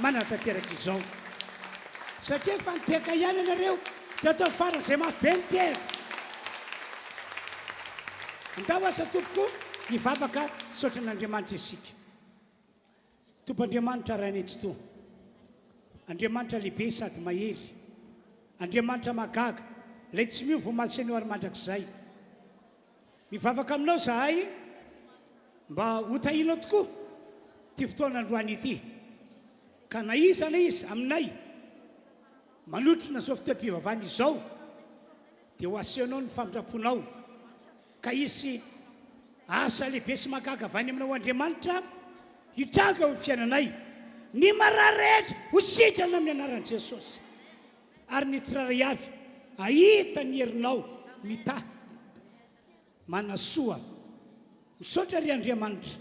manatanteraka izao. Satria efa nitehaka ihany ianareo dia ataovy faran'izay mafy be ny tehaka. Andao asa tompoko hivavaka hisaotra an'Andriamanitra isika. Tompo Andriamanitra Rainay Tsitoha, Andriamanitra lehibe sady mahery, Andriamanitra mahagaga, Ilay tsy miova omaly sy anio ary mandrakizay. Mivavaka aminao izahay mba ho tahianao tokoa ity fotoana androany ity, ka na iza na iza aminay manotrona izao fotoam-pivavahana izao dia ho asehonao ny famindram-ponao, ka hisy asa lehibe sy mahagaga avy any aminao Andriamanitra hitranga eo amin'ny fiainanay. Ny marary rehetra ho sitrana amin'ny anaran'i Jesosy, ary ny tsirairay avy hahita ny herinao mitahy manasoa. Misaotra ry Andriamanitra,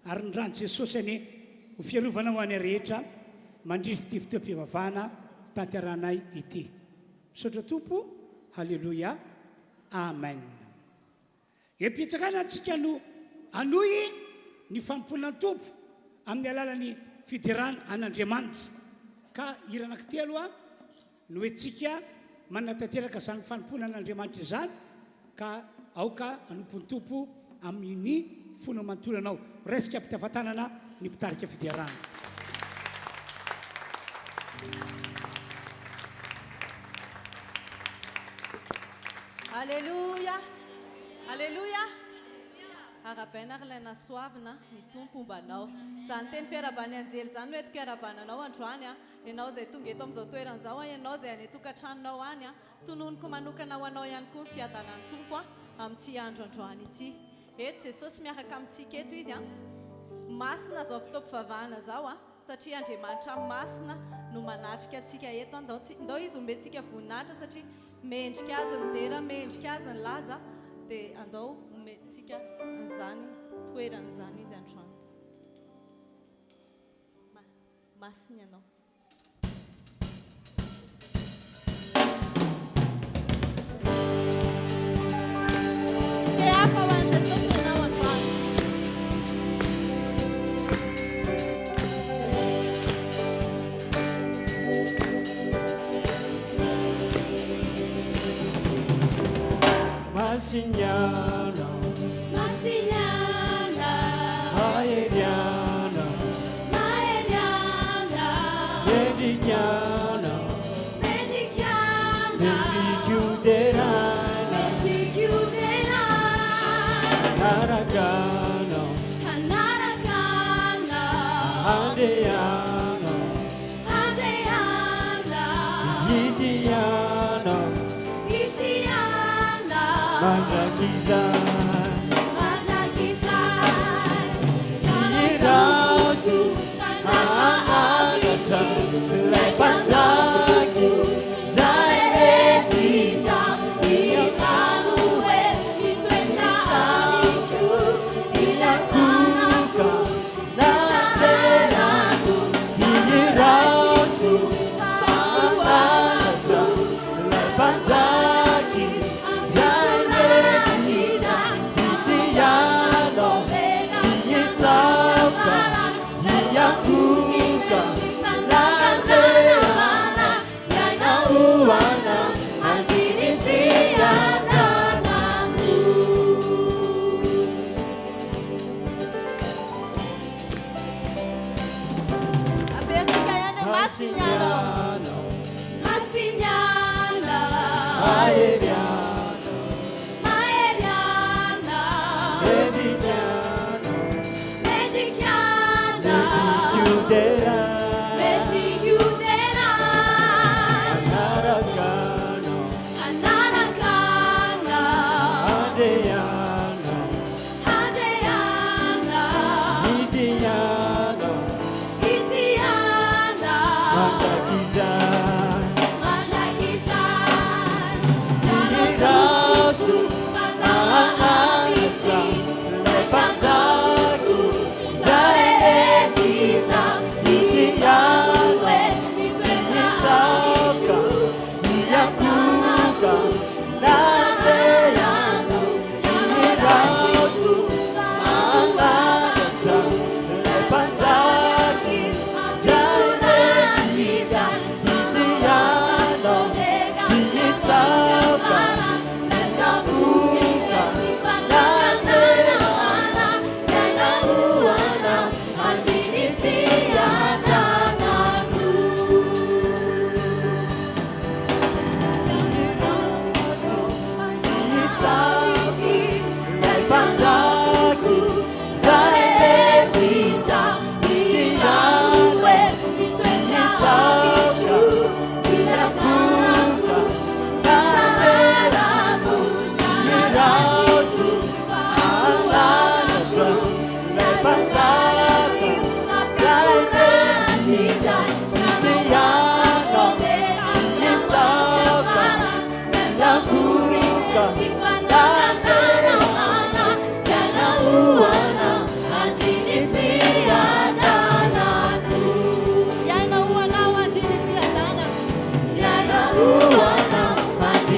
ary ny ran'i Jesosy anie ho fiarovana ho anay rehetra mandritra ity fotoam-pivavahana tanterahanay ity. Misaotra Tompo, Haleloia, Amen. Eo am-pitsakana antsika no hanohy ny fanompoana ny Tompo amin'ny alalan'ny fiderana an'Andriamanitra. Ka hira anankitelo no entintsika manatanteraka izany fanompoana an'Andriamanitra izany ka aoka hanompo ny Tompo amin'ny fonao manontolo ianao. Raisika am-pitiavan-tanana ny mpitarika fiderana. Aleloia! Aleloia! Arahabaina ry ilay nasoavina, ny Tompo homba anao. Izany teny fiarahaban'ny anjely izany no entiko hiarahabana anao androany an. Ianao izay tonga eto amin'izao toerana izao an, ianao izay any an-tokantranonao any an, tononiko manokana ho anao ihany koa ny fiadanan'ny Tompo an, amin'ity andro androany ity. Eto Jesosy miaraka amintsika eto Izy an. Masina izao fotoam-pivavahana izao an, satria Andriamanitra masina no manatrika antsika eto an. Ndao Izy homentsika voninahitra satria mendrika Azy ny dera, mendrika Azy ny laza, dia andao homentsika an'izany toerana izany Izy androany. Masina Ianao. Te hafa ho an'i Jesosy ianao androany. Masiniana. Masiniana. Maheriana. Maheriana. Mendrikiana. Mendrikiana. Mendriko deraina. Mendriko deraina. Hanaraka Anao. Hanaraka Anao. Handeha Anao. Handeha Anao. Hitia Anao. Hitia Anao. Mandrakizay. Mandrakizay. Hihirao sy hanandratra ilay Mpanjaka izay Mesia. Ilazako naterako. Hihirao sy hanandratra ilay Mpanjaka izay Mesia. Hitia Anao sy hitsaoka, hiankohoka, naterako.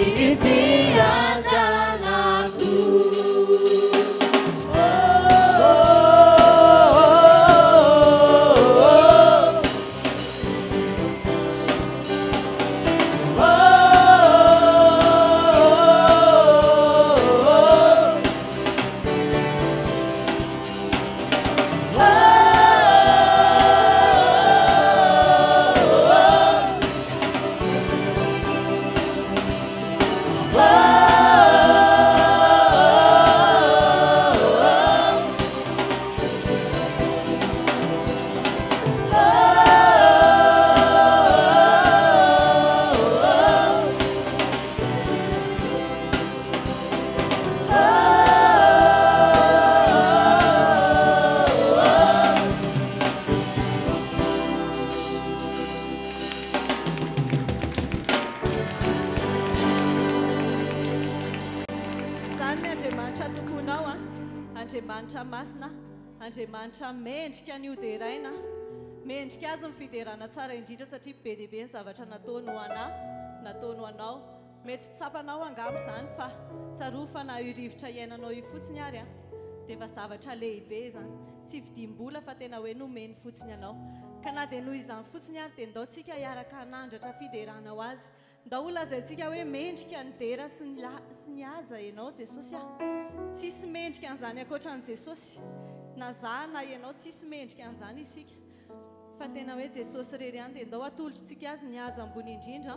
ny fiadanako. Izany ny Andriamanitra tomponao a, Andriamanitra masina, Andriamanitra mendrika ny hoderaina, mendrika azy ny fiderana tsara indrindra satria be dia be ny zavatra nataony ho anà, nataony ho anao. Mety tsy tsapanao angamba izany fa tsarovy fa na io rivotra iainanao io fotsiny ary a, dia efa zavatra lehibe izany. Tsy vidiam-bola fa tena hoe nomeny fotsiny anao. Ka na dia noho izany fotsiny ary dia ndao tsika hiaraka hanandratra fiderana ho azy. Ndao ho lazaintsika hoe mendrika ny dera sy ny sy ny haja ianao Jesosy ah. Tsisy mendrika an'izany ankoatra an'i Jesosy. Na za na ianao tsisy mendrika an'izany isika. Fa tena hoe Jesosy irery ihany dia ndao atolotritsika azy ny haja ambony indrindra.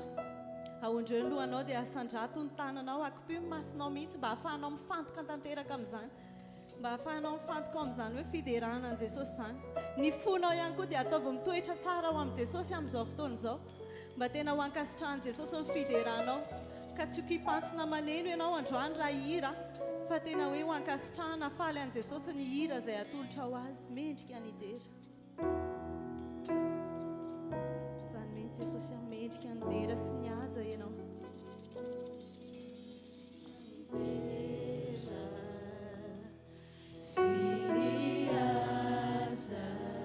Ahondreo ny lohanao dia asandrato ny tananao, akipio ny masonao mihitsy mba hahafahanao mifantoka tanteraka amin'izany. Mba hahafahanao mifantoka ao amin'izany hoe fiderana an'i Jesosy izany. Ny fonao ihany koa dia ataovy mitoetra tsara ao amin'i Jesosy amin'izao fotoana izao. Mba tena ho ankasitrahan'i Jesosy ny fideranao. Ka tsy ho kipantsona maneno ianao androany raha hihira, fa tena hoe ho ankasitrahana faly an'i Jesosy ny hira izay atolotrao Azy. Mendrika ny hidera. Izany mihitsy Jesosy a, mendrika ny dera sy ny haja ianao.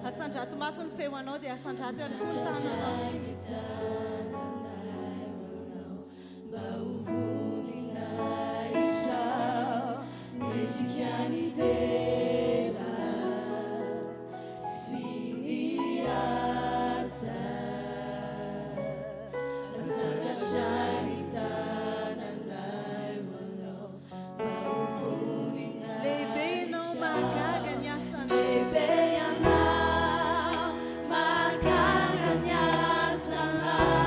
Asandrato mafy ny feo anao dia asandrato ihany koa ny tananao. Lehibe ianao, mahagaga ny asanao. Lehibe ianao, mahagaga ny asanao.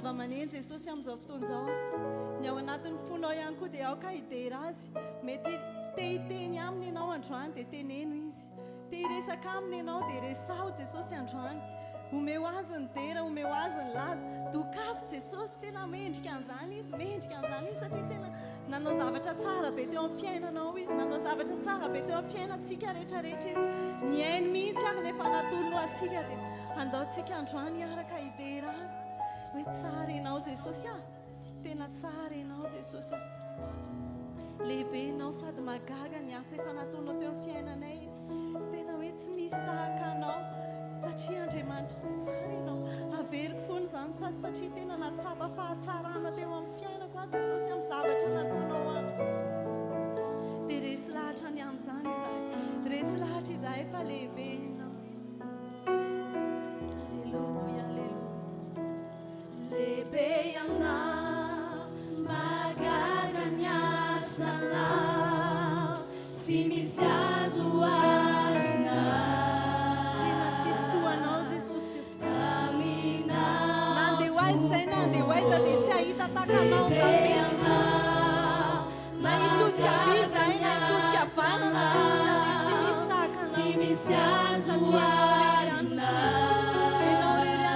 zava-maneno Jesosy amin'izao fotoana izao. Ny ao anatin'ny fonao ihany koa dia aoka hidera Azy. Mety te hiteny aminy ianao androany dia teneno Izy. Te hiresaka aminy ianao dia resaho Jesosy androany. Omeo Azy ny dera, omeo Azy ny laza. Dokafy Jesosy, tena mendrika an'izany Izy, mendrika an'izany Izy satria tena nanao zavatra tsara be teo amin'ny fiainanao Izy, nanao zavatra tsara be teo amin'ny fiainantsika rehetra rehetra Izy. Ny ainy mihitsy ary no efa natolony ho antsika dia andao tsika androany hiaraka hidera Azy hoe tsara Ianao Jesosy ah. Tena tsara Ianao Jesosy ah. Lehibe Ianao sady mahagaga ny asa efa nataonao teo amin'ny fiainanay. Tena hoe tsy misy tahaka Anao satria Andriamanitra tsara Ianao. Averiko foana izany fa satria tena nahatsapa fahatsarana teo amin'ny fiainako aho Jesosy amin'ny zavatra nataonao amiko Jesosy. Dia resy lahatra ny amin'izany izahay. Resy lahatra izahay fa lehibe Ianao. Aleloia, aleloia. Lehibe Ianao, mahagaga ny asanao, tsy misy azo oharina. Tena tsisy toa Anao Jesosy o. Aminao Na andeha ho aiza izay na andeha ho aiza dia tsy hahita tahaka Anao izany Lehibe mihitsy. Ianao, Na hitodika havia izahay na hitodika havanana Jesosy a dia tsy misy tahaka tsy Anao. misy azo Satria Ianao irery ihany no oharina.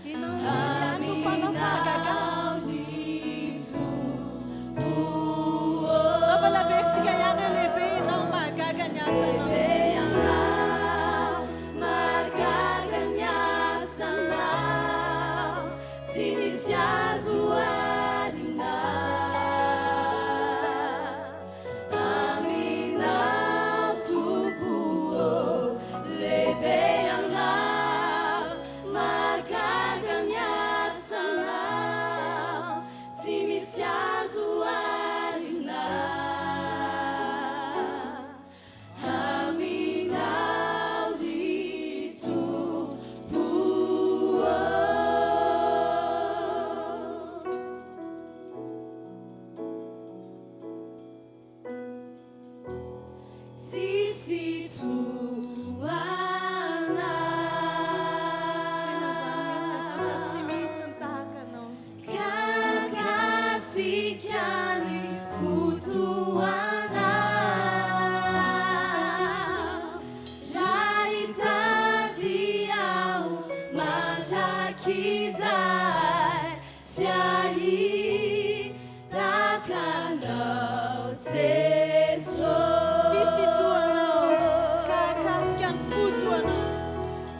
Ianao irery ihany no fitiavana. Ianao irery ihany no mpanao fahagagana. Mampalaveritsika ihany hoe lehibe Ianao, mahagaga ny asanao. Mahagaga ny asanao, tsy misy azo oharina. Aminao Tompo ô, lehibe Ianao, mahagaga ny asanao, tsy misy azo oharina. Aminao ry Tompo ô. Tsisy toa Tena izany mihitsy Jesosy a, Anao. tsy misy ny tahaka Anao. Kakasika ny fotoana raha hitady aho mandrakizay tsy hahitaka Anao Jesosy. Tsisy toa Anao, kakasika ny fotoana.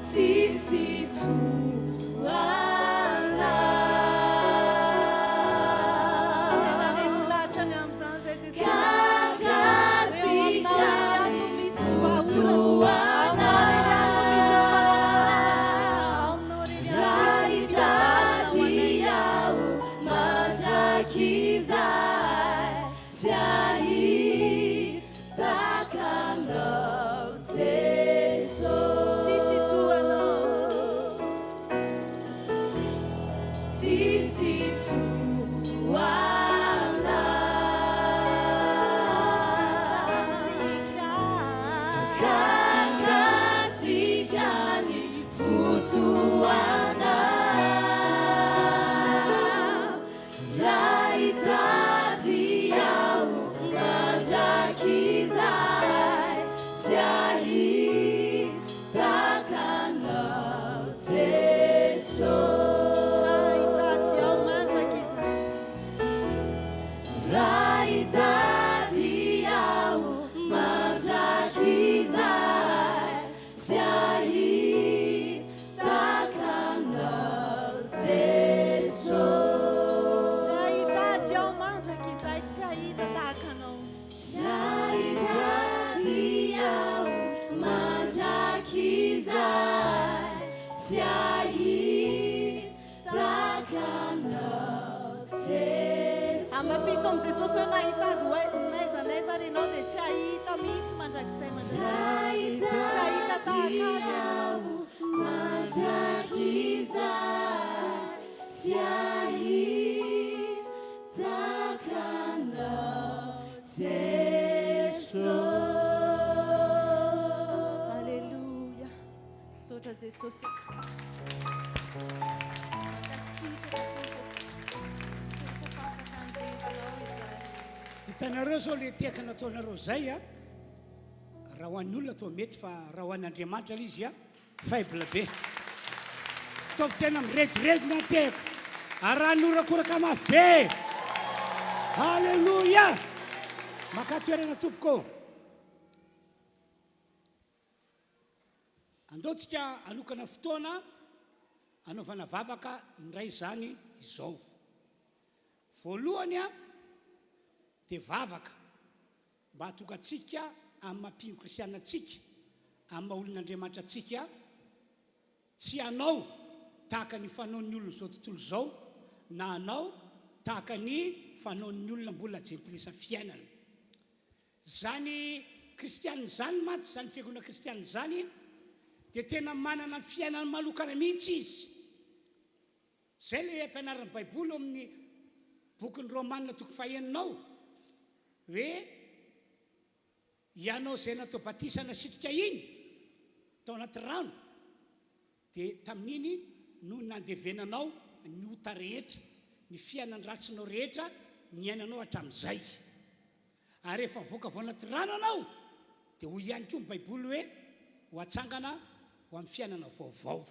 Tsisy toa Tena Anao. resy lahatra ny amin'izany izay Jesosy. Kakasika Ao aminao irery ihany ny no misy ny vahaolana. Ao aminao irery ihany no misy ny fanasitranana. Ao aminao irery ihany no Raha misy ny fiadanana ho hitady anay. aho mandrakizay tsy hahitaka Anao Jesosy. Tsisy toa Anao. Tsisy toa Anao. Kakasika. Kakasika ny fotoana raha hitady aho mandrakizay tsy hahitaka Anao Jesosy. Raha hitady aho mandrakizay. Raha hitady aho mandrakizay tsy hahitaka Anao Jesosy. Raha hitady aho mandrakizay tsy hahita tahaka Anao. Raha hitady aho mandrakizay tsy hahitaka Anao Jesosy. Amafiso amin'i Jesosy hoe na hitady ho ai- n'aiza n'aiza ary ianao dia tsy hahita mihitsy mandrakizay mandrakizay. Raha Tsy hahita hitady tahaka Azy ianao. aho mandrakizay tsy hahitaka Anao Jesosy. Alléluia. Misaotra Jesosy. Mankasitraka. Hitanareo izao ilay tehaka nataonareo izay a, raha ho an'ny olona toa mety fa raha ho an'Andriamanitra ilay izy a, faible be. Ataovy tena miredoredona ny tehaka, arahiny horakoraka mafy be. Alléluia! Makà toerana tompoko ô. Andao tsika hanokana fotoana hanaovana vavaka indray izany izao. Voalohany dia vavaka mba hahatonga antsika amin'ny maha mpino kristiana antsika, amin'ny maha olon'Andriamanitra antsika, tsy hanao tahaka ny fanaon'ny olon'izao tontolo izao na hanao tahaka ny fanaon'ny olona mbola jentilisa fiainana. Izany kristiana izany mantsy, izany fiangonana kristiana izany dia tena manana ny fiainany manokana mihitsy izy. Izay ilay ampianarin'ny Baiboly ao amin'ny bokin'ny Romana toko fahenina ao hoe ianao izay natao batisa nasitrika iny tao anaty rano dia tamin'iny no nandevenanao ny ota rehetra, ny fiainan-dratsinao rehetra niainanao hatramin'izay. Ary rehefa mivoaka avy ao anaty rano ianao dia hoy ihany koa ny Baiboly hoe ho atsangana ho amin'ny fiainana vaovao.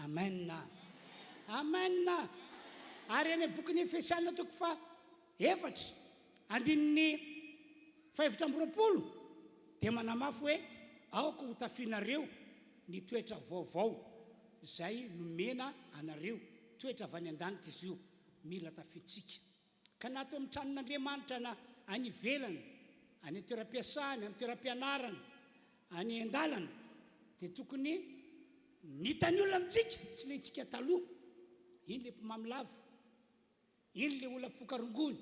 Amen. Amen. Ary any amin'ny bokin'ny Efesiana toko faha efatra andininy faha 24 dia manamafy hoe aoka ho tafianareo ny toetra vaovao izay nomena anareo, toetra avy any an-danitra izy io, mila tafiantsika. Ka na ato amin'ny tranon'Andriamanitra na any ivelany, any an-toeram-piasana, amin'ny toeram-pianarana, any an-dalana, dia tokony ny hitan'ny olona amintsika, tsy ilay tsika taloha, iny ilay mpimamo lava, iny ilay olona mpifoka rongony,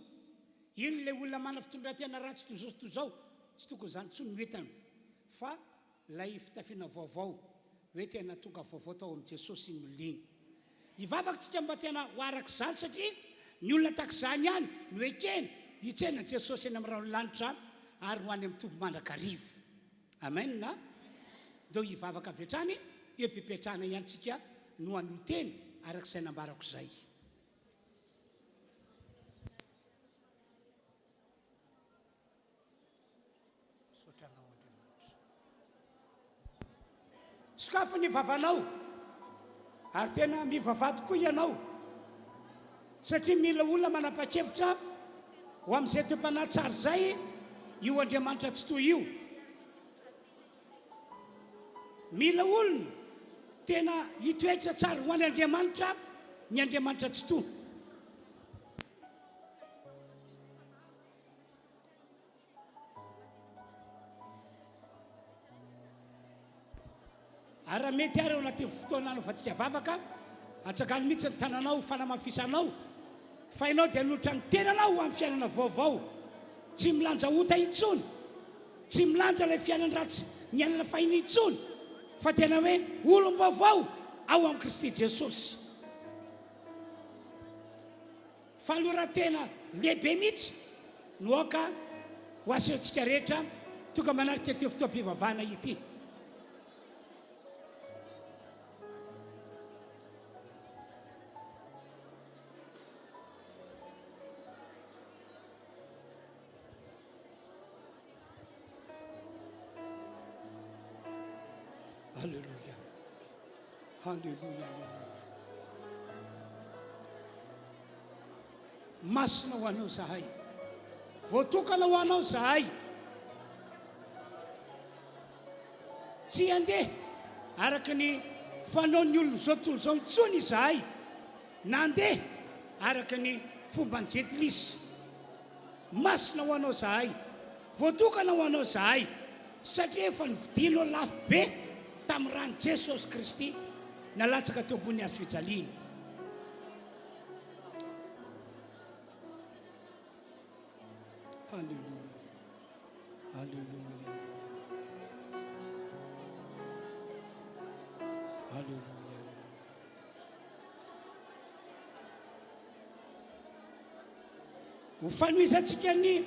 iny ilay olona manana fitondran-tena ratsy toy izao sy toy izao, tsy tokony izany intsony no hitany, fa ilay fitafiana vaovao, hoe tena tonga vaovao tao amin'i Jesosy iny olona iny. Hivavaka tsika mba tena ho araka izany satria ny olona tahaka izany ihany no ekena hitsena an'i Jesosy eny amin'ny rahon'ny lanitra ary ho any amin'ny Tompo mandrakariva. Amen a! Ndao hivavaka avy hatrany eo am-pipetrahana ihany tsika no hanohy teny araka izay nambarako izay. Misaotra anao Andriamanitra. Sokafy ny vavanao ary tena mivavaha tokoa ianao satria mila olona manapa-kevitra ho amin'izay toe-panahy tsara izay io Andriamanitra Tsitoha io. Mila olona tena hitoetra tsara ho an'Andriamanitra ny Andriamanitra Tsitoha. Ary raha mety ary ao anatin'ny fotoana anaovantsika vavaka, atsangano mihitsy ny tananao ho fanamafisanao fa ianao dia hanolotra ny tenanao ho amin'ny fiainana vaovao, tsy milanja ota intsony, tsy milanja ilay fiainan-dratsy niainana fahiny intsony, fa tena hoe olom-baovao ao amin'i Kristy Jesosy. Fanoloran-tena lehibe mihitsy no aoka ho asehontsika rehetra tonga manatrika ity fotoam-pivavahana ity. Alléluia. Alléluia, Alléluia. Masina ho anao zahay. Voatokana ho anao zahay. Tsy handeha araka ny fanaon'ny olon'izao tontolo izao intsony izahay. Nandeha araka ny fomban'ny jentilisa. Masina ho anao zahay. Voatokana ho anao zahay. Satria efa novidianao lafo be tamin'ny ran'i Jesosy Kristy nalatsaka teo ambony hazo fijaliana. Alléluia. Alléluia. Alléluia. Ho fanohizantsika ny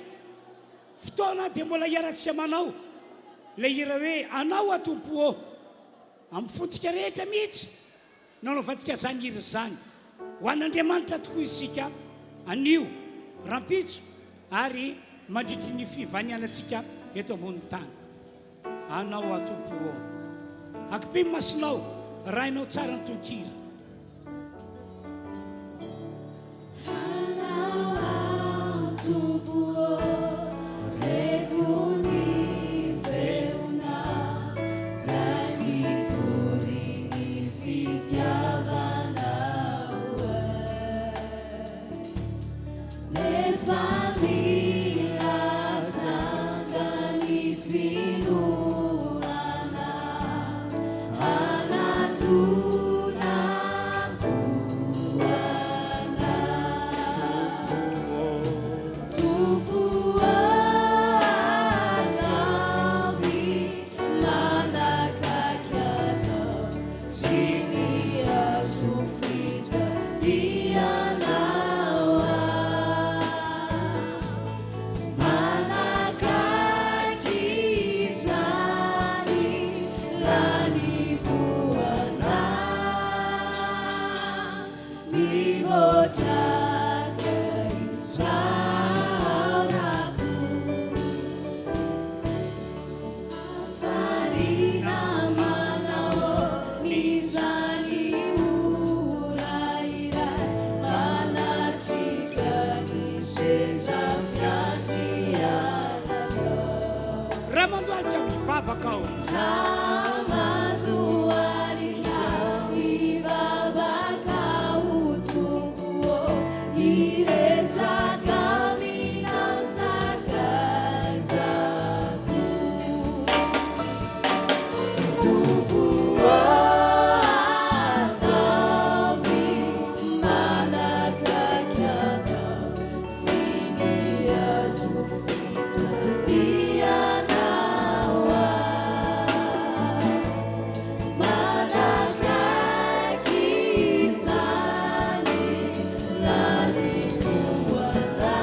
fotoana dia mbola hiarantsika manao ilay hira hoe Anao aho Tompo ô. Amin'ny fontsika rehetra mihitsy no anaovantsika izany hira izany. Ho an'Andriamanitra tokoa isika anio, rahampitso. ary mandritry ny fivanianantsika eto ambonin'ny tany. Anao aho Tompo ô. Akipio ny masonao, rahinao tsara ny tononkira. Anao aho Tompo ô, reko ny feonao, zay mitory ny fitiavanao eh. Nefa mila atsanga ny finoana hanatonako Anao. Tompo ô, ataovy manakaiky Anao sy ny hazo fijalianao aho. Manakaiky izany lanivoana mihoatra ny isaorako. Hafaliana manao izany ora iray manatrika ny seza fiandriananao. Raha mandohalika aho hivavaka aho. Raha mandohalika hivavaka aho Tompo ô, hiresaka aminao sakaizako. Tompo ô, ataovy manakaiky Anao sy ny hazo fijalianao aho. Manakaiky izany lanivoana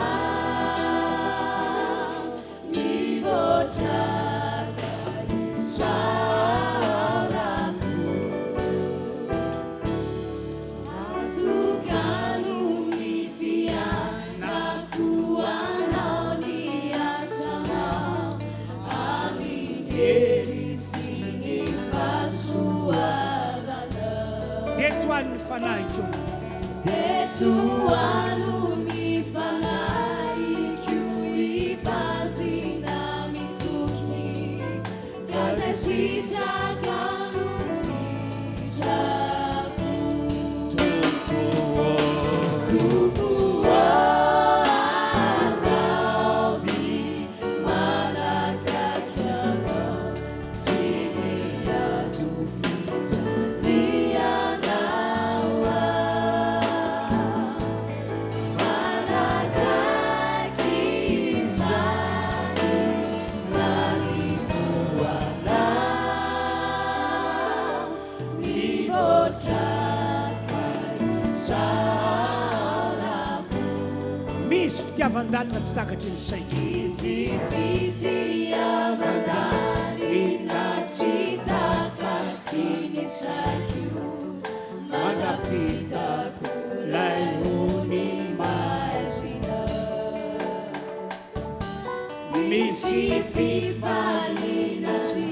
mihoatra isaorako. Atokano ny fiainako anao ny asanao amin'ny hery sy ny fahasoavanao. Dia tohano ny fanahiko. Dia tohano ny fanahiko hibanjina mitoky ka zay sitraka no sitrako. Tompo ô, ataovy manakaiky Anao sy ny hazo fijalianao aho. Manakaiky izany lanivoana mihoatra isaorako. Misy fitiavan-dalina tsy takatry ny saiko. Misy fitiavan-dalina tsy takatry ny saiko, mandra-pitako lay ony maizina. Misy fifaliana tsy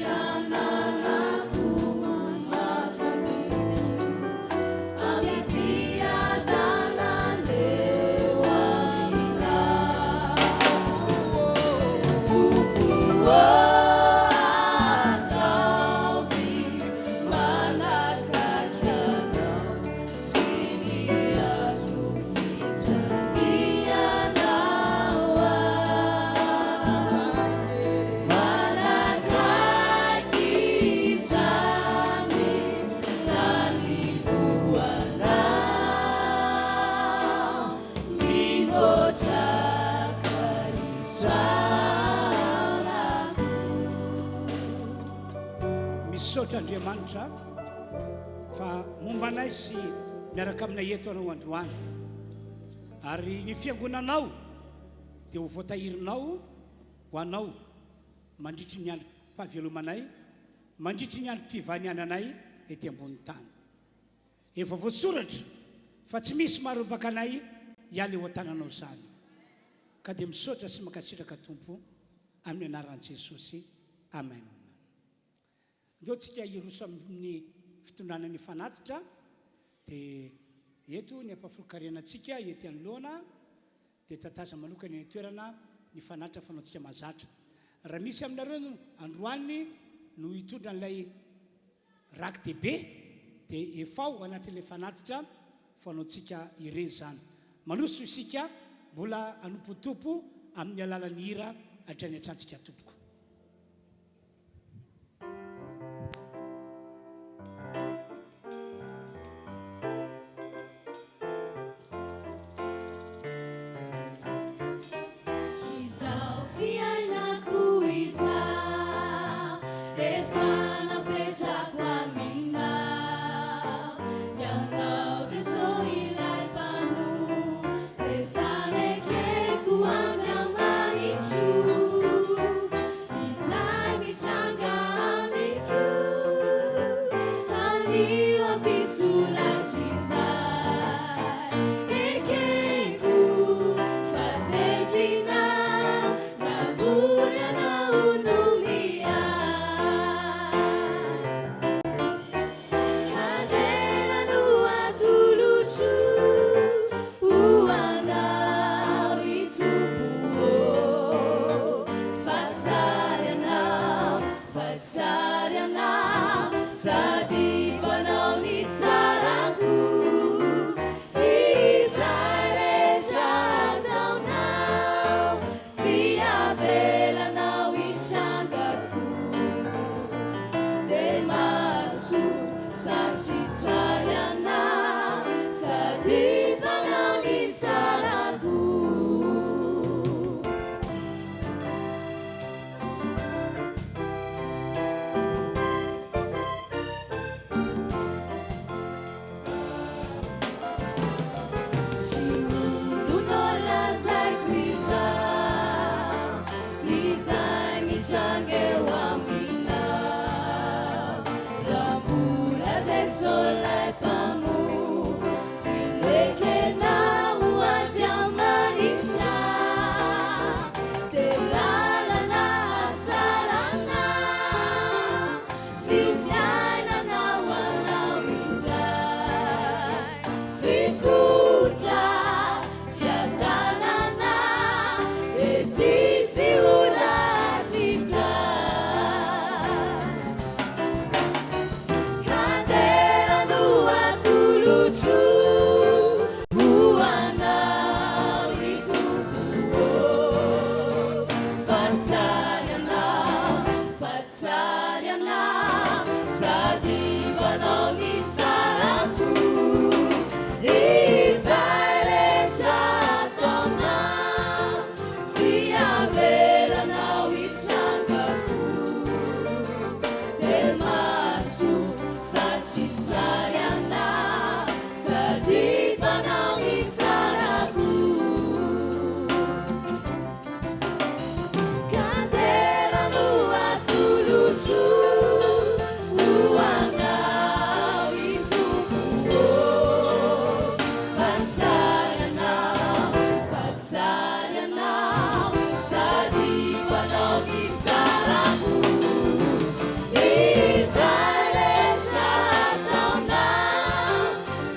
ananako mandra-pitako amim-piadanana eo aminao. Tompo ô, ataovy manakaiky Anao sy ny hazo fijalianao aho. Manakaiky izany lanivoana mihoatra isaorako. Misaotra Andriamanitra fa momba anay sy miaraka aminay eto anao androany. Ary ny fiangonanao dia ho voatahirinao ho anao mandritry ny androm-pahavelomanay, mandritry ny androm-pivaniananay ety ambony tany. Efa voasoratra fa tsy misy maharombaka anay hiala eo an-tananao izany. Ka dia misaotra sy mankasitraka Tompo amin'ny anaran'i Jesosy. Amen. Ndao tsika hiroso amin'ny fitondrana ny fanatitra dia eto ny ampahafolon-karenantsika ety anoloana dia tataza manokana eny an-toerana ny fanatitra fanaontsika mahazatra. Raha misy aminareo no androany no hitondra an'ilay raki-dehibe dia efao anatin'ilay fanatitra fanaontsika ireny izany. Mandroso isika mbola hanompo ny Tompo amin'ny alalan'ny hira hatrany hatrany tsika tompoko. Izao fiainako izao efa napetrako aminao Ianao Jeso ilay Mpamonjy efa nekeko Andriamanitro Izay mitranga amiko anio hampisoratro izay ekeko fa tendrina namory anao no miahy ka dera no atolotro ho anao ry Tompo ô fa tsara ianao fa tsara ianao sady mpanao ny tsarako izay rehetra ataonao tsy avelanao hitrangako dia mahasoa satria tsara ianao sady mpanao ny tsarako. Tsy olona lazaiko izao, f'izay mitranga eo aminao. Raha mbola Jeso 'lay Mpamonjy, tsy nekenao ho Andriamanitra, dia lalana hatsarana sy fiainana ho anao indray. Tsy tsotra fiadanana ety sy ho ratr'izay. Ka dera no atolotro ho anao ry Tompo ô, fa tsara ianao, fa tsara ianao sady mpanao ny tsarako. Izay rehetra ataonao tsy avelanao hitrangako. Dia mahasoa satria tsara ianao sady mpanao ny tsarako. Ka dera no atolotro ho anao ry Tompo ô, fa tsara ianao, fa tsara ianao sady mpanao ny tsarako. Izay rehetra ataonao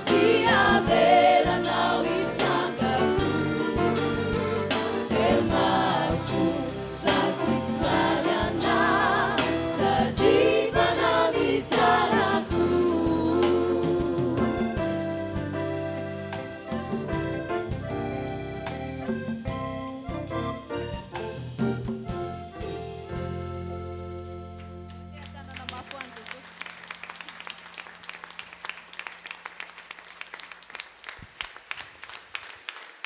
tsy avelanao hitrangako. Dia mahasoa satria tsara ianao sady mpanao ny tsarako. Fiadanana mafy ho an'i Jesosy.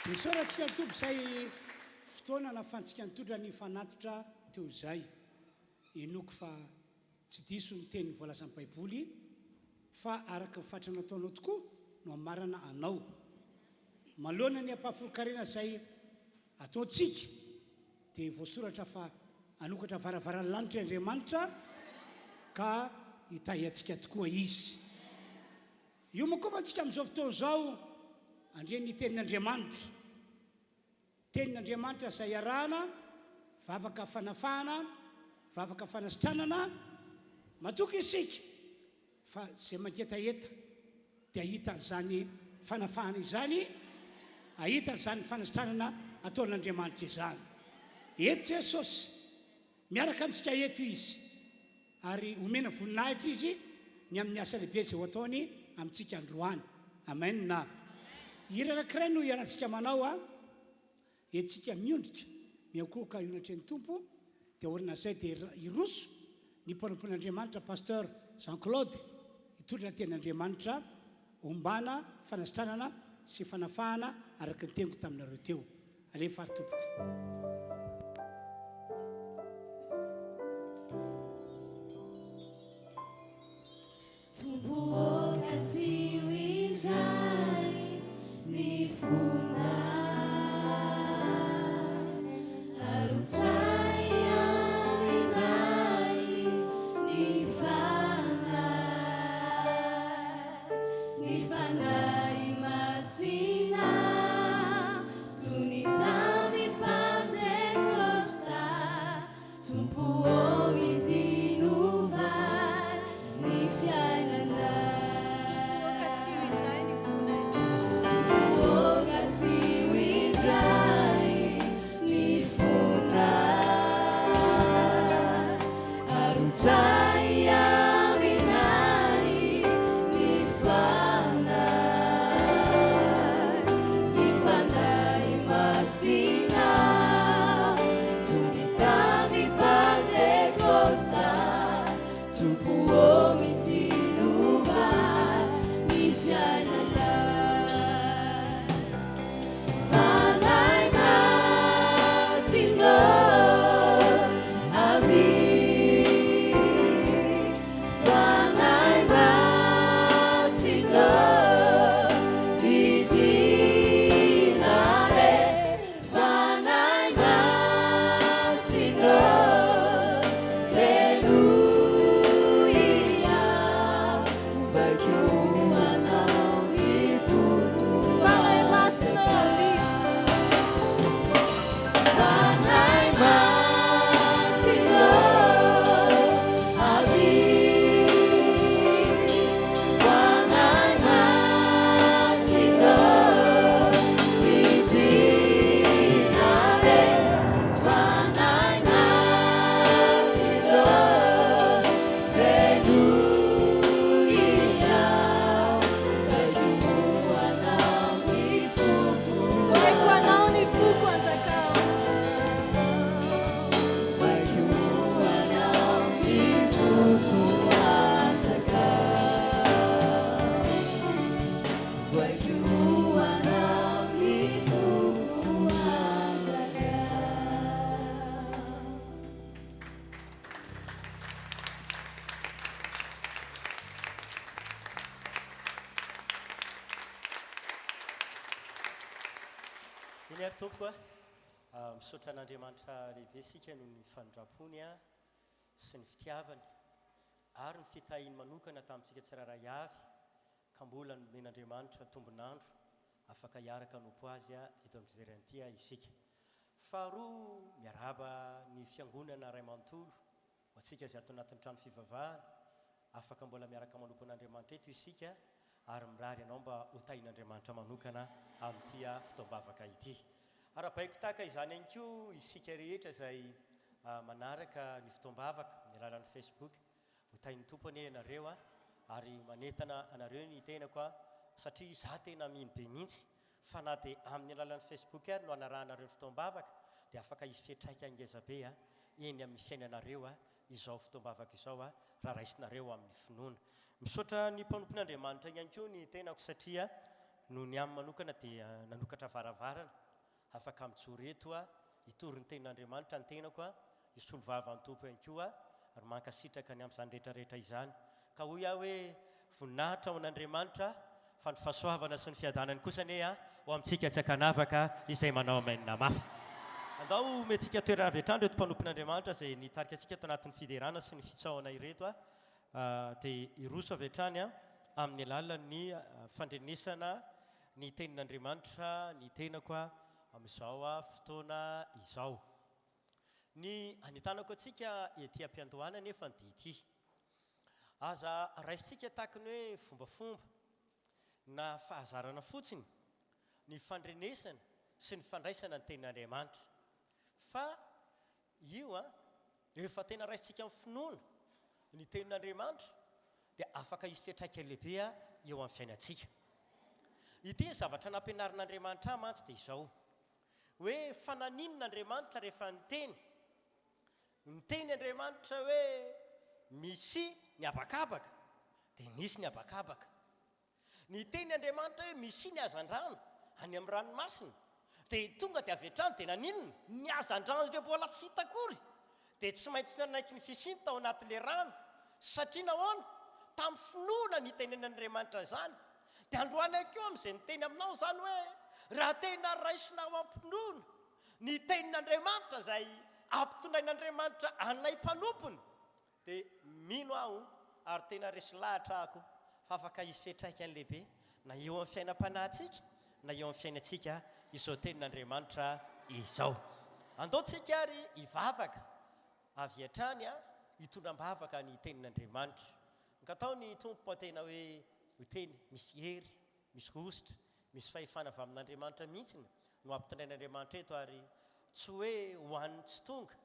Misaotra antsika Tompo izay fotoana nahafahantsika nitondra ny fanatitra teo izay. Inoako fa tsy diso ny teny voalazan'ny Baiboly fa araka ny fatra nataonao tokoa no hamarana anao. Manoloana ny ampahafolon-karena izay ataontsika dia voasoratra fa hanokatra varavaran'ny lanitra Andriamanitra ka hitahy antsika tokoa Izy. Iomakomantsika amin'izao fotoana izao handre ny tenin'Andriamanitra. Tenin'Andriamanitra izay iarahana, vavaka fanafahana, vavaka fanasitranana, matoky isika fa izay mangetaheta dia hahita an'izany fanafahana izany, hahita an'izany fanasitranana ataon'Andriamanitra izany. Eto Jesosy, miaraka amintsika eto Izy, ary omena voninahitra Izy ny amin'ny asa lehibe izay ho ataony amintsika androany. Amen. Hira anankiray no hiarantsika manao a. Entsika miondrika, miankohoka eo anatrehan'ny Tompo, dia aorianan'izay dia hiroso ny mpanompon'Andriamanitra Pasteur Jean Claude hitondra ny tenin'Andriamanitra ombana fanasitranana sy fanafahana araka ny teniko taminareo teo. Alefa ary tompoko. Tompo ô kasio indray ny fonay Arotsay aminay ny Fanahy Ny Fanahy Masina Toy ny tamin'ny Pantekosta Tompo ô midinova ny fiainanay. Tompo ô kasio indray ny fonay. Tompo ô kasio indray ny fonay. Arotsay aminay ny Fanahy. Ny Fanahy Masina. Tonga tamin'ny Pantekosta, Tompo ô midinova ny fiainanay. Fanahy Masina ô, avia. Fanahy Masina ô, midina e. Fanahy Masina ô, fenoy aho, vakio anao ny foko Fanahy Masina ô, avia. Fanahy Masina ô, avia. Fanahy Masina ô, midina e. Fanahy Masina ô, fenoy aho, vakio anao ny foko Vakio anao ny foko anjakao. Vakio anao ny foko anjakao. Vakio anao ny foko anjakao. Eny ary tompoko a, misaotra an'Andriamanitra lehibe isika noho ny famindrampony sy ny fitiavany ary ny fitahiany manokana tamintsika tsirairay avy ka mbola nomen'Andriamanitra tombon'andro afaka hiaraka hanompo Azy eto amin'ity toerana ity isika. Faharoa, miarahaba ny fiangonana iray manontolo Ho antsika izay ato anatin'ny trano fivavahana, afaka mbola miaraka manompo an'Andriamanitra eto isika ary mirary anao mba ho tahin'Andriamanitra manokana amin'ity fotoam-bavaka ity. Arahabaiko tahaka izany ihany koa isika rehetra izay manaraka ny fotoam-bavaka amin'ny alalan'ny Facebook. Ho tahin'ny Tompo anie ianareo ary manentana anareo ny tenako satria izaho tena mino be mihitsy fa na dia amin'ny alalan'ny Facebook ary no anarahanareo ny fotoam-bavaka dia afaka hisy fiantraikany ngezabe eny amin'ny fiainanareo izao fotoam-bavaka izao raha raisinareo amin'ny finoana. Misaotra ny mpanompon'Andriamanitra ihany koa ny tenako satria noho ny aminy manokana dia nanokatra varavarana afaka mijoro eto hitory ny tenin'Andriamanitra ny tenako, hisolo vava ny Tompo ihany koa ary mankasitraka ny amin'izany rehetra rehetra izany. Ka hoy aho hoe voninahitra ho an'Andriamanitra fa ny fahasoavana sy ny fiadanany kosa anie ho amintsika tsy ankanavaka izay manao amen mafy. Andao omentsika toerana avy hatrany ireto mpanompon'Andriamanitra izay nitarika antsika tao anatin'ny fiderana sy ny fitsaohana ireto dia hiroso avy hatrany amin'ny alalan'ny fandrenesana ny tenin'Andriamanitra ny tenako. amin'izao fotoana izao. Ny hanentanako antsika ety am-piandohana anefa dia ity, aza raisintsika tahaka ny hoe fombafomba na fahazarana fotsiny ny fandrenesana sy ny fandraisana ny Tenin'Andriamanitra fa io an, rehefa tena raisintsika amin'ny finoana ny Tenin'Andriamanitra dia afaka hisy fiantraikany lehibe eo amin'ny fiainantsika. Ity ny zavatra nampianarin'Andriamanitra ahy mantsy dia izao, hoe fa naninona Andriamanitra rehefa niteny? Niteny Andriamanitra hoe misia ny habakabaka, dia nisy ny habakabaka. Niteny Andriamanitra hoe misia ny hazandrano any amin'ny ranomasina, dia tonga dia avy hatrany dia naninona? Ny hazandrano ireo mbola tsy hita akory dia tsy maintsy nanaiky ny fisiany tao anatin'ilay rano, satria nahoana? Tamin'ny finoana nitenenan'Andriamanitra izany. Dia androany aho koa amin'izay niteny aminao izany hoe raha tena raisinao am-pinoana ny tenin'Andriamanitra izay ampitondrain'Andriamanitra anay mpanompony, Dia mino aho ary tena resy lahatra aho koa fa afaka hisy fiantraikany lehibe na eo amin'ny fiainam-panahintsika na eo amin'ny fiainantsika izao tenin'Andriamanitra izao. Andao tsika ary hivavaka avy hatrany hitondra am-bavaka ny tenin'Andriamanitra. Angataho ny Tompo tena hoe ho teny misy hery, misy hosotra, misy fahefana avy amin'Andriamanitra mihitsy no ampitondrain'Andriamanitra eto ary tsy hoe ho an'ny tsy tonga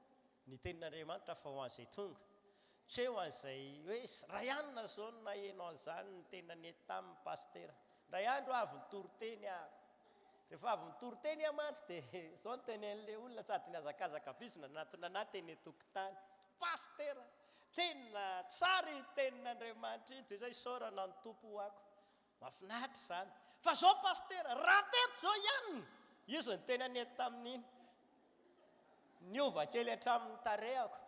Ny tenin'Andriamanitra fa ho an'izay tonga. Tsy hoe ho an'izay hoe ray alina izao no naheno an'izany ny tena nety taminy pasitera. Indray andro aho avy nitory teny aho. Rehefa avy nitory teny aho mantsy dia izao no tenenin'ilay olona sady nihazakazaka be izy nanatona an'ahy teny an-tokotany. Pasitera, tena tsara iny tenin'Andriamanitra iny, toy izay isaorana ny Tompo ho ako. Mahafinaritra izany. Fa zao pasitera, raha teto zao ihany, izy no tena nety tamin'iny. Niova kely hatramin'ny tarehako.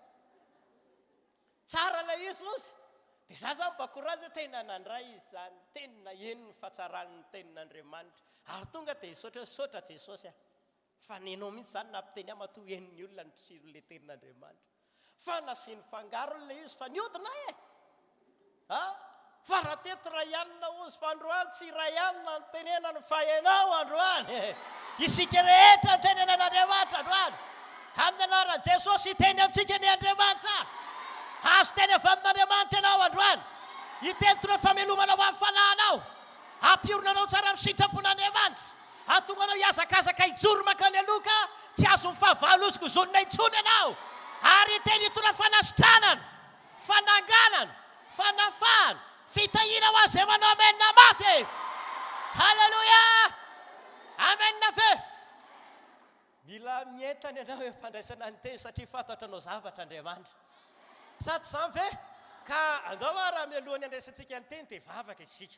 Tsara ilay izy ozy. Dia za zany mba courage tena nandray izy izany. Tena heno ny fahatsaran'ny tenin'Andriamanitra. Ary tonga dia nisaotra hoe misaotra Jesosy ah. Fa nenao mihitsy izany nampiteny ahy matoa henon'ny olona ny tsiron'ilay tenin'Andriamanitra. Fa nasiany fangarony ilay izy fa niodina e! A! Fa raha teto Raianina hozy fa androany tsy Raianina no tenenany fa ianao androany e! Isika rehetra no tenenan'Andriamanitra androany. Amin'ny anaran'i Jesosy hiteny amintsika anie Andriamanitra. Hahazo teny avy amin'Andriamanitra ianao androany. Hiteny tona famelomana ho an'ny fanahinao. Hampiorina anao tsara amin'ny sitrapon'Andriamanitra. Hahatonga anao hihazakazaka hijoro mankany aloha ka tsy azon'ny fahavalo hozongozonina intsony ianao. Ary hiteny hitondra fanasitranana, fananganana, fanafahana, fitahiana ho an'izay manao amen mafy e! Haleloia! Amen ve? Mila mientana ianao eo am-pandraisana ny teny satria fantatra anao zavatra Andriamanitra. Sa tsy izany ve? Ka andao ary raha mialohan'ny handraisantsika ny teny dia hivavaka isika.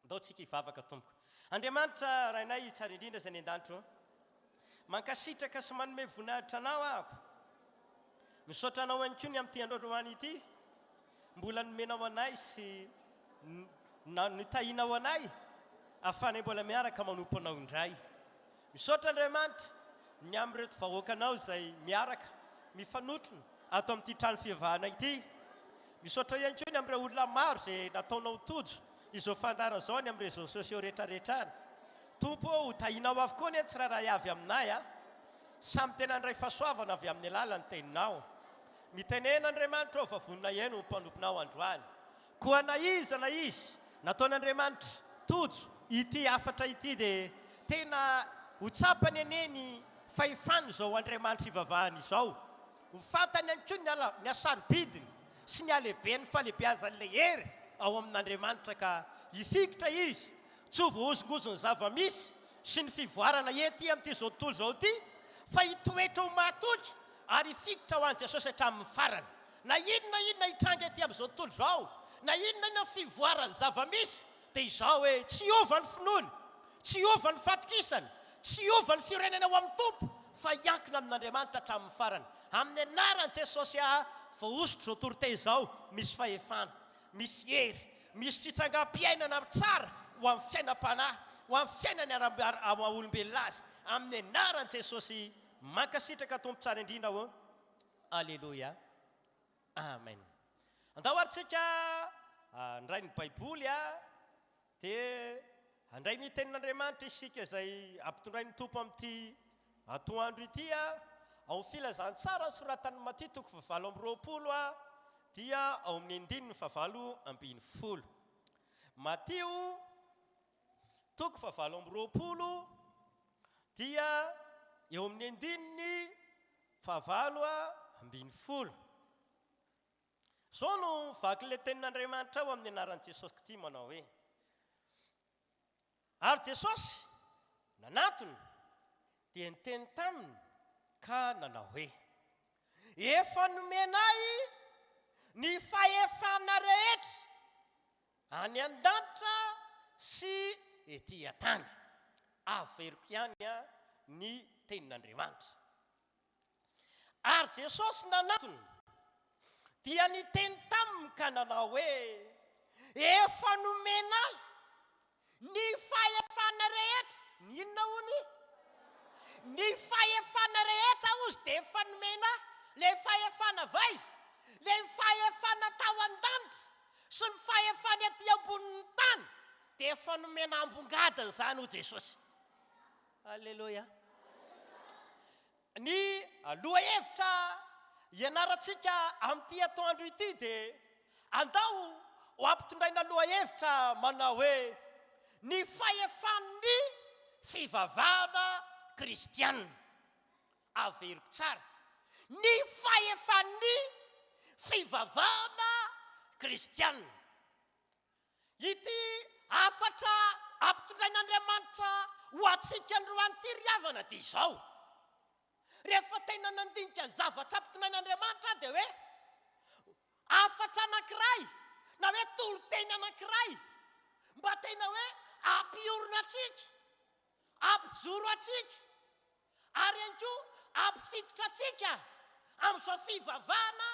Andao tsika hivavaka tompoko. Andriamanitra Rainay tsara indrindra izay any an-danitra ô. Mankasitraka sy manome voninahitra Anao ahako. Misaotra Anao ihany koa ny amin'ity androandroany ity. Mbola nomenao anay sy notahinao anay ahafahanay mbola miaraka manompo Anao indray. Misaotra Andriamanitra ny amin'ireto vahoakanao izay miaraka mifanotrona ato amin'ity trano fivavahana ity. Misaotra ihany koa ny amin'ireo olona maro izay nataonao tojo izao fandaharana izao any amin'ny réseaux sociaux rehetra rehetra any. Tompo ô, ho tahinao avokoa anie ny tsirairay avy aminay a. Samy tena handray fahasoavana avy amin'ny alalan'ny teninao. Mitenena Andriamanitra ô fa vonona hihaino ny mpanomponao androany. Koa na iza na iza nataon'Andriamanitra tojo ity hafatra ity dia tena ho tsapany anie ny fahefan'izao Andriamanitra ivavahany izao. Ho fantany ihany koa ny ny hasarobidiny sy ny halehiben'ny fahalehibeazan'ilay hery ao amin'Andriamanitra ka hifikitra izy tsy ho voahozongozon'ny zava-misy sy ny fivoarana ety amin'ity izao tontolo izao ity fa hitoetra ho mahatoky ary hifikitra ho an'i Jesosy hatramin'ny farany. Na inona na inona hitranga ety amin'izao tontolo izao, na inona na inona fivoaran'ny zava-misy, dia izao hoe, tsy hiova ny finoany, tsy hiova ny fatokisany, tsy hiova ny fiorenany ao amin'ny Tompo, fa hiankina amin'Andriamanitra hatramin'ny farany. Amin'ny anaran'i Jesosy aho voahosotra izao toriteny izao, misy fahefana, misy hery, misy fitrangam-piainana tsara ho amin'ny fiainam-panahy, ho amin'ny fiainany ara-maha-olombelona azy. Amin'ny anaran'i Jesosy, mankasitraka Tompo tsara indrindra ô. Aleloia. Amen. Andao ary tsika handray ny Baiboly a, dia Handray ny tenin'Andriamanitra isika izay ampitondrain'ny Tompo amin'ity atoandro ity ao amin'ny Filazantsara nosoratan'i Matio toko fahavalo amby roapolo dia ao amin'ny andininy fahavalo ambinifolo. Matio toko fahavalo amby roapolo dia eo amin'ny andininy fahavalo ambinifolo. Izao no vakin'ilay tenin'Andriamanitra ao amin'ny anaran'i Jesosy Kty manao hoe, Ary Jesosy nanatona dia niteny taminy ka nanao hoe, Efa nomena ahy ny fahefana rehetra any an-danitra sy ety an-tany. Averiko ihany ny tenin'Andriamanitra. Ary Jesosy nanatona, dia niteny taminy ka nanao hoe, Efa nomena ahy ny fahefana rehetra. Ny inona hono? Ny fahefana rehetra hozy dia efa nomena ahy. Ilay fahefana avy aiza? Ilay fahefana tao an-danitra sy ny fahefana ety ambonin'ny tany dia efa nomena ambongadiny izany hoy Jesosy. Aleloia. Ny lohahevitra ianarantsika amin'ity atoandro ity dia andao ho ampitondraina lohahevitra manao hoe ny fahefan'ny fivavahana kristiana. Averiko tsara, ny fahefan'ny fivavahana kristiana. Ity hafatra ampitondrain'Andriamanitra ho antsika androany ity ry havana dia izao, rehefa tena nandinika ny zavatra ampitondrain'Andriamanitra aho dia hoe hafatra anankiray na hoe toriteny anankiray mba tena hoe hampiorina antsika, hampijoro antsika ary ihany koa hampifitotra antsika amin'izao fivavahana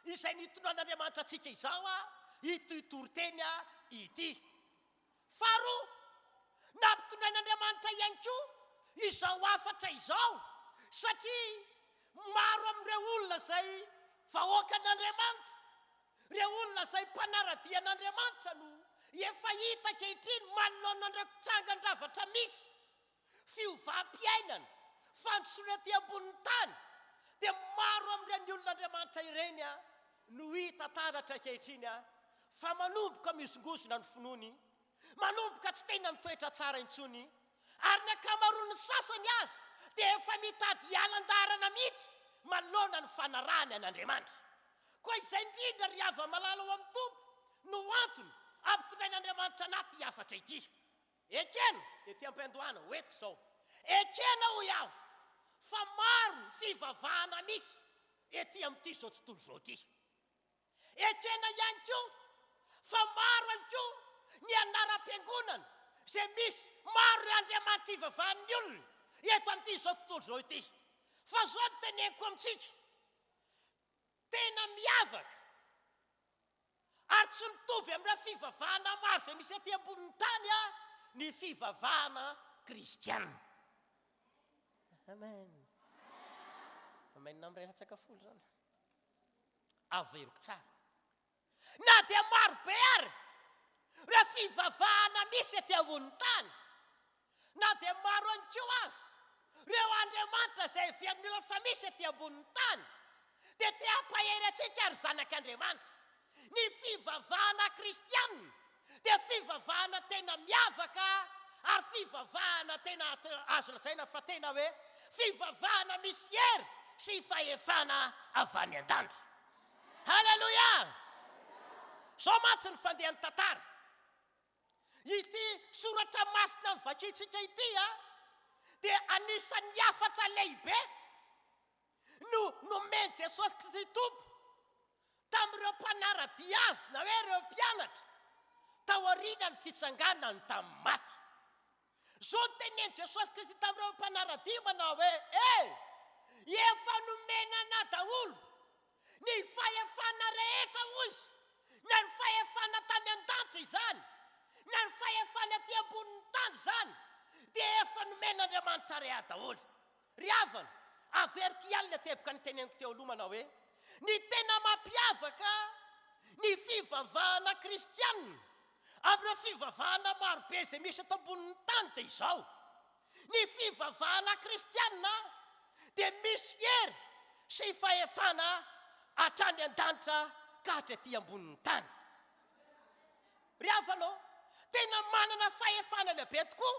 izay nitondran'Andriamanitra antsika izao ity toriteny ity. Faharoa, nampitondrain'Andriamanitra ihany koa izao hafatra izao satria maro amin'ireo olona izay vahoakan'Andriamanitra, ireo olona izay mpanara-dia an'Andriamanitra no efa hita ankehitriny manoloana an'ireo trangan-javatra misy fiovam-piainana, fandrosoana ety ambonin'ny tany, dia maro amin'ireny olon'Andriamanitra ireny no hita taratra ankehitriny fa manomboka mihozongozona ny finoany, manomboka tsy tena mitoetra tsara intsony, ary ny ankamaroan'ny sasany aza dia efa mitady hiala an-daharana mihitsy manoloana ny fanarahany an'Andriamanitra. Koa izay indrindra ry hava-malala ao amin'ny Tompo no antony ampitondrain'Andriamanitra anaty hafatra ity. Ekena, ety am-piandohana, ho entiko izao. Ekena hoy aho fa maro ny fivavahana misy ety amin'ity izao tontolo izao ity. Ekena ihany koa fa maro ihany koa ny anaram-piangonana izay misy, maro ireo andriamanitra ivavahan'ny olona eto amin'ity izao tontolo izao ity. Fa izao no teneniko amintsika, tena miavaka Ary tsy mitovy amin'ireo fivavahana maro izay misy ety ambonin'ny tany ny fivavahana kristiana. Amen. Amen amin'ilay latsaka folo izany. Averiko tsara. Na dia maro be ary ireo fivavahana misy ety ambonin'ny tany, Na dia maro ihany koa aza ireo andriamanitra izay heverin'ny olona fa misy ety ambonin'ny tany, dia te hampahery antsika ry zanak'Andriamanitra. Ny fivavahana kristianina dia fivavahana tena miavaka ary fivavahana tena azo lazaina fa tena hoe fivavahana misy hery sy fahefana avy any an-danitra. Haleloia! Izao mantsy ny fandehan'ny tantara. Ity soratra masina novakintsika ity dia anisan'ny hafatra lehibe no nomen'i Jesosy Kristy Tompo tamin'ireo mpanara-dia Azy na hoe ireo mpianatra taorian'ny fitsanganany tamin'ny maty. Izao no tenenin'i Jesosy Kristy tamin'ireo mpanara-dia manao hoe, E! Efa nomena anà daholo ny fahefana rehetra, hoy Izy, na ny fahefana tany an-danitra izany, na ny fahefana aty ambonin'ny tany izany, dia efa nomen'Andriamanitra reha daholo. Ry havana, averiko ihany ilay teboka noteneniko teo aloha manao hoe, ny tena mampiavaka ny fivavahana kristianina. Amin'ireo fivavahana marobe izay misy eto ambonin'ny tany dia izao, ny fivavahana kristiana dia misy hery sy fahefana hatrany an-danitra ka hatraty ambonin'ny tany. Ry havana ô, tena manana fahefana lehibe tokoa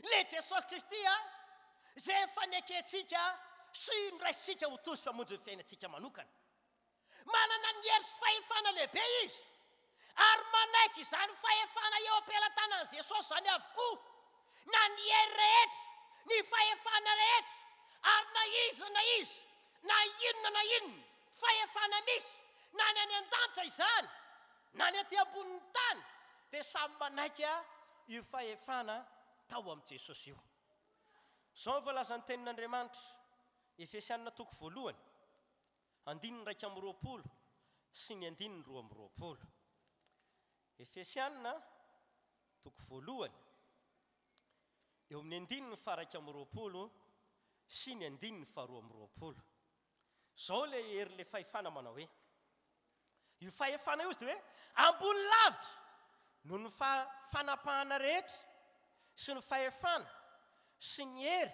ilay Jesosy Kristy izay efa nekentsika sy noraisintsika ho Tompo sy Mpamonjy ny fiainantsika manokana. Manana ny hery sy fahefana lehibe izy, ary manaiky izany fahefana eo am-pelatanan'i Jesosy izany avokoa, na ny hery rehetra, ny fahefana rehetra, ary na iza na iza, na inona na inona fahefana misy, na ny any an-danitra izany, na ny aty ambonin'ny tany, dia samy manaiky io fahefana tao amin'i Jesosy io. Izao no voalazan'ny Tenin'Andriamanitra, Efesiana toko voalohany, andininy 21 sy ny andininy 22. Efesiana toko voalohany, eo amin'ny andininy faha-21 sy ny andininy faha-22. Izao ilay herin'ilay fahefana manao hoe, Io fahefana io izy dia hoe ambony lavitra noho ny fanapahana rehetra sy ny fahefana sy ny hery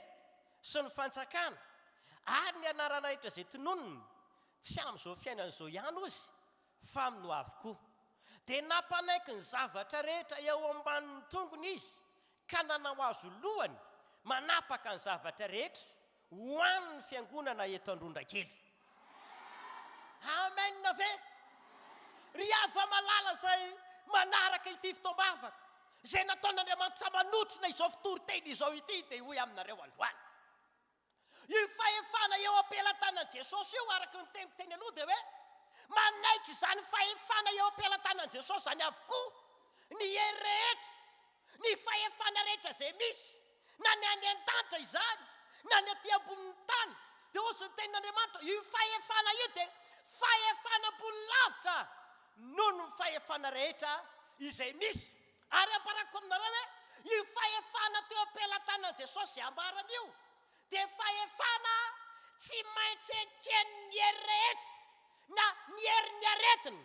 sy ny fanjakana ary ny anarana rehetra izay tononina, tsy amin'izao fiainana izao ihany ozy fa amin'ny ho avy koa. Dia nampanaiky ny zavatra rehetra eo ambanin'ny tongony izy ka nanao azy ho lohany manapaka ny zavatra rehetra Ho an ny fiangonana eto Androndrakely. Amen ve? Ry hava-malala izay manaraka ity fotoam-bavaka izay nataon'Andriamanitra manotrona izao fitoriteny izao ity dia hoy aminareo androany. Io fahefana eo am-pelatanan'i Jesosy io araka ny teniko teny aloha dia hoe manaiky izany fahefana eo am-pelatanan'i Jesosy izany avokoa ny hery rehetra, ny fahefana rehetra izay misy na ny any an-danitra izany, na ny aty ambonin'ny tany, dia hozy ny tenin'Andriamanitra, io fahefana io dia fahefana ambony lavitra noho ny fahefana rehetra izay misy. Ary ambarako aminareo hoe, io fahefana teo am-pelatanan'i Jesosy izay ambarany io, dia fahefana tsy maintsy eken'ny hery rehetra, na ny herin'ny aretina,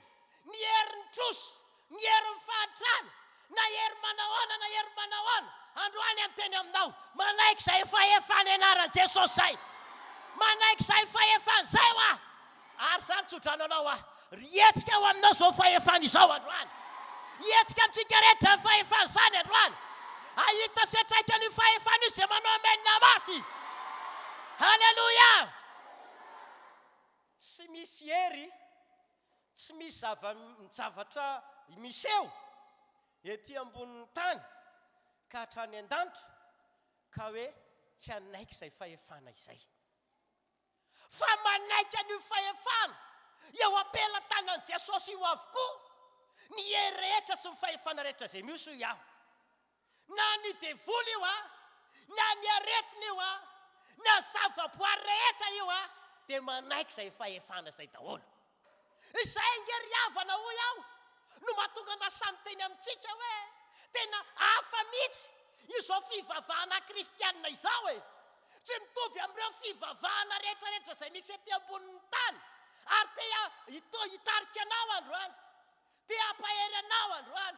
ny herin'ny trosa, ny herin'ny fahantrana, na hery manahoana na hery manahoana, androany aho miteny aminao, manaiky izay fahefana anaran'i Jesosy izay, manaiky izay fahefana izay ho aho, ary izany tsodrano anao aho, hihetsika ao aminao izao fahefana izao androany, hihetsika amintsika rehetra ny fahefana izany androany, hahita fiantraikany io fahefana io izay manao amen mafy, haleloia. Tsy misy hery, tsy misy zava-javatra miseho ety ambonin'ny tany ka hatrany an-danitra ka hoe tsy hanaiky izay fahefana izay. Fa manaiky an'io fahefana eo am-pelatanan'i Jesosy io avokoa ny hery rehetra sy ny fahefana rehetra izay misy hoy aho. Na ny devoly io an, na ny aretina io an, na zavaboary rehetra io an, dia manaiky izay fahefana izay daholo. Izay ange ry havana hoy aho no mahatonga anà samy miteny amintsika hoe tena hafa mihitsy izao fivavahana kristianina izao e! Tsy mitovy amin'ireo fivavahana rehetra rehetra izay misy ety ambonin'ny tany ary te hitarika anao androany. Te hampahery anao androany,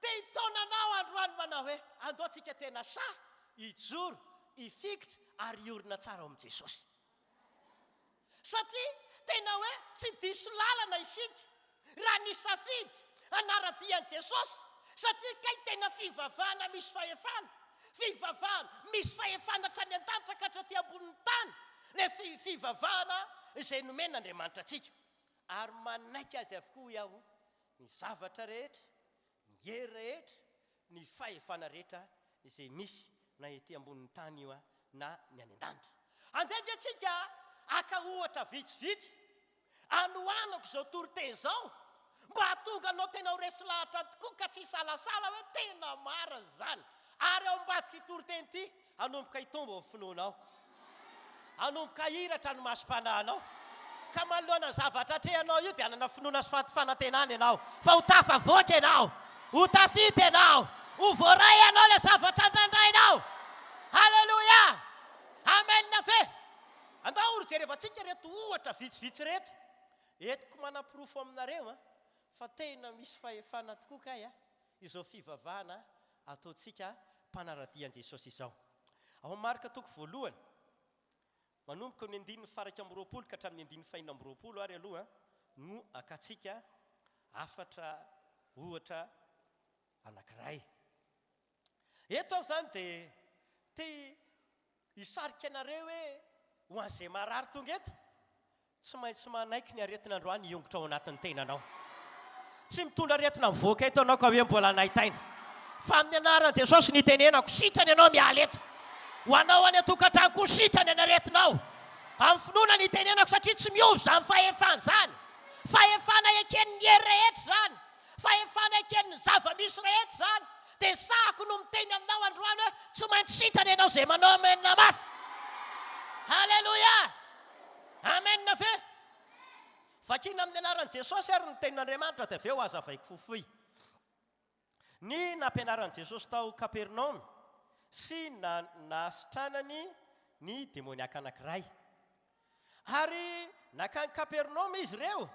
te hitaona anao androany manao hoe, andao tsika tena sahy hijoro, hifikitra ary hiorina tsara ao amin'i Jesosy. Satria tena hoe tsy diso lalana isika raha nisafidy hanara-dia an'i Jesosy, satria kay tena fivavahana misy fahefana, fivavahana misy fahefana hatrany an-danitra ka hatraty ambonin'ny tany, ilay fivavahana izay nomen'Andriamanitra antsika. Ary manaiky azy avokoa hoy aho, ny zavatra rehetra, ny hery rehetra, ny fahefana rehetra izay misy na ety ambonin'ny tany io na ny any an-danitra. Andeha ange tsika haka ohatra vitsivitsy hanohanako izao toriteny izao mba hahatonga anao tena ho resy lahatra tokoa ka tsy hisalasala hoe tena marina izany. Ary ao ambadik'ity toriteny ity, hanomboka hitombo ny finoanao. Hanomboka hahiratra ny masom-panahinao. Ka manoloana ny zavatra atrehanao io dia hanana finoana sy fanantenana ianao fa ho tafavoaka ianao, ho tafita ianao, ho voaray ianao ilay zavatra andrandrainao. Haleloia! Amen ve? Andao ho jerevantsika ireto ohatra vitsivitsy ireto. Entiko manaporofo aminareo fa tena misy fahefana tokoa kay. izao fivavahana ataontsika mpanara-dia an'i Jesosy izao. Ao amin'ny Marka toko voalohany, manomboka amin'ny andininy faha-21 ka hatramin'ny andininy faha-26 ary aloha no akantsika hafatra ohatra anankiray. Eto aho izany dia te hisarika anareo hoe ho an'izay marary tonga eto, tsy maintsy manaiky ny aretina androany hiongotra ao anatin'ny tenanao. Tsy mitondra aretina mivoaka eto ianao ka hoe mbola hanaintaina. Fa amin'ny anaran'i Jesosy no itenenako, sitrana ianao miala eto. Ho anao any an-tokantrano koa sitrana ny aretinao. Amin'ny finoana no itenenako satria tsy miova izany fahefana izany. Fahefana eken'ny hery rehetra izany. Fahefana eken'ny zava-misy rehetra izany. Dia sahako no miteny aminao androany hoe tsy maintsy sitrana ianao izay manao amen mafy. Haleloia! Amen ve? Vakiana amin'ny anaran'i Jesosy ary ny tenin'Andriamanitra dia avy eo hazavaiko fohifohy. Ny nampianaran'i Jesosy tao Kapernaomy sy nahasitranany ny demoniaka anankiray. Ary nankany Kapernaomy izy ireo,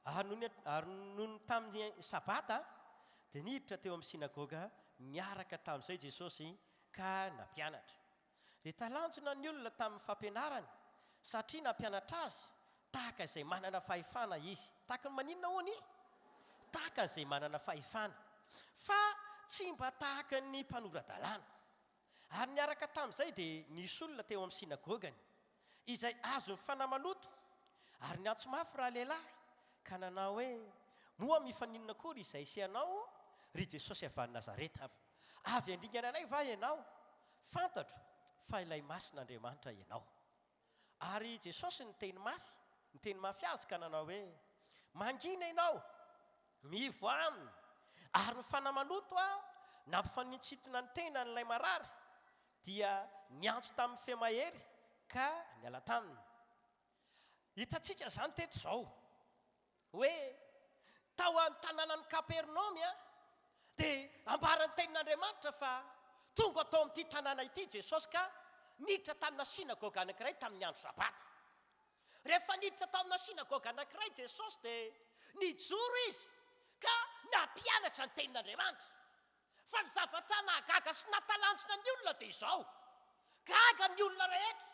ary nony, ary nony tamin'ny Sabata, dia niditra teo amin'ny synagoga niaraka tamin'izay Jesosy ka nampianatra. Dia talanjona ny olona tamin'ny fampianarany, satria nampianatra azy tahaka izay manana fahefana izy. Tahaka ny maninona hono i? Tahaka izay manana fahefana, fa tsy mba tahaka ny mpanora-dalàna. Ary niaraka tamin'izay dia nisy olona teo amin'ny synagogany, izay azon'ny fanahy maloto, ary niantso mafy ralehilahy, ka nanao hoe, Moa mifaninona akory izay sy ianao, ry Jesosy avy any Nazareta? Avy handringana anay va ianao? Fantatro fa ilay Masin'Andriamanitra ianao. Ary Jesosy niteny mafy, niteny mafy azy ka nanao hoe, Mangina ianao! Mivoaha aminy! Ary ny fanahy maloto nampifanintsintona ny tenan'ilay marary, dia niantso tamin'ny feo mahery ka niala taminy. Hitantsika izany teto izao, hoe tao an-tanànan'i Kapernaomy dia ambaran'ny Tenin'Andriamanitra fa tonga tao amin'ity tanàna ity Jesosy ka niditra tamina synagoga anankiray tamin'ny andro Sabata. Rehefa niditra tao amina synagoga anankiray Jesosy dia nijoro Izy ka nampianatra ny Tenin'Andriamanitra. Fa ny zavatra nahagaga sy nahatalanjona ny olona dia izao, gaga ny olona rehetra,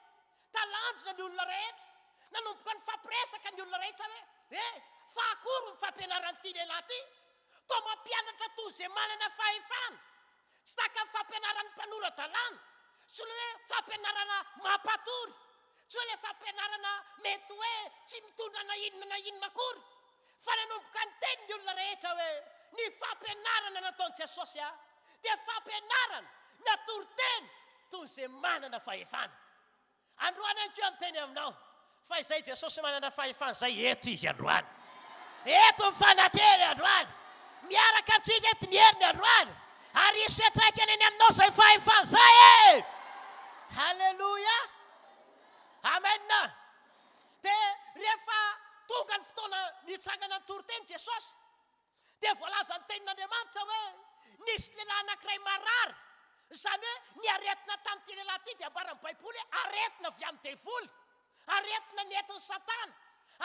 talanjona ny olona rehetra, nanomboka nifampiresaka ny olona rehetra hoe, Eh, fa akory ny fampianaran'ity lehilahy ity? Toa mampianatra toy izay manana fahefana, tsy tahaka ny fampianaran'ny mpanora-dalàna, tsy ilay hoe fampianarana mampatory, tsy hoe ilay fampianarana mety hoe tsy mitondra na inona na inona akory, Fa nanomboka niteny ny olona rehetra hoe, Ny fampianarana nataon'i Jesosy dia fampianarana na toriteny toy izay manana fahefana. Androany ihany koa aho miteny aminao fa izay Jesosy manana fahefana izay eto Izy androany. Eto ny fanatrehany androany. Miaraka amintsika eto ny heriny androany. Ary hisy fiantraikany eny aminao izay fahefana izay e! Haleloia! Amen! Dia rehefa tonga ny fotoana nitsangana nitory teny Jesosy, dia voalazan'ny tenin'Andriamanitra hoe nisy lehilahy anankiray marary, izany hoe ny aretina tamin'ity lehilahy ity dia ambaran'ny Baiboly hoe aretina avy amin'ny devoly, aretina nentin'i Satana,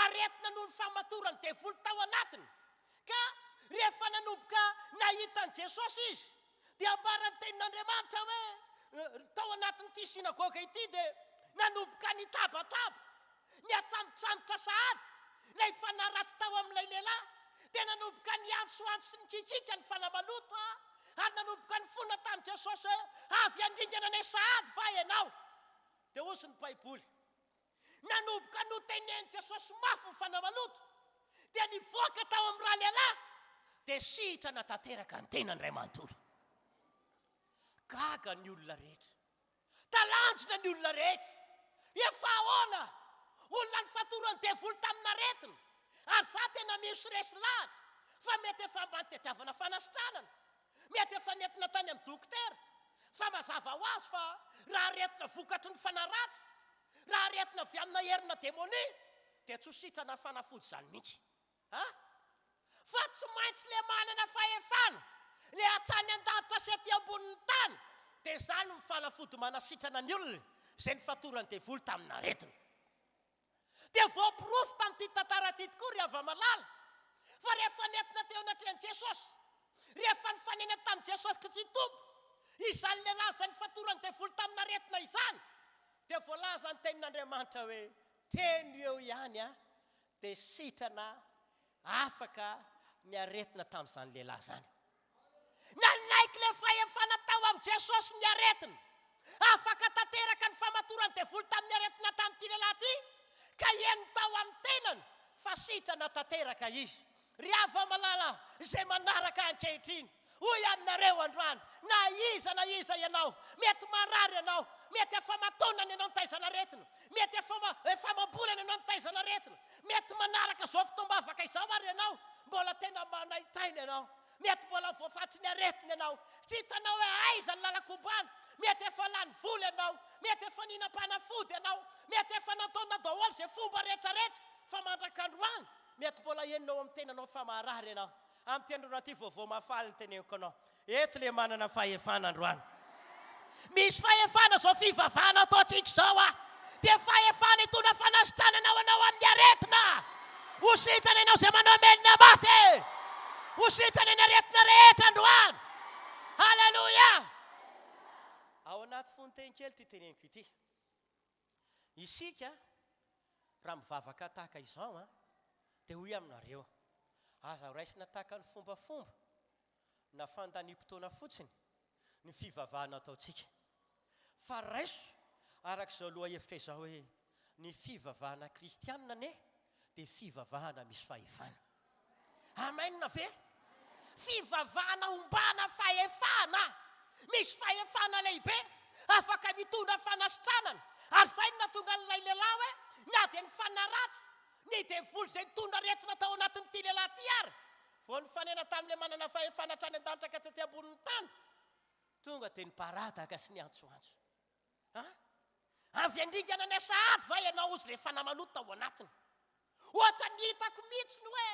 aretina noho ny famatoran'ny devoly tao anatiny. Ka rehefa nanomboka nahita an'i Jesosy izy, Dia ambaran'ny Tenin'Andriamanitra hoe tao anatin'ity synagoga ity dia nanomboka nitabataba, niatsambotsambotra sahady ilay fanahy ratsy tao amin'ilay lehilahy, dia nanomboka niantsoantso sy nikikiaka ny fanahy maloto ary nanomboka nifona tamin'i Jesosy hoe, Avy handringana anay sahady va ianao? Dia hozy ny Baiboly, Nanomboka notenenin'i Jesosy mafy ny fanahy maloto, dia nivoaka tao amin'ny ralehilahy, dia sitrana tanteraka ny tenany iray manontolo. Gaga ny olona rehetra. Talanjona ny olona rehetra. Efa ahoana? Olona nifatoran'ny devoly tamin'aretina. Ary za tena mino sy resy lahatra fa mety efa mba nitadiavana fanasitranana. Mety efa nentina tany amin'ny dokotera. Fa mazava ho azy fa raha aretina vokatry ny fanahy ratsy, raha aretina avy amina herina demonia, dia tsy ho sitrana fanafody izany mihitsy. A! Fa tsy maintsy le manana fahefana, le hatrany an-danitra sy aty ambonin'ny tany, dia izany no fanafody manasitrana ny olona izay nifatoran'ny devoly tamin'aretina. Dia voaporofo tamin'ity tantara ity tokoa ry hava-malala fa rehefa nentina teo anatrehan'i Jesosy. Rehefa nifanena tamin'i Jesosy Kristy Tompo izany lehilahy izay nifatoran'ny devoly tamin'aretina izany, dia voalaza ny tenin'Andriamanitra hoe, Teny eo ihany dia sitrana afaka ny aretina tamin'izany lehilahy izany. Nanaiky ilay fahefana tao amin'i Jesosy ny aretina. Afaka tanteraka ny famatoran'ny devoly tamin'ny aretina tamin'ity lehilahy ity, ka heno tao amin'ny tenany fa sitrana tanteraka izy. Ry hava-malala izay manaraka ankehitriny, hoy aminareo androany, na iza na iza ianao, mety marary ianao, mety efa aman-taonany ianao nitaizana aretina, mety efa efa amam-bolana ianao nitaizana aretina, mety manaraka izao fotoam-bavaka izao ary ianao, mbola tena manaintaina ianao, mety mbola voafatry ny aretina ianao, tsy hitanao hoe aiza ny lalan-kobana, mety efa lany vola ianao, mety efa nihinam-panafody ianao, mety efa nataonao daholo izay fomba rehetrarehetra, fa mandrak'androany, Mety mbola henonao amin'ny tenanao fa marary ianao. Amin'ity androana ity vaovao mahafaly ny teneniko anao. Eto le manana fahefana androany. Misy fahefana izao fivavahana ataontsika izao ah. Dia fahefana hitondra fanasitranana ho anao amin'ny aretina. Ho sitrana ianao izay manao menina mafy e. Ho sitrana ny aretina rehetra androany. Haleloia. Ao anaty fononteny kely ity teneniko ity. Isika raha mivavaka tahaka izao an, dia hoy aminareo, aza raisina tahaka ny fombafomba na fandaniam-potoana fotsiny ny fivavahana ataontsika, fa raiso araka izao lohahevitra izao hoe, ny fivavahana kristianina anie dia fivavahana misy fahefana. Amen ve? Fivavahana ombana fahefana. Misy fahefana lehibe afaka mitondra fanasitranana. Ary izay no nahatonga an'ilay lehilahy hoe na dia ny fanahy ratsy, ny devoly izay nitondra aretina tao anatin'ity lehilahy ity ary vao nifanena tamin'ilay manana fahefana hatrany an-danitra ka tety ambonin'ny tany, tonga dia niparadaka sy niantsoantso. An? Avy handringana anay sahady va ianao hozy ilay fanahy maloto tao anatiny? Ohatran'ny hitako mihitsy ny hoe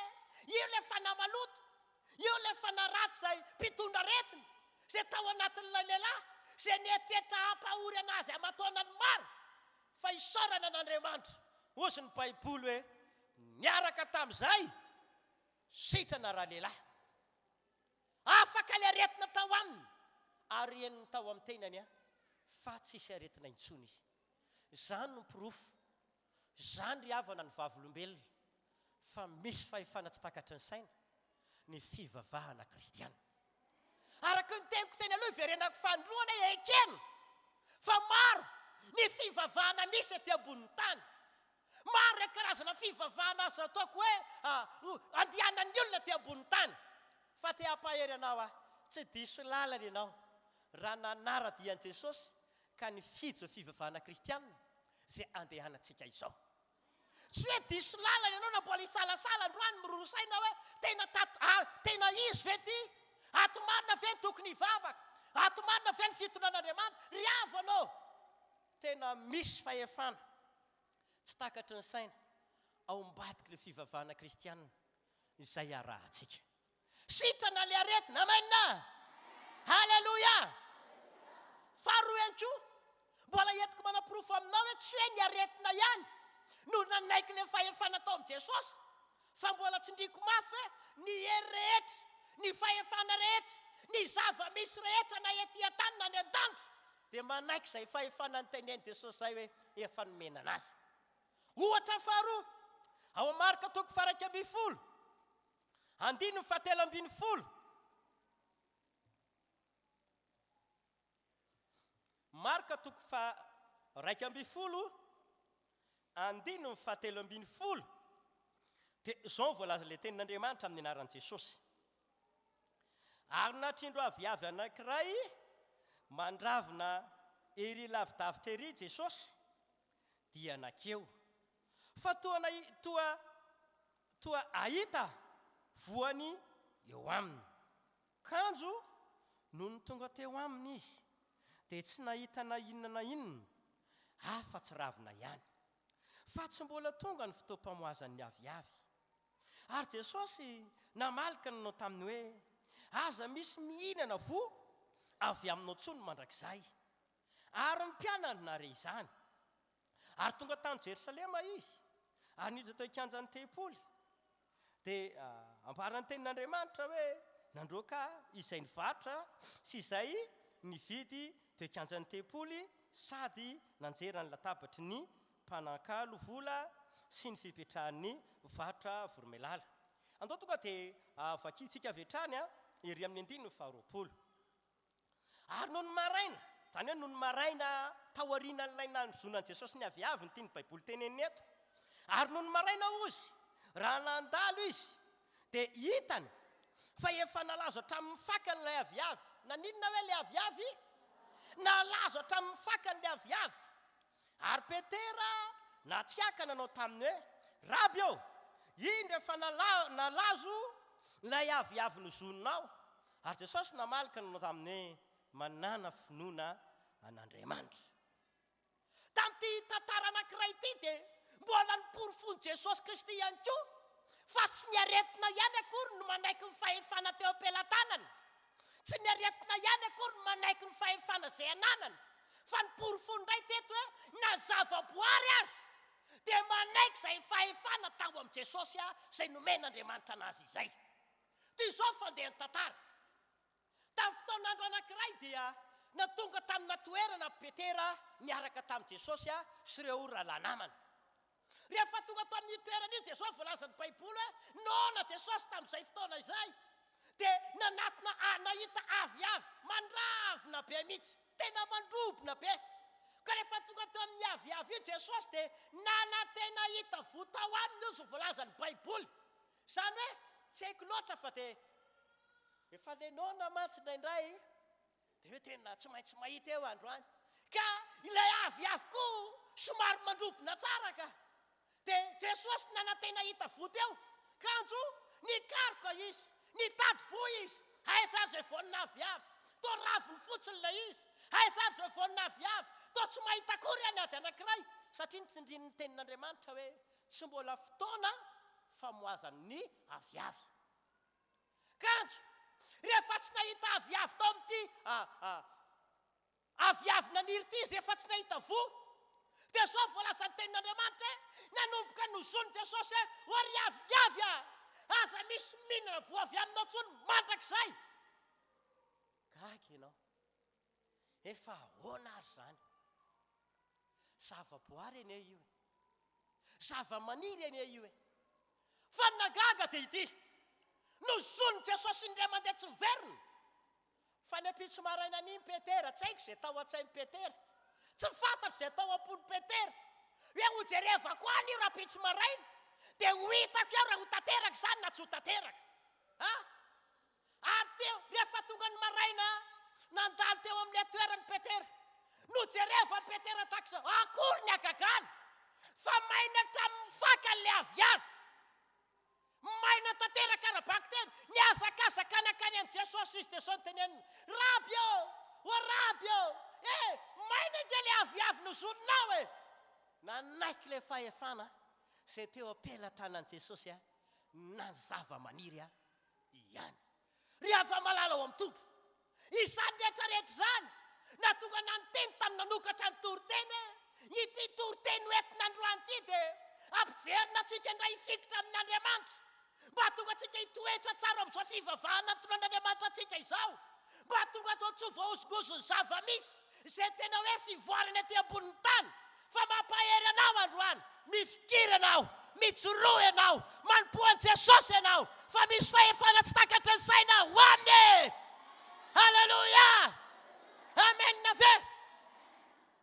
io ilay fanahy maloto, io ilay fanahy ratsy izay mpitondra aretina, izay tao anatin'ilay lehilahy, izay nieritreritra hampahory an'azy aman-taonany maro. Fa isaorana an'Andriamanitra, hozy ny Baiboly hoe niaraka tamin'izay sitrana ralehilahy. Afaka ilay aretina tao aminy ary henony tao amin'ny tenany fa tsisy aretina intsony izy. Izany no porofo, izany ry havana ny vavolombelona fa misy fahefana tsy takatry ny saina ny fivavahana kristiana. Araka ny teniko teny aloha iverenako fanindroany hoe ekena fa maro ny fivavahana misy ety ambonin'ny tany. Maro ireo karazana fivavahana azo ataoko hoe andehanan'ny olona aty ambonin'ny tany. Fa te hampahery anao aho, tsy diso lalana ianao raha nanara-dia an'i Jesosy ka nifidy izao fivavahana kristianina izay andehanantsika izao. Tsy hoe diso lalana ianao na mbola hisalasala androany miroro saina hoe tena tato, tena izy ve ity? Ato marina ve ny tokony hivavaka? Ato marina ve ny fitondran'Andriamanitra? Ry havana ô! Tena misy fahefana tsy takatry ny saina ao ambadiky ilay fivavahana kristianina izay arahantsika. Sitrana ilay aretina, amen! Haleloia! Faharoa ihany koa, mbola entiko manaporofo aminao hoe tsy hoe ny aretina ihany no nanaiky ilay fahefana tao amin'i Jesosy, fa mbola tsindriako mafy hoe ny hery rehetra, ny fahefana rehetra, ny zava-misy rehetra na ety an-tany na any an-danitra dia manaiky izay fahefana notenenin'i Jesosy izay hoe efa nomena an'azy. Ohatra faharoa, ao amin'ny Marka toko faha-11, andininy fahatelo ambin'ny folo. Marka toko faha-11, andininy fahatelo ambin'ny folo, dia izao no voalazan'ilay tenin'Andriamanitra amin'ny anaran'i Jesosy. Ary natrindro aviavy anankiray mandravina ery lavidavitra ery Jesosy, dia nakeo. Fa toa toa toa ahita voany eo aminy. Kanjo nony tonga teo aminy izy, dia tsy nahita na inona na inona, afa-tsy ravina ihany. Fa tsy mbola tonga ny fotoam-pamoazan'ny aviavy. Ary Jesosy namaly ka nanao taminy hoe, Aza misy mihinana voa avy aminao intsony mandrakizay. Ary ny mpianany nahare izany. Ary tonga tany Jerosalema izy, ary niditra teo an-kianjan'ny tempoly. Dia ambaran'ny tenin'Andriamanitra hoe, Nandroaka izay nivarotra sy izay nividy teo an-kianjan'ny tempoly sady nanjera ny latabatry ny mpanankalo vola sy ny fipetrahan'ny mpivarotra voromailala. Andao tonga dia vakintsika avy hatrany ery amin'ny andininy faharoapolo. Ary nony maraina, izany hoe nony maraina taorianan'ilay nanozonan'i Jesosy ny aviavy no tian'ny Baiboly tenenina eto. Ary nony maraina hozy, raha nandalo izy, dia hitany fa efa nalazo hatramin'ny fakany ilay aviavy. Naninona hoe ilay aviavy? Nalazo hatramin'ny fakany ilay aviavy. Ary Petera natsiaka nanao taminy hoe, Raby ô, indro efa nalazo ilay aviavy nozoninao. Ary Jesosy namaly ka nanao taminy hoe, Manàna finoana an'Andriamanitra. Tamin'ity tantara anankiray ity dia mbola noporofoin'i Jesosy Kristy ihany koa fa tsy ny aretina ihany akory no manaiky ny fahefana teo am-pelatanany. Tsy ny aretina ihany akory no manaiky ny fahefana izay ananany, fa noporofoiny indray teto hoe na zava-boary aza dia manaiky izay fahefana tao amin'i Jesosy izay nomen'Andriamanitra anazy izay. Toy izao ny fandehan'ny tantara. Tamin'ny fotoan'andro anankiray dia natonga tamina toerana Petera niaraka tamin'i Jesosy sy ireo rahalahy namany. Rehefa tonga tao amin'io toerana io dia izao no voalazan'ny Baiboly hoe noana Jesosy tamin'izay fotoana izay dia nanatona nahita aviavy mandravona be mihitsy, tena mandrobona be. Ka rehefa tonga teo amin'ny aviavy io Jesosy dia nanantena hahita voa tao aminy hozy ny voalazan'ny Baiboly. Izany hoe tsy haiko loatra fa dia efa le noana mantsy indraindray dia hoe tena tsy maintsy mahita eo androany. Ka ilay aviavy koa somary mandrobona tsara ka. Dia Jesosy nanantena hahita voa teo, kanjo nikaroka izy, nitady voa izy, aiza ary izay voanina aviavy? Toa raviny fotsiny ilay izy, aiza ary izay voanina aviavy? Toa tsy mahita akory aho ny ady anankiray, satria notsindrin'ny tenin'Andriamanitra hoe Tsy mbola fotoana famoazan'ny aviavy. Kanjo, rehefa tsy nahita aviavy tao amin'ity aviavy naniry ity izy, rehefa tsy nahita voa, dia izao voalazan'ny tenin'Andriamanitra hoe, nanomboka nozonin'i Jesosy hoe, O ry aviavy a! Aza misy mihinana voa avy aminao intsony mandrakizay. Gaga ianao. Efa ahoana ary izany? Zava-boary anie io e! Zava-maniry anie io e! Fa ny nahagaga dia ity, nozonin'i Jesosy indray mandeha tsy niverina, fa ny ampitso maraina an'iny Petera, tsy haiko izay tao an-tsain'i Petera, tsy fantatro izay tao am-pon'i Petera, hoe hojerevako any io rahampitso maraina, dia ho hitako eo raha ho tanteraka izany na tsy ho tanteraka. A! Ary teo, rehefa tonga ny maraina, nandalo teo amin'ilay toerana i Petera. Nojerevan'i Petera tahaka izao, akory ny hagagana, fa maina hatramin'ny fakany ilay aviavy. Maina tanteraka ara-bakiteny. Nihazakazaka nankany amin'i Jesosy izy, dia izao no teneniny, Raby ô! Ô Raby ô! E, maina ange ilay aviavy nozoninao e! Nanaiky ilay fahefana izay teo am-pelatanan'i Jesosy na ny zava-maniry ihany. Ry hava-malala ao amin'ny Tompo, izany rehetra rehetra izany nahatonga anà niteny tamin'ny nanokatra ny toriteny hoe, ity toriteny hoentina androany ity dia hampiverina antsika indray hifikitra amin'Andriamanitra, mba hahatonga antsika hitoetra tsara amin'izao fivavahana nitondran'Andriamanitra antsika izao, mba hahatonga anao tsy ho voahozongozon'ny zava-misy. Izay tena hoe fivoarana ety ambonin'ny tany fa mampahery anao androany, mifikira ianao, mijoroa ianao, manompoa an'i Jesosy ianao fa misy fahefana tsy takatry ny saina ao aminy e! Haleloia! Amen ve?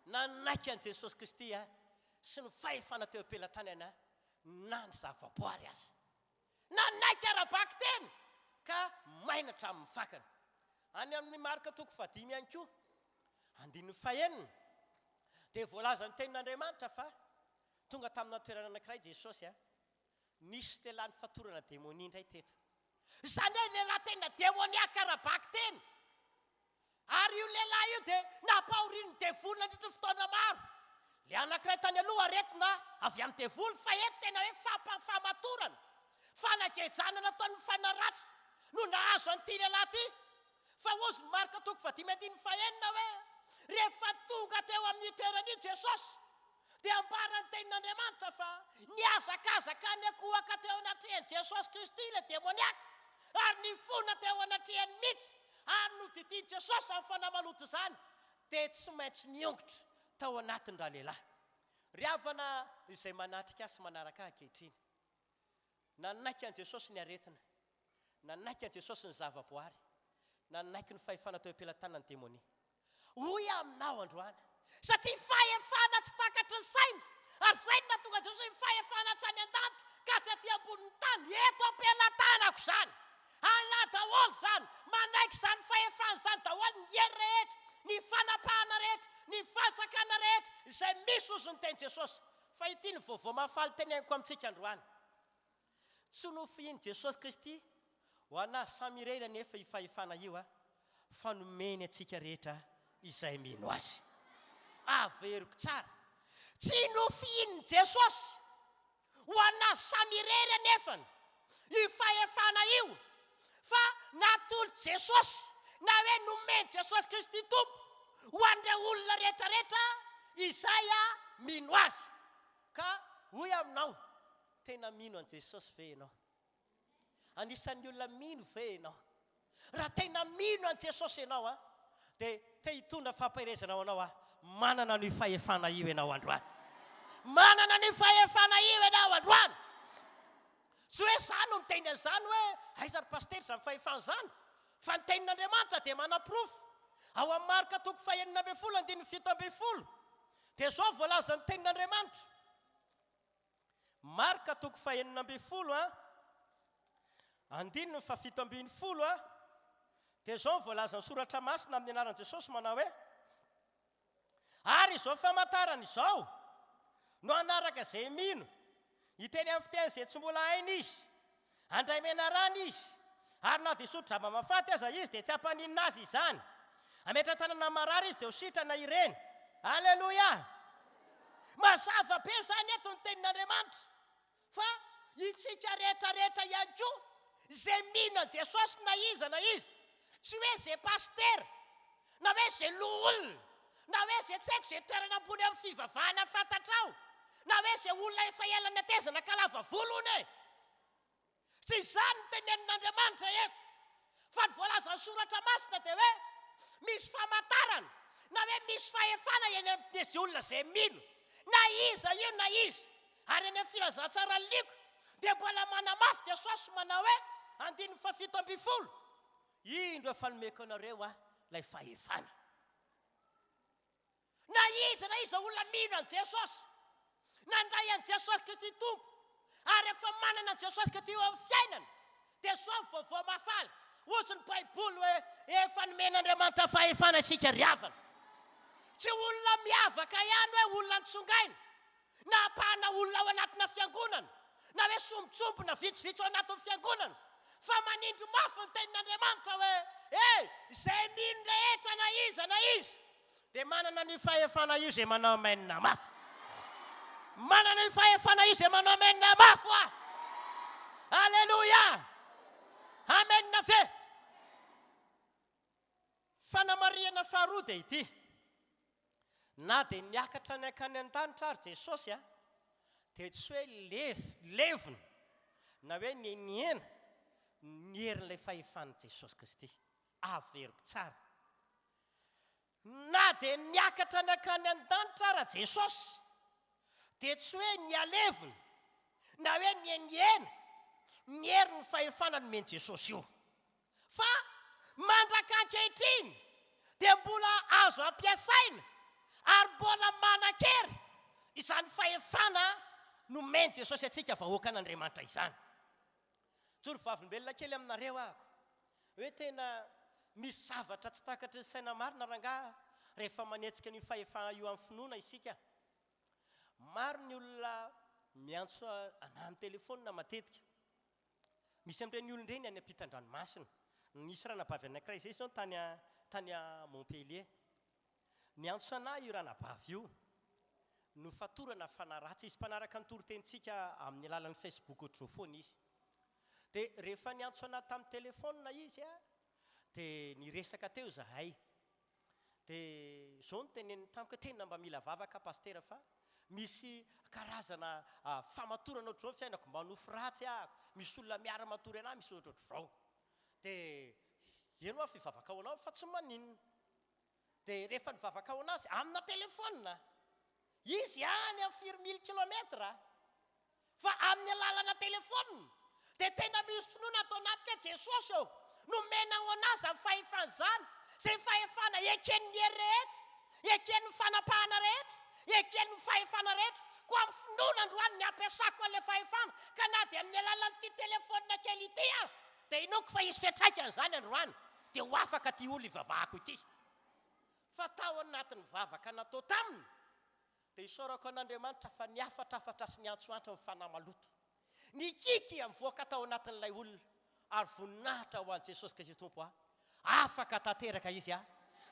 Nanaiky an'i Jesosy Kristy sy ny fahefana teo am-pelatanana na ny zavaboary aza. Nanaiky ara-bakiteny ka maina hatramin'ny fakany. Any amin'ny Marka toko fahadimy ihany koa, andininy fahenina, dia voalazan'ny Tenin'Andriamanitra fa tonga tamina toerana anankiray Jesosy, nisy lehilahy nifatorana demonia indray teto. Izany hoe lehilahy tena demoniaka ara-bakiteny. Ary io lehilahy io dia nampahorian'ny devoly nandritra ny fotoana maro. Ilay anankiray tany aloha aretina avy amin'ny devoly, fa eto tena hoe fampahafamatorana, fanagejana nataon'ny fanahy ratsy no nahazo an'ity lehilahy ity. Fa hozy ny Marka toko fahadimy andininy fahenina hoe, rehefa tonga teo amin'io toerana io Jesosy, dia ambaran'ny Tenin'Andriamanitra fa nihazakazaka niankohoka teo anatrehan'i Jesosy Kristy ilay demoniaka. Ary nifona teo anatrehany mihitsy, ary nodidian'i Jesosy izany fanahy maloto izany, dia tsy maintsy niongotra tao anatiny ralehilahy. Ry havana izay manatrika ahy sy manaraka ahy ankehitriny, nanaiky an'i Jesosy ny aretina, nanaiky an'i Jesosy ny zavaboary, nanaiky ny fahefana teo am-pelatanan'ny demonia. Hoy aho aminao androany, satria fahefana tsy takatry ny saina, ary izay no nahatonga an'i Jesosy hoe fahefana hatrany an-danitra ka hatraty ambonin'ny tany, eto am-pelatanako izany. Anà daholo izany, manaiky izany fahefana izany daholo ny hery rehetra, ny fanapahana rehetra, ny fanjakana rehetra izay misy hozy ny tenin'i Jesosy. Fa ity no vaovao mahafaly teneniko amintsika androany. Tsy nofihin'i Jesosy Kristy ho an'Azy samy irery anefa io fahefana io, fa nomeny antsika rehetra izay mino Azy. Averiko tsara, tsy nofihin'i Jesosy ho an'Azy samy irery anefa io fahefana io, fa natolotr'i Jesosy, na hoe nomen'i Jesosy Kristy Tompo, ho an'ireo olona rehetrarehetra izay mino Azy. Ka hoy aho aminao, Tena mino an'i Jesosy ve ianao? Anisan'ny olona mino ve ianao? Raha tena mino an'i Jesosy ianao an, dia te hitondra fampaherezana ho anao aho, manana an'io fahefana io ianao androany. Manana an'io fahefana io ianao androany. Tsy hoe izaho no miteny an'izany hoe aiza ry pasitera izany fahefana izany, fa ny tenin'Andriamanitra dia manaporofo. Ao amin'ny Marka toko fahenina ambin'ny folo andininy 17 dia izao voalazan'ny tenin'Andriamanitra. Marka toko fahenina ambin'ny folo a, andininy fahafito ambin'ny folo a, dia izao ny voalazan'ny soratra masina amin'ny anaran'i Jesosy manao hoe, Ary izao famantarana izao no hanaraka izay mino, hiteny amin'ny fiteny izay tsy mbola hainy izy, Handray menarana izy, ary na dia hisotro zava-mahafaty aza izy, dia tsy hampaninona azy izany. Hametra-tanana amin'ny marary izy, dia ho sitrana ireny. Aleloia! Mazava be izany eto ny Tenin'Andriamanitra, fa isika rehetra rehetra ihany koa, izay mino an'i Jesosy na iza na iza, tsy hoe izay pasitera, na hoe izay loholona, na hoe izay tsy haiko izay toerana ambony amin'ny fivavahana fantatrao, na hoe izay olona efa ela netezana ka lava volo hono e! Tsy izany no tenenin'Andriamanitra eto, fa ny voalazan'ny Soratra Masina dia hoe misy famantarana na hoe misy fahefana eny amin'izay olona izay mino, na iza io na iza. Ary any amin'ny Filazantsaran'i Lioka dia mbola manamafy Jesosy manao hoe, andininy fahafito ambin'ny folo, Indro efa nomeko anareo aho ilay fahefana. Na iza na iza olona mino an'i Jesosy, nandray an'i Jesosy Kristy Tompo, ary efa manana an'i Jesosy Kristy eo amin'ny fiainany, dia izao ny vaovao mahafaly, hozy ny Baiboly hoe, efa nomen'Andriamanitra fahefana isika ry havana. Tsy olona miavaka ihany hoe olona nitsongaina, na ampahana olona ao anatina fiangonana, na hoe sombintsombina vitsivitsy ao anatin'ny fiangonana, fa manindry mafy ny tenin'Andriamanitra hoe, E, izay mino rehetra na iza na iza, dia manana an'io fahefana io izay manao amen mafy. Manana io fahefana io izay manao amen mafy hoa. Aleloia! Amen ve? Fanamarihana faharoa dia ity. Na dia niakatra any hankany an-danitra ary Jesosy a, dia tsy hoe levona na hoe nihena ny herin'ilay fahefan'i Jesosy Kristy. Averiko tsara. Na dia niakatra any hankany an-danitra ara Jesosy, dia tsy hoe nihalevona na hoe nihenihena ny herin'ny fahefana nomen'i Jesosy io. Fa mandraka ankehitriny dia mbola azo ampiasaina ary mbola manan-kery izany fahefana nomen'i Jesosy antsika vahoakan'Andriamanitra izany. Joro vavolombelona kely aminareo aho hoe tena misy zavatra tsy takatry ny saina marina rangaha rehefa manetsika an'io fahefana io amin'ny finoana isika. Maro ny olona miantso anah amin'ny telefaonina matetika. Misy amin'ireny olona ireny any ampitan-dranomasina. Nisy ranabavy anankiray izay izao tany tany Montpellier. Niantso anah io ranabavy io. Nofatorana fanahy ratsy izy. Mpanaraka ny toritenintsika amin'ny alalan'ny Facebook ohatr'izao foana izy. Dia rehefa niantso anah tamin'ny telefaonina izy dia niresaka teo izahay. Dia izao no teneniny tamiko hoe tena mba mila vavaka Pasitera fa misy karazana famatorana ohatr'izao ny fiainako, mba nofy ratsy aho, misy olona miara-matory anah, misy ohatrohatr'izao. Dia eny hoa fivavaka ho anao fa tsy maninona. Dia rehefa nivavaka ho anazy amina telephone, izy any amin'ny firy mille kilomètre, fa amin'ny alalana telephone, dia tena misy finoana ato anatiko hoe Jesosy ô, nomena ho anazy izany fahefana izany, izay fahefana eken'ny hery rehetra, eken'ny fanapahana rehetra, eken'ny fahefana rehetra, koa amin'ny finoana androany ny ampiasako an'ilay fahefana, ka na dia amin'ny alalan'ity telephone kely ity aza, dia inoako fa hisy fiantraikany izany androany, dia ho afaka ity olona ivavahako ity. Fa tao anatin'ny vavaka natao taminy, dia isaorako an'Andriamanitra fa nihafatrafatra sy niantsoantso ny fanahy maloto. Nikiky mivoaka tao anatin'ilay olona, ary voninahitra ho an'i Jesosy Kristy Tompo a! Afaka tanteraka izy a!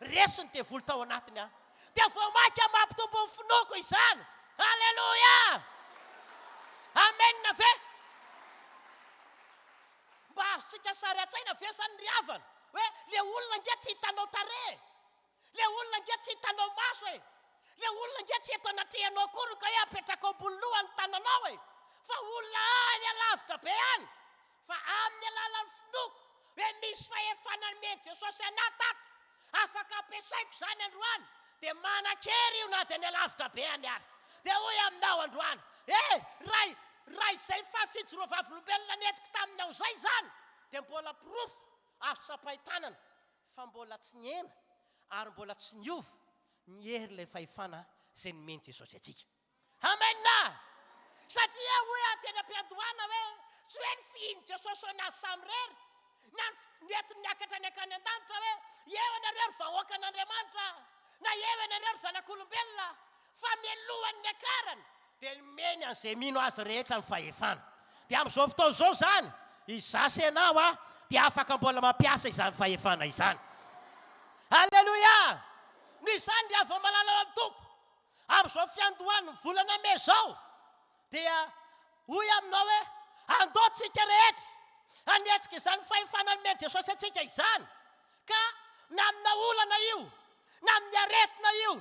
Resy ny devoly tao anatiny a! Dia vao mainka mampitombo ny finoako izany! Aleloia! Amen ve? Mba azontsika sary an-tsaina ve izany ry havana hoe le olona ange tsy hitanao tarehy e! Le olona ange tsy hitanao maso e! Le olona ange tsy eto anatrehanao akory ka hoe apetrako ambony loha ny tananao e! Fa olona any alavitra be any! Fa amin'ny alalan'ny finoako hoe misy fahefana nomen'i Jesosy anah tato, afaka ampiasaiko izany androany, dia manan-kery io na dia any alavitra be any ary. Dia hoy aminao androany, eh, raha raha izay faha fijoroa-vavolombelona nentiko taminao izay izany, dia mbola porofo azo tsapain-tanana fa mbola tsy nihena ary mbola tsy niova ny herin'ilay fahefana izay nomen'i Jesosy antsika. Amen! Satria hoy aho teny am-piandohana hoe tsy hoe ny fihin'i Jesosy ho an'azy samirery na ny nentiny niakatra niankany an-danitra hoe eo ianareo ry vahoakan'Andriamanitra na eo ianareo ry zanak'olombelona fa mialohan'ny niakarany dia nomeny an'izay mino azy rehetra ny fahefana. Dia amin'izao fotoana izao izany, izaho sy ianao a, dia afaka mbola mampiasa izany fahefana izany. Aleloia! Noho izany ry hava-malala ao amin'ny Tompo, Amin'izao fiandohan'ny volana mey izao dia hoy aminao hoe, andao tsika rehetra hanetsika izany fahefana nomen'i Jesosy antsika izany, ka na amina olana io, na amin'ny aretina io,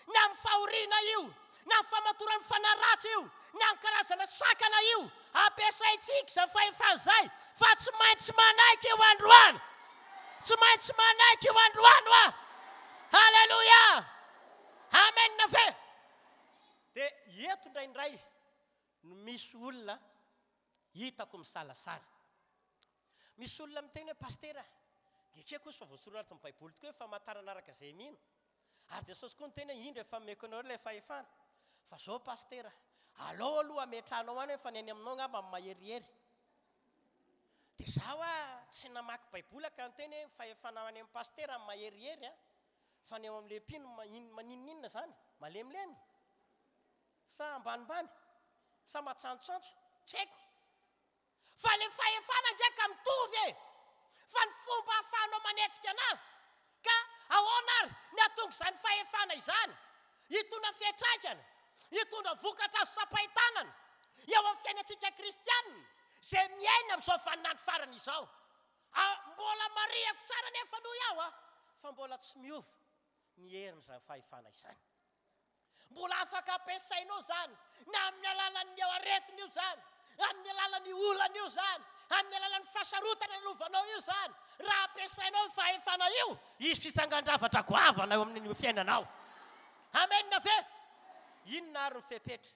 na amin'ny fahoriana io, na amin'ny famatoran'ny fanahy ratsy io, na amin'ny karazana sakana io, ampiasaintsika izay fahefana izay, fa tsy maintsy manaiky io androany. Tsy maintsy manaiky io androany hoa. Haleloia! Amen ve? Dia eto indraindray no misy olona hitako misalasala. Misy olona miteny hoe Pasitera, ekeko hozy fa voasoratra anatin'ny Baiboly tokoa hoe famantarana araka izay mino. Ary Jesosy koa niteny hoe indro efa nomeko anareo ilay fahefana. Fa zao Pasitera, alao aloha ametrahanao any fa ny any aminao angamba maherihery. Dia za hoa tsy namaky Baiboly ka niteny hoe ny fahefana any amin'ny Pasitera maherihery an. Fa ny eo amin'ilay mpino maninoninona izany? Malemilemy? Sa ambanimbany? Sa matsantsotsantso? Tsy haiko. Fa ilay fahefana ange ka mitovy e! Fa ny fomba ahafahanao manetsika anazy. Ka ahoana ary ny hahatonga izany fahefana izany hitondra fiantraikany, hitondra vokatra azo tsapain-tanana eo amin'ny fiainantsika kristianina izay miaina amin'izao vaninandro farany izao? A Mbola marihako tsara anefa aloha iaho a, fa mbola tsy miova ny herin'izany fahefana izany. Mbola afaka ampiasainao izany na amin'ny alalan'ny eo aretina io izany, amin'ny alalan'io olana io izany, amin'ny alalan'ny fahasarotana lalovanao io izany. Raha ampiasainao io fahefana io, hisy fitsangan-javatra goavana eo amin'ny fiainanao. Amen ve? Inona ary ny fepetra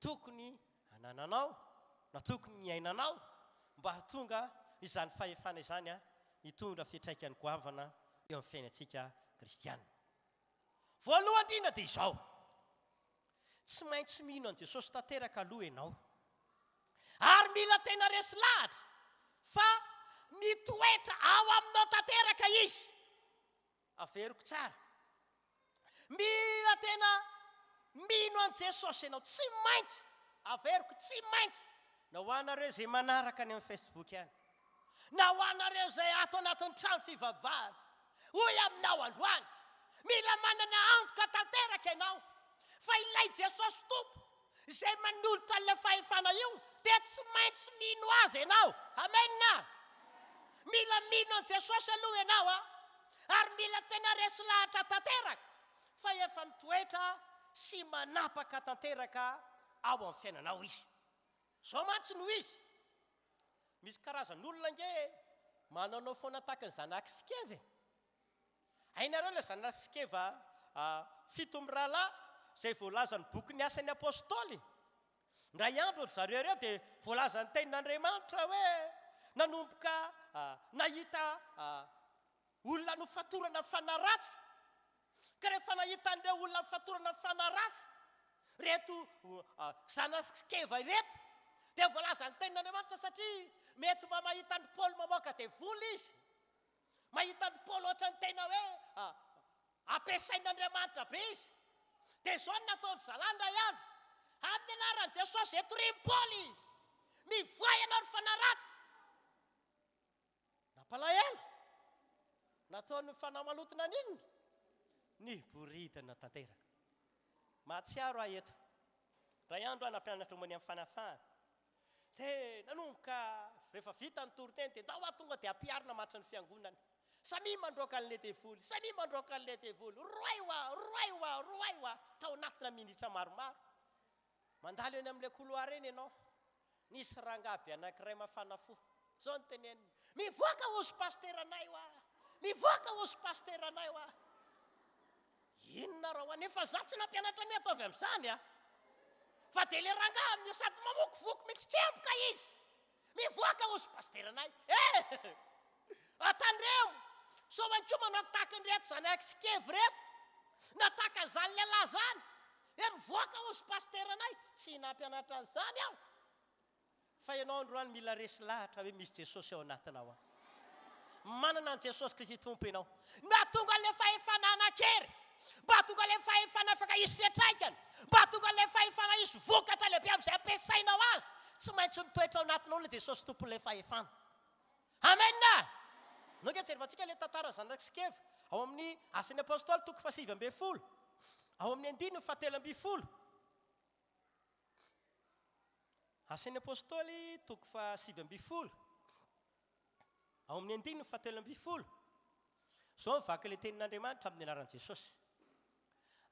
tokony hanananao na tokony hiainanao mba hahatonga izany fahefana izany hitondra fiantraikany goavana eo amin'ny fiainantsika kristiana. Voalohany indrindra dia izao, tsy maintsy mino an'i Jesosy tanteraka aloha ianao. Ary mila tena resy lahatra fa mitoetra ao aminao tanteraka Izy. Averiko tsara. Mila tena mino an'i Jesosy ianao. Tsy maintsy. Averiko, tsy maintsy. Na ho anareo izay manaraka any amin'ny Facebook any, na ho anareo izay ato anatin'ny trano fivavahana, hoy aminao androany, mila manana antoka tanteraka ianao fa ilay Jesosy Tompo izay manolotra an'ilay fahefana io dia tsy maintsy mino Azy ianao. Amen. Mila mino an'i Jesosy aloha ianao a. Ary mila tena resy lahatra tanteraka fa efa mitoetra sy manapaka tanteraka ao amin'ny fiainanao Izy. Izao mantsy no izy. Misy karazan'olona ange. Manaonao foana tahaka ny zanak'i Skeva e! Hainareo ilay zanak'i Skeva fitomirahalahy izay voalazan'ny bokin'ny Asan'ny Apostoly? Indray andro ry zareo ireo dia voalazan'ny Tenin'Andriamanitra hoe nanomboka nahita olona nofatorana fanahy ratsy. Ka rehefa nahita an'ireo olona nofatorana fanahy ratsy ireto zanak'i Skeva ireto, dia voalazan'ny Tenin'Andriamanitra satria mety mba mahita an'i Paoly mamoaka devoly izy. Mahita an'i Paoly ohatran'ny tena hoe ampiasain'Andriamanitra be izy. Dia izao no nataon-dry zalahy indray andro, Amin'ny anaran'i Jesosy izay torian'i Paoly, mivoaha ianao ry fanahy ratsy! Nampalahelo! Nataon'ny fanahy maloto naninona? Niboridana tanteraka. Mahatsiaro aho eto, indray andro aho nampianatra momba ny amin'ny fanafahana. Dia nanomboka rehefa vita ny toriteny dia ndao aho tonga dia ampiharina matry ny fiangonana. Samia mandroaka an'ilay devoly, samia mandroaka an'ilay devoly, roay hoa, roay hoa, roay hoa, tao anatina minitra maromaro. Mandalo eny amin'ilay couloir eny ianao, nisy rangahy be anankiray mafana fo. Izao no teneniny, mivoaka hozy pasiteranay hoa, mivoaka hozy pasiteranay hoa. Inona raha nefa za tsy nampianatra an'i ataovy amin'izany a! Fa dia le rangahy amin'io sady mamokovoko mihitsy tsemboka izy! Mivoaka hozy pasiteranay eh! Atandremo sao ihany koa manao tahaka an'ireto zanak'i Sikevy ireto na tahaka an'izany lehilahy izany hoe mivoaka hozy pasiteranay! Tsy nampianatra an'izany aho! Fa ianao androany mila resy lahatra hoe misy Jesosy ao anatinao ao. Manana an'i Jesosy Kristy Tompo ianao. Mba hahatonga an'ilay fahefana hanan-kery. Mba hahatonga an'ilay fahefana afaka hisy fiantraikany. Mba hahatonga an'ilay fahefana hisy vokatra lehibe amin'izay ampiasainao azy. Tsy maintsy mitoetra ao anatinao ilay Jesosy Tompon'ilay fahefana. Amen! Anao ange jerevantsika ilay tantara zanak'i Skeva ao amin'ny Asan'ny Apostoly toko fahasivy ambinifolo. Ao amin'ny andininy fahatelo ambinifolo. Asan'ny Apostoly toko faha 19, ao amin'ny andininy faha 13. Izao ny vaky ilay tenin'Andriamanitra amin'ny anaran'i Jesosy.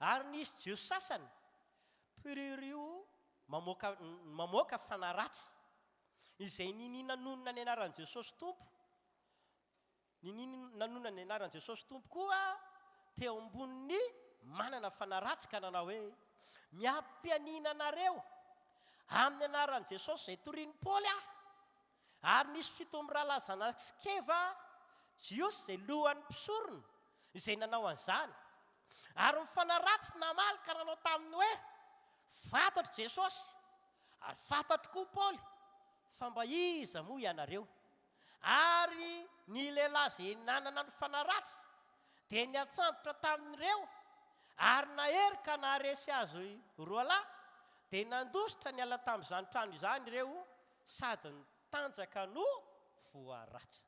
Ary nisy Jiosy sasany mpiriorio mamoaka mamoaka fanahy ratsy, izay ninia nanonona ny anaran'i Jesosy Tompo Niniana nanonona ny anaran'i Jesosy Tompo koa teo ambonin'ny manana fanahy ratsy ka nanao hoe, Miampianiana anareo amin'ny anaran'i Jesosy izay torian'i Paoly aho. Ary nisy fitomirahalahy zanak'i Skeva, Jiosy izay lohan'ny mpisorona, izay nanao an'izany. Ary ny fanahy ratsy namaly ka nanao taminy hoe, Fantatro Jesosy, ary fantatro koa Paoly, fa mba iza moa ianareo? Ary ny lehilahy izay nanana ny fanahy ratsy dia niantsambotra tamin'ireo, ary nahery ka naharesy azy roalahy, dia nandositra niala tamin'izany trano izany ireo sady nitanjaka no voaratra.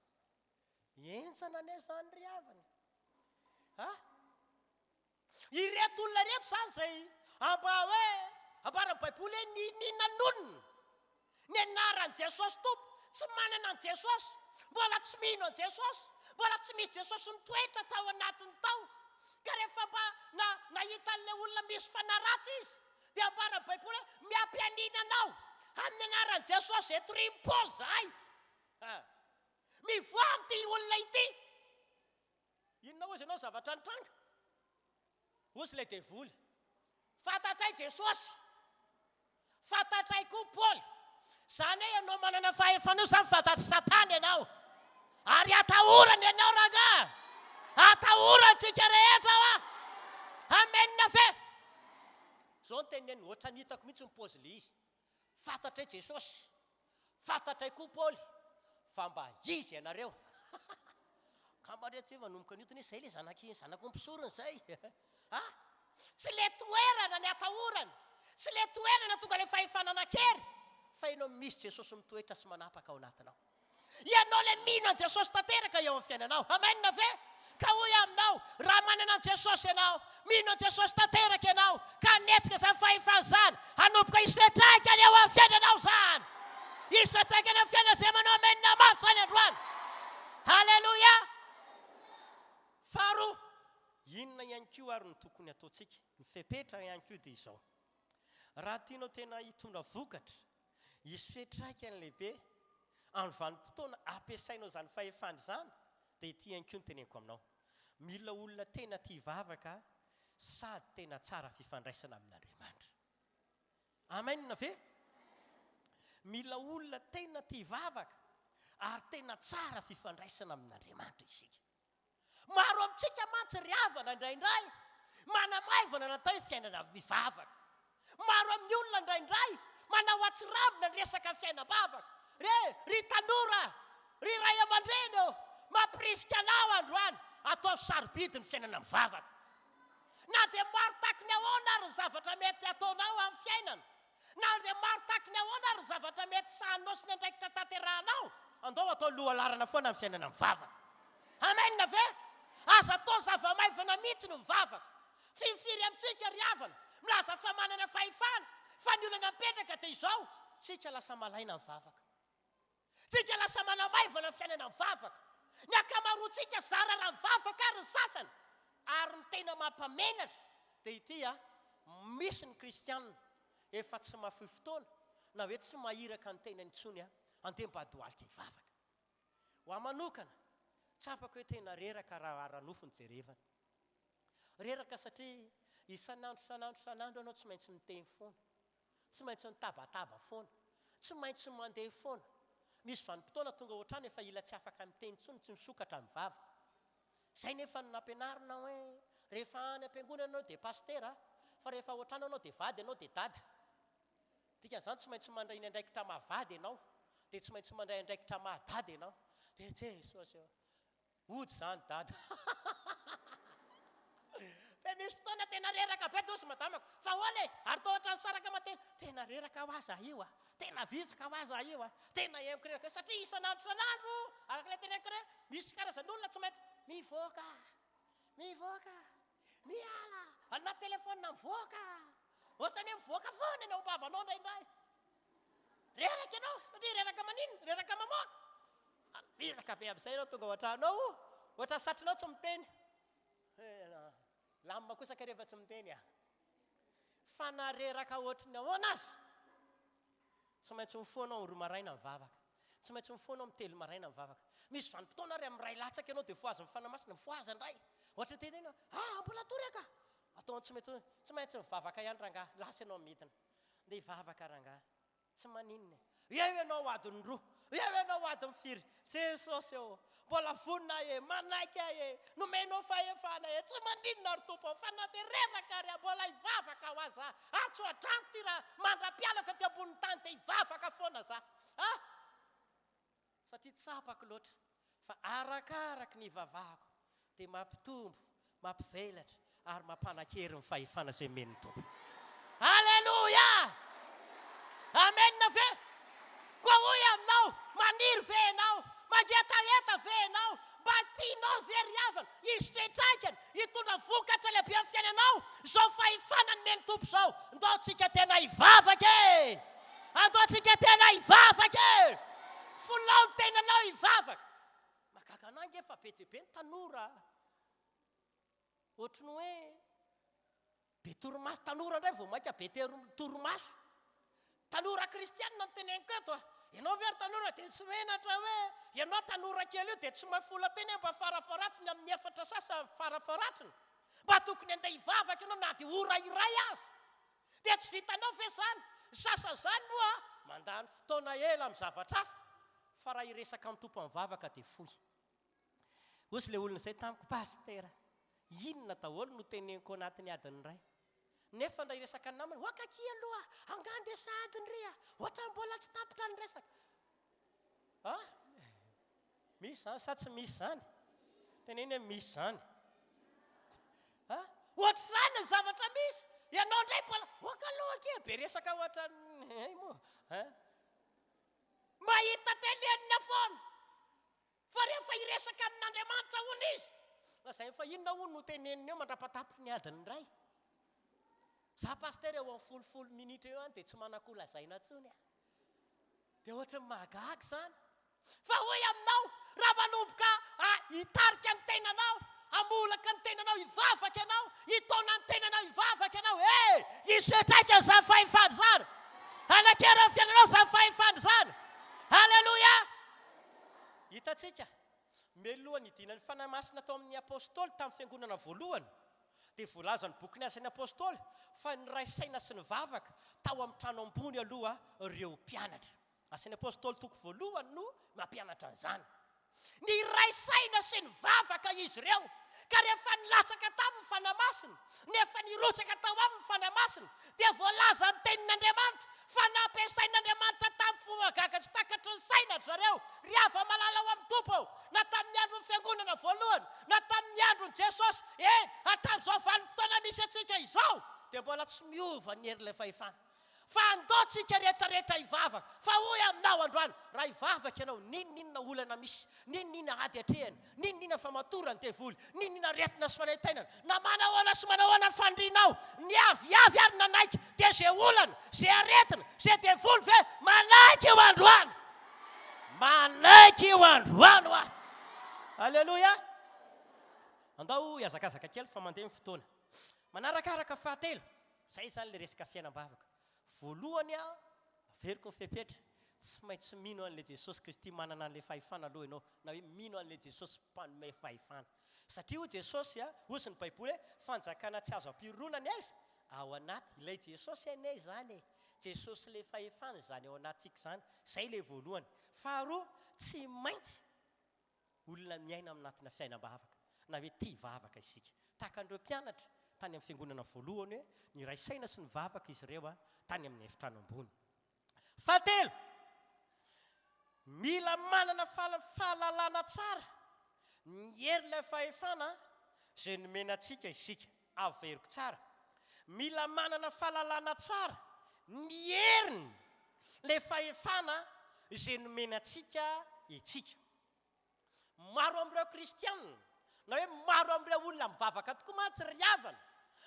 Henjana anie izany ry havana a! Ireto olona ireto izany izay amba hoe ambaran'ny Baiboly hoe niniana nonina ny anaran'i Jesosy Tompo, tsy manana an'i Jesosy, mbola tsy mino an'i Jesosy, mbola tsy misy Jesosy mitoetra tao anatiny tao. Ka rehefa mba na nahita an'ilay olona misy fanahy ratsy izy, dia ambaran'ny Baiboly hoe miampianiana anao amin'ny anaran'i Jesosy izay torian'i Paoly izahay. Ha. Mivoaha amin'ity olona ity. Inona hozy ianao zavatra nitranga? Hozy ilay devoly. Fantatray Jesosy. Fantatray koa Paoly. Izany hoe ianao manana fahefana io izany fantatr'i Satana ianao. Ary atahorany ianao rangahy. Atahorantsika rehetra hoa. Amen ve? Izao ny teneniny, ohatran'ny hitako mihitsy ny paozy ilay izy. Fantatray Jesosy. Fantatray koa Paoly fa mba iza ianareo? Angamba ndray tsy hoe manomboka an'io tony hoe zay le zanaky zanak'omby mpisorona zay a! Tsy le toerana ny atahorana, tsy le toerana tonga le fahefana anakery fa ianao misy Jesosy mitoetra sy manapaka ao anatinao. Ianao ilay mino an'i Jesosy tanteraka eo amin'ny fiainanao. Amen ve? Ka hoy aho aminao, raha manana an'i Jesosy ianao, mino an'i Jesosy tanteraka ianao, ka hanetsika izany fahefana izany, hanomboka hisy fiantraikany eo amin'ny fiainanao izany. Hisy fiantraikany amin'ny fiainana izay manao amen mafy izany androany. Haleloia! Faharoa, inona ihany koa ary no tokony hataontsika? Ny fepetra ihany koa dia izao. Raha tianao tena hitondra vokatra, Hisy fiantraikany lehibe Amin'ny vanim-potoana ampiasainao izany fahefana izany dia ity ihany koa no teneniko aminao. Mila olona tena tia vavaka sady tena tsara fifandraisana amin'Andriamanitra. Amen ve? Mila olona tena tia vavaka ary tena tsara fifandraisana amin'Andriamanitra isika. Maro amintsika mantsy ry havana indraindray manamaivana ny atao hoe fiainana mivavaka. Maro amin'ny olona indraindray manao atsirambina ny resaka fiainam-bavaka. Re, ry tanora, ry ray aman-dreny ô, mampirisika anao androany, ataovy sarobidy ny fiainana mivavaka. Na dia maro taky ny ahoana ary ny zavatra mety hataonao amin'ny fiainana, Na dia maro tahaky ny ahoana ary ny zavatra mety sahaninao sy ny andraikitra tanterahanao, andao atao lohalaharana foana ny fiainana mivavaka. Amen ve? Aza atao zava-maivana mihitsy ny mivavaka. Firifiry amintsika ry havana, milaza fa manana fahefana, fa ny olana mipetraka dia izao, tsika lasa malaina mivavaka. Tsika lasa manamaivana ny fiainana mivavaka. Ny ankamaroantsika zara raha mivavaka ary ny sasany. Ary ny tena mampamenatra dia ity a, misy ny kristiana efa tsy mahafoy fotoana na hoe tsy mahiraka ny tenany intsony a, andeha mba dohalika hivavaka. Ho ahy manokana, tsapako hoe tena reraka raha ara-nofo no jerevana. Reraka satria isan'andro isan'andro isan'andro ianao tsy maintsy miteny foana. Tsy maintsy mitabataba foana. Tsy maintsy mandeha foana. Misy vanim-potoana tonga ohatrany efa ila tsy afaka miteny intsony, tsy misokatra ny vava. Izay nefa no nampianarina hoe rehefa any am-piangonana ianao dia pasitera, fa rehefa ao an-trano ianao dia vady ianao dia dada. Dikan'izany tsy maintsy mandray ny andraikitra maha vady ianao, dia tsy maintsy mandray andraikitra maha dada ianao. Dia Jesosy ô! Hody zany dada. Dia misy fotoana tena reraka be dosy madamako. Fa ahoana e? Ary toa ohatran'ny saraka aman-tena. Tena reraka hoa za io a. Tena vizaka hoa za io a. Tena henoko reraka. Satria isan'andro isan'andro, araka ilay teneniko ireny, misy karazan'olona tsy maintsy mivoaka, mivoaka, miala, anaty telefaonina mivoaka. Ohatran'ny hoe mivoaka foana ny ao am-bavanao indraindray. Reraka ianao, satria reraka maninona? Reraka mamoaka. Reraka be amin'izay ianao tonga ao an-trano ao, ohatran'ny satrinao tsy miteny. Lamina kosa kay rehefa tsy miteny ah. Fa na reraka ohatry ny ahoana aza, tsy maintsy mifoha anao amin'ny roa maraina mivavaka. Tsy maintsy mifoha anao amin'ny telo maraina mivavaka. Misy vanim-potoana ary amin'ny iray latsaka ianao dia fohazin'ny Fanahy Masina, mifohaza indray. Ohatra te hiteny hoe, ah mbola hatory aho ka! Atao tsy mety hoe, tsy maintsy mivavaka ihany rangahy, lasa ianao midina. Ndeha hivavaka rangahy. Tsy maninona e. Eo ianao adiny roa. Eo ianao adiny firy. Jesosy ô. Mbola vonona aho e. Manaiky aho e. Nomenao fahefana e. Tsy maninona ry Tompo ô. Fa na dia reraka ary aho, mbola hivavaka ho ahy za. Antso an-trano ity raha mandra-pialako aty ambonin'ny tany dia hivavaka foana za. A! Satria tsapako loatra fa arakaraky ny ivavahako dia mampitombo, mampivelatra ary mampanan-kery ny fahefana izay omen'ny Tompo. Aleloia! Amen ve? Koa hoy aminao, maniry ve ianao? Mangetaheta ve ianao? Mba tianao ve ry havana hisy fiantraikany, hitondra vokatra lehibe amin'ny fiainanao izao fahefana nomen'ny Tompo izao? Ndao tsika tena hivavaka e! Andao tsika tena hivavaka e! Folao ny tenanao hivavaka. Mahagaga anah ange fa be dia be ny tanora ohatry ny hoe be torimaso, tanora indray vao mainka be torimaso. Tanora kristianina no teneniko eto a! Ianao ve ry tanora dia tsy menatra hoe ianao tanora kely io dia tsy mahafola tena mba farafaharatsiny amin'ny efatra sasany farafaharatriny? Mba tokony andeha hivavaka ianao na dia ora iray aza. Dia tsy vitanao ve izany? Ny sasany izany moa mandany fotoana ela amin'ny zavatra hafa, fa raha hiresaka amin'ny Tompo amin'ny vavaka dia fohy. Hozy ilay olona izay tamiko, Pasitera, inona daholo no teneniko anatin'ny adiny iray? Nefa raha hiresaka ny namana, oaka akia aloha, angaha andeha sahady ndry a! Ohatran'ny mbola tsy tapitra ny resaka. A? Misy izany sa tsy misy izany? Teneno hoe misy izany. A? Ohatr'izany ny zavatra misy. Ianao indray mbola, oaka aloha akia, be resaka ohatran'ny hay moa. A? Mahita tenenina foana. Fa rehefa hiresaka amin'Andriamanitra hono izy, lazainy fa inona hono no teneniny eo mandra-patapitry ny adiny iray. Za pasitera eo amin'ny folofolo minitra eo ihany dia tsy manan-ko lazaina intsony aho. Dia ohatran'ny mahagaga izany. Fa hoy aminao, raha manomboka hitarika ny tenanao, hamolaka ny tenanao hivavaka ianao, hitaona ny tenanao hivavaka ianao, eh! Hisy fiantraikany izany fahefana izany. Hanakery ny fiainanao izany fahefana izany. Alléluia! Hitantsika, mialohan'ny hidinan'ny Fanahy Masina tao amin'ny Apostoly tamin'ny Fiangonana voalohany, dia voalazan'ny bokin'ny Asan'ny Apostoly fa niray saina sy nivavaka tao amin'ny trano ambony aloha ireo mpianatra. Asan'ny Apostoly toko voalohany no mampianatra an'izany. Niray saina sy nivavaka izy ireo, ka rehefa nilatsaka taminy ny Fanahy Masina, nefa nirotsaka tao aminy ny Fanahy Masina, dia voalazan'ny Tenin'Andriamanitra fa nampiasain'Andriamanitra tamin'ny fomba gaga tsy takatry ny saina ry zareo, ry hava-malala ao amin'ny Tompo ô, na tamin'ny andron'ny Fiangonana voalohany, na tamin'ny andron'i Jesosy, eny, hatramin'izao vanim-potoana misy antsika izao, dia mbola tsy miova ny herin'ilay fahefana. Fa andao tsika rehetra rehetra hivavaka. Fa hoy aminao androany, raha hivavaka ianao, n'inon'inona olana misy, n'inon'inona ady atrehina, n'inon'inona famatoran'ny devoly, n'inon'inona aretina sy fanaintainana, na manahoana sy manahoana ny fanirianao, ny aviavy ary nanaiky, dia ze olana, ze aretina, ze devoly ve manaiky io androany? Manaiky io androany hoa! Aleloia! Andao hihazakazaka kely fa mandeha ny fotoana. Manarakaraka fahatelo. Zay izany le resaka fiainam-bavaka. Voalohany a, averiko ny fepetra, tsy maintsy mino an'ilay Jesosy Kristy manana an'ilay fahefana aloha ianao, na hoe mino an'ilay Jesosy mpanome fahefana. Satria hoy Jesosy a, hozy ny Baiboly hoe, fanjakana tsy azo ampiroroana ny aiza? Ao anaty. Ilay Jesosy anie izany e! Jesosy ilay fahefana izany ao anatintsika izany. Zay ilay voalohany. Faharoa, tsy maintsy. Olona miaina anatina fiainam-bavaka na hoe tia vavaka isika. Tahaka an'ireo mpianatra tany amin'ny fiangonana voalohany hoe niray saina sy nivavaka izy ireo tany amin'ny efitrano ambony. Fahatelo, mila manana fahalalana tsara ny herin'ilay fahefana izay nomena antsika isika. Averiko tsara, mila manana fahalalana tsara ny heriny ilay fahefana izay nomena antsika itsika. Maro amin'ireo kristianina, na hoe maro amin'ireo olona mivavaka tokoa mantsy ry havana,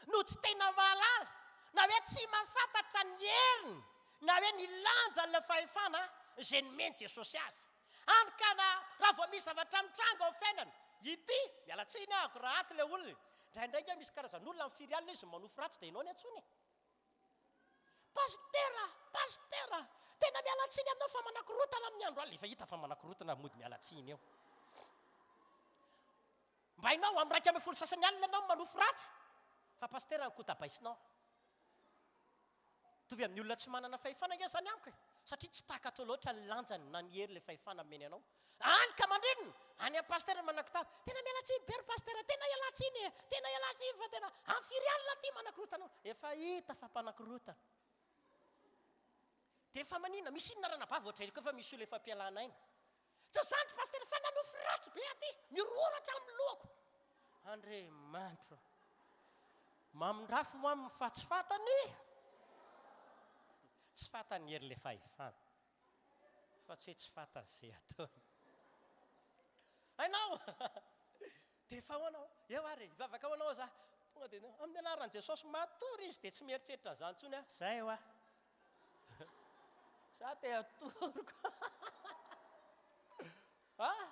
no tsy tena mahalala, na hoe tsy mahafantatra ny heriny, na hoe ny lanjan'ilay fahefana izay nomen'i Jesosy azy. Hany ka na raha vao misy zavatra mitranga ao fiainana, ity, miala tsiny ahako raha ato ilay olona, indraindray ange misy karazan'olona amin'ny firy alina izy manofy ratsy dia ianao ny antsoiny e. Pasitera, pasitera, tena miala tsiny aminao fa manakorotana amin'ny andro alina. Efa hita fa manakorotana mody miala tsiny eo. Mba hainao, amin'ny 11 sasany alina ianao manofy ratsy fa pasitera ny kotabaisinao. Mitovy amin'ny olona tsy manana fahefana ange izany amiko e! Satria tsy takatrao loatra ny lanjany na ny hery ilay fahefana omeny anao. Any ka mandrinona! Any amin'ny pasitera no manakotaba. Tena miala tsiny be ry pasitera, tena ialan-tsiny e! Tena ialan-tsiny fa tena amin'ny firy alina aty manakorotana ao. Efa hita fa mpanakorotana. Dia efa maninona? Misy inona ranabavy ohatr'izay koa fa misy olona efa ampialana aina. Tsy zany ry pasitera fa nanofy ratsy be aty, mirohora hatramin'ny lohako. Andriamanitro. Mamindrafo ho aminy fa tsy fantany. Tsy fantany ny herin'ilay fahefana. Fa tsy hoe tsy fantany izay ataony. Hainao? Dia efa ahoana? Eo ary, hivavaka ho anao za. Tonga dia amin'ny anaran'i Jesosy matory izy dia tsy mieritreritra an'izany intsony aho. Zay hoa. Za te hatory koa. Ah!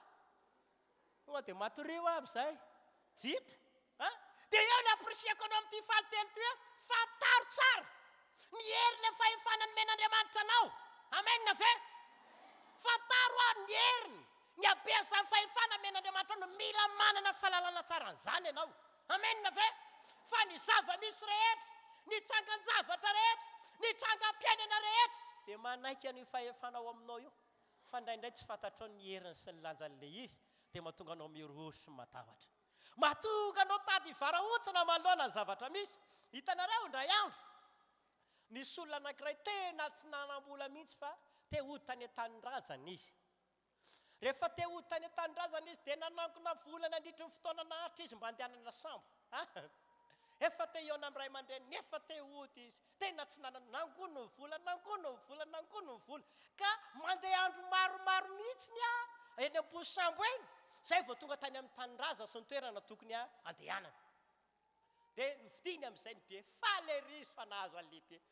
Tonga dia matorio aby zay. Vita. Ah! Dia eo ny ampirisihako anao amin'ity fahatelo ity hoe fantaro tsara ny herin'ilay fahefana nomen'Andriamanitra anao. Amen ve? Fantaro ary ny heriny, ny habeazan'ny fahefana omen'Andriamanitra anao. Mila manana fahalalana tsara an'izany ianao. Amen ve? Fa ny zava-misy rehetra, ny trangan-javatra rehetra, ny trangam-piainana rehetra dia manaiky an'io fahefana ao aminao io. Fa indraindray tsy fantatrao ny heriny sy ny lanjan'ilay izy dia mahatonga anao mihorohoro sy matahotra. Mahatonga anao tady hivarahontsana manoloana ny zavatra misy. Hitanareo, indray andro, nisy olona anankiray tena tsy nanam-bola mihitsy fa te hody tany an-tanindrazana izy. Rehefa te hody tany an-tanindrazana izy dia nanangona vola nandritry ny fotoana naharitra izy mba handehanana sambo. Efa te hihaona amin'ny ray aman-dreniny, nefa te hody izy. Tena tsy nanana, nangono ny vola, nangono ny vola, nangono ny vola. Ka mandeha andro maromaro mihitsy ny eny ambony sambo eny, izay vao tonga tany amin'ny tanindrazana sy ny toerana tokony handehanana. Dia novidiany amin'izay ny billet. Faly ery izy fa nahazo an'ilay billet.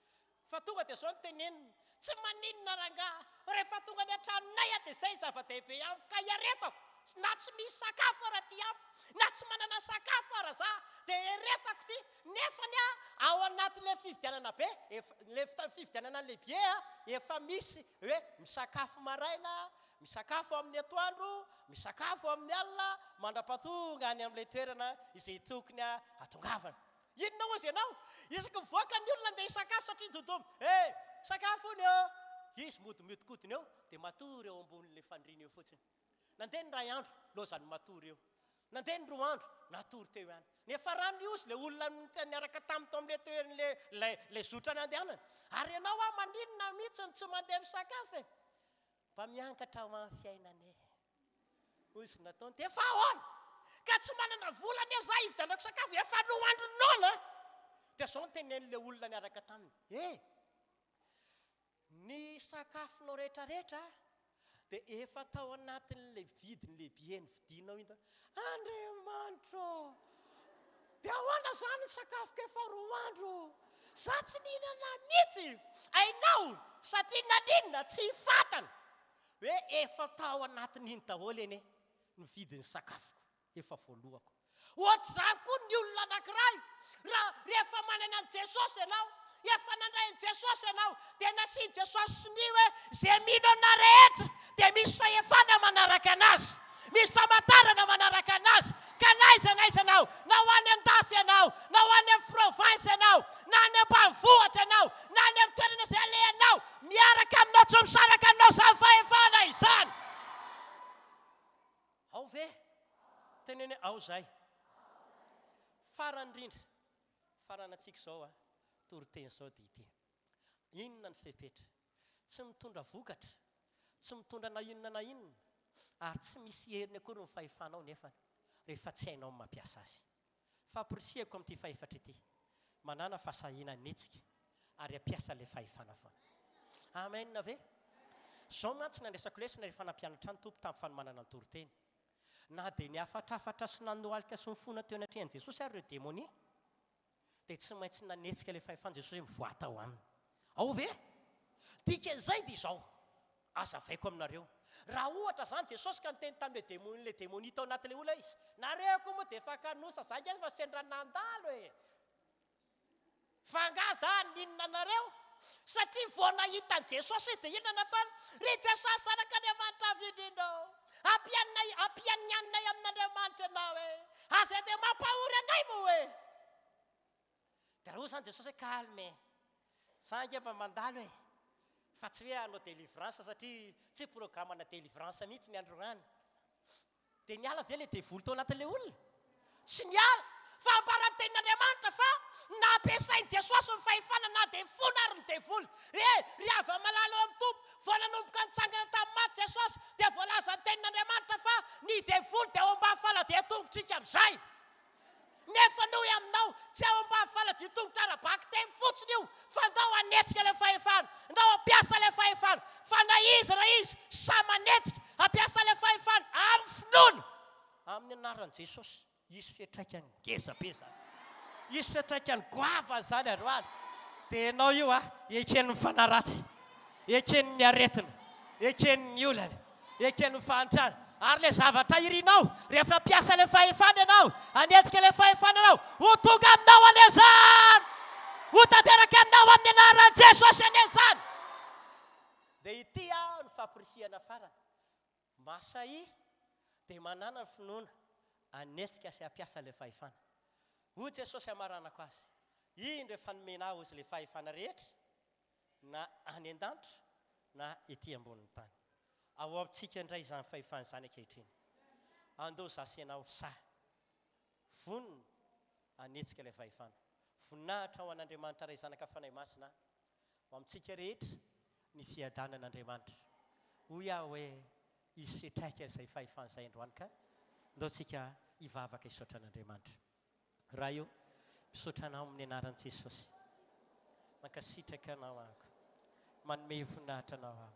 Fa tonga dia izao no teneniny, Tsy maninona rangahy, fa rehefa tonga any an-tranonay aho dia izay no zava-dehibe amiko ka iaretako, na tsy misy sakafo ara aty amiko, na tsy manana sakafo ara za, dia eretako ity. Nefany a, ao anatin'ilay fividianana be, efa, ilay fividianana an'ilay billet a, efa misy hoe misakafo maraina, Misakafo amin'ny atoandro, misakafo amin'ny alina, mandra-pahatonga any amin'ilay toerana izay tokony hahatongavana. Inona hozy ianao? Isaky mivoaka ny olona andeha hisakafo satria dodoma. Eh! Sakafo hono eo! Izy mody mihodinkodina eo dia matory eo ambonin'ilay fandriana eo fotsiny. Nandeha ny iray andro, lozany matory eo. Nandeha ny roa andro, natory teo ihany. Niafarany hozy ilay olona niaraka taminy tao amin'ilay toerana ilay ilay zotra nandehanany. Ary ianao hoa maninona mihitsy no tsy mandeha misakafo e? Mba miankatra ho an'ny fiainana e. Hoy izy nataony, dia fa ahoana? Ka tsy manana vola anie za hividianako sakafo, efa roa andro noana. Dia izao no tenenin'ilay olona niaraka taminy, e! Ny sakafonao rehetrarehetra dia efa tao anatin'ilay vidin'ilay billet novidianao iny daholo. Andriamanitro ô! Dia ahoana izany ny sakafoko efa roa andro? Za tsy nihinana mihitsy! Hainao? Satria naninona? Tsy fantany hoe efa tao anatin'iny daholo anie ny vidin'ny sakafoko efa voalohako. Ohatr'izany koa ny olona anankiray, raha rehefa manana an'i Jesosy ianao, efa nandray an'i Jesosy ianao, dia nasian'i Jesosy sonia hoe izay mino anà rehetra dia misy fahefana manaraka anazy, misy famantarana manaraka anazy, ka na aiza na aiza ianao, na ho any an-dafy ianao, na ho any amin'ny province ianao, na any ambanivohitra ianao, na any amin'ny toerana izay alehanao, miaraka aminao tsy misaraka aminao izany fahefana izany. Ao ve? Teneno hoe ao izay. Farany indrindra, faranantsika izao a, toriteny izao dia ity. Inona ny fepetra? Tsy mitondra vokatra, tsy mitondra na inona na inona, ary tsy misy heriny akory ny fahefanao nefany rehefa tsy hainao ny mampiasa azy. Famporisihako amin'ity fahefatra ity, manàna fahasahiana hanetsika ary hampiasa ilay fahefana foana. Amen ve? Izao mantsy nandraisako lesona rehefa nampianatra ahy ny Tompo tamin'ny fanomanana ny toriteny. Na dia nihafatrafatra sy nanohalika sy nifona teo anatrehan'i Jesosy ary ireo demonia, dia tsy maintsy nanetsika ilay fahefana Jesosy hoe mivoaha tao aminy. Ao ve? Dikan'izay dia izao, Azavaiko aminareo, raha ohatra izany Jesosy ka niteny tamin'ilay demony, ilay demonia tao anatin'ilay olona izy, nareo koa moa dia efa kanosa, za ange efa sendra nandalo e! Fa angaha za haninona anareo? Satria vao nahita an'i Jesosy izy dia inona nataony? Ry Jesosy Zanak'Andriamanitra Avo Indrindra ô, ampianay, ampianianinay amin'Andriamanitra ianao e! Aza dia mampahory anay moa e! Dia raha hoy izany Jesosy hoe calme e! Za ange mba mandalo e! Fa tsy hoe hanao délivrance satria tsy programme-na délivrance mihitsy ny androany. Dia niala ve ilay devoly tao anatin'ilay olona? Tsy niala! Fa ambaran'ny Tenin'Andriamanitra fa nampiasain'i Jesosy ny fahefana na dia fona ary ny devoly. E, ry hava-malala ao amin'ny Tompo, vao nanomboka nitsangana tamin'ny maty Jesosy, dia voalazan'ny Tenin'Andriamanitra fa ny devoly dia ao ambany faladian-tongotrika amin'izay. Nefa noho aminao, tsy ao ambany faladian-tongotra ara-bakiteny fotsiny io, fa ndao hanetsika ilay fahefana, ndao hampiasa ilay fahefana, fa na iza na iza, samy manetsika, hampiasa ilay fahefana amin'ny finoana, amin'ny anaran'i Jesosy. Hisy fiantraikany ngeza be izany. Hisy fiantraikany goavana izany androany. Dia ianao io a, eken'ny fanahy ratsy, eken'ny aretina, eken'ny olana. Eken'ny fahantrana. Ary ilay zavatra irinao, rehefa hampiasa ilay fahefana ianao, hanetsika ilay fahefana ianao, ho tonga aminao anie izany! Ho tanteraka aminao amin'ny anaran'i Jesosy anie izany! Dia ity aho no fampirisihana farany. Masahia dia manàna ny finoana hanetsika sy hampiasa ilay fahefana. Hoy Jesosy hamaranako azy, Indro efa nomena ahy hozy ilay fahefana rehetra, na any an-danitra na ety ambonin'ny tany. Ao amintsika indray izany fahefana izany ankehitriny. Andao izaho sy ianao ho sahy, vonona hanetsika ilay fahefana. Voninahitra ho an'Andriamanitra Ray Zanaka Fanahy Masina, ho amintsika rehetra ny fiadanan'Andriamanitra. Hoy aho hoe hisy fiantraikany izay fahefana izay androany ka ndao tsika hivavaka hisaotra an'Andriamanitra. Ray o, misaotra Anao amin'ny anaran'i Jesosy. Mankasitraka Anao aho. Manome voninahitra Anao aho.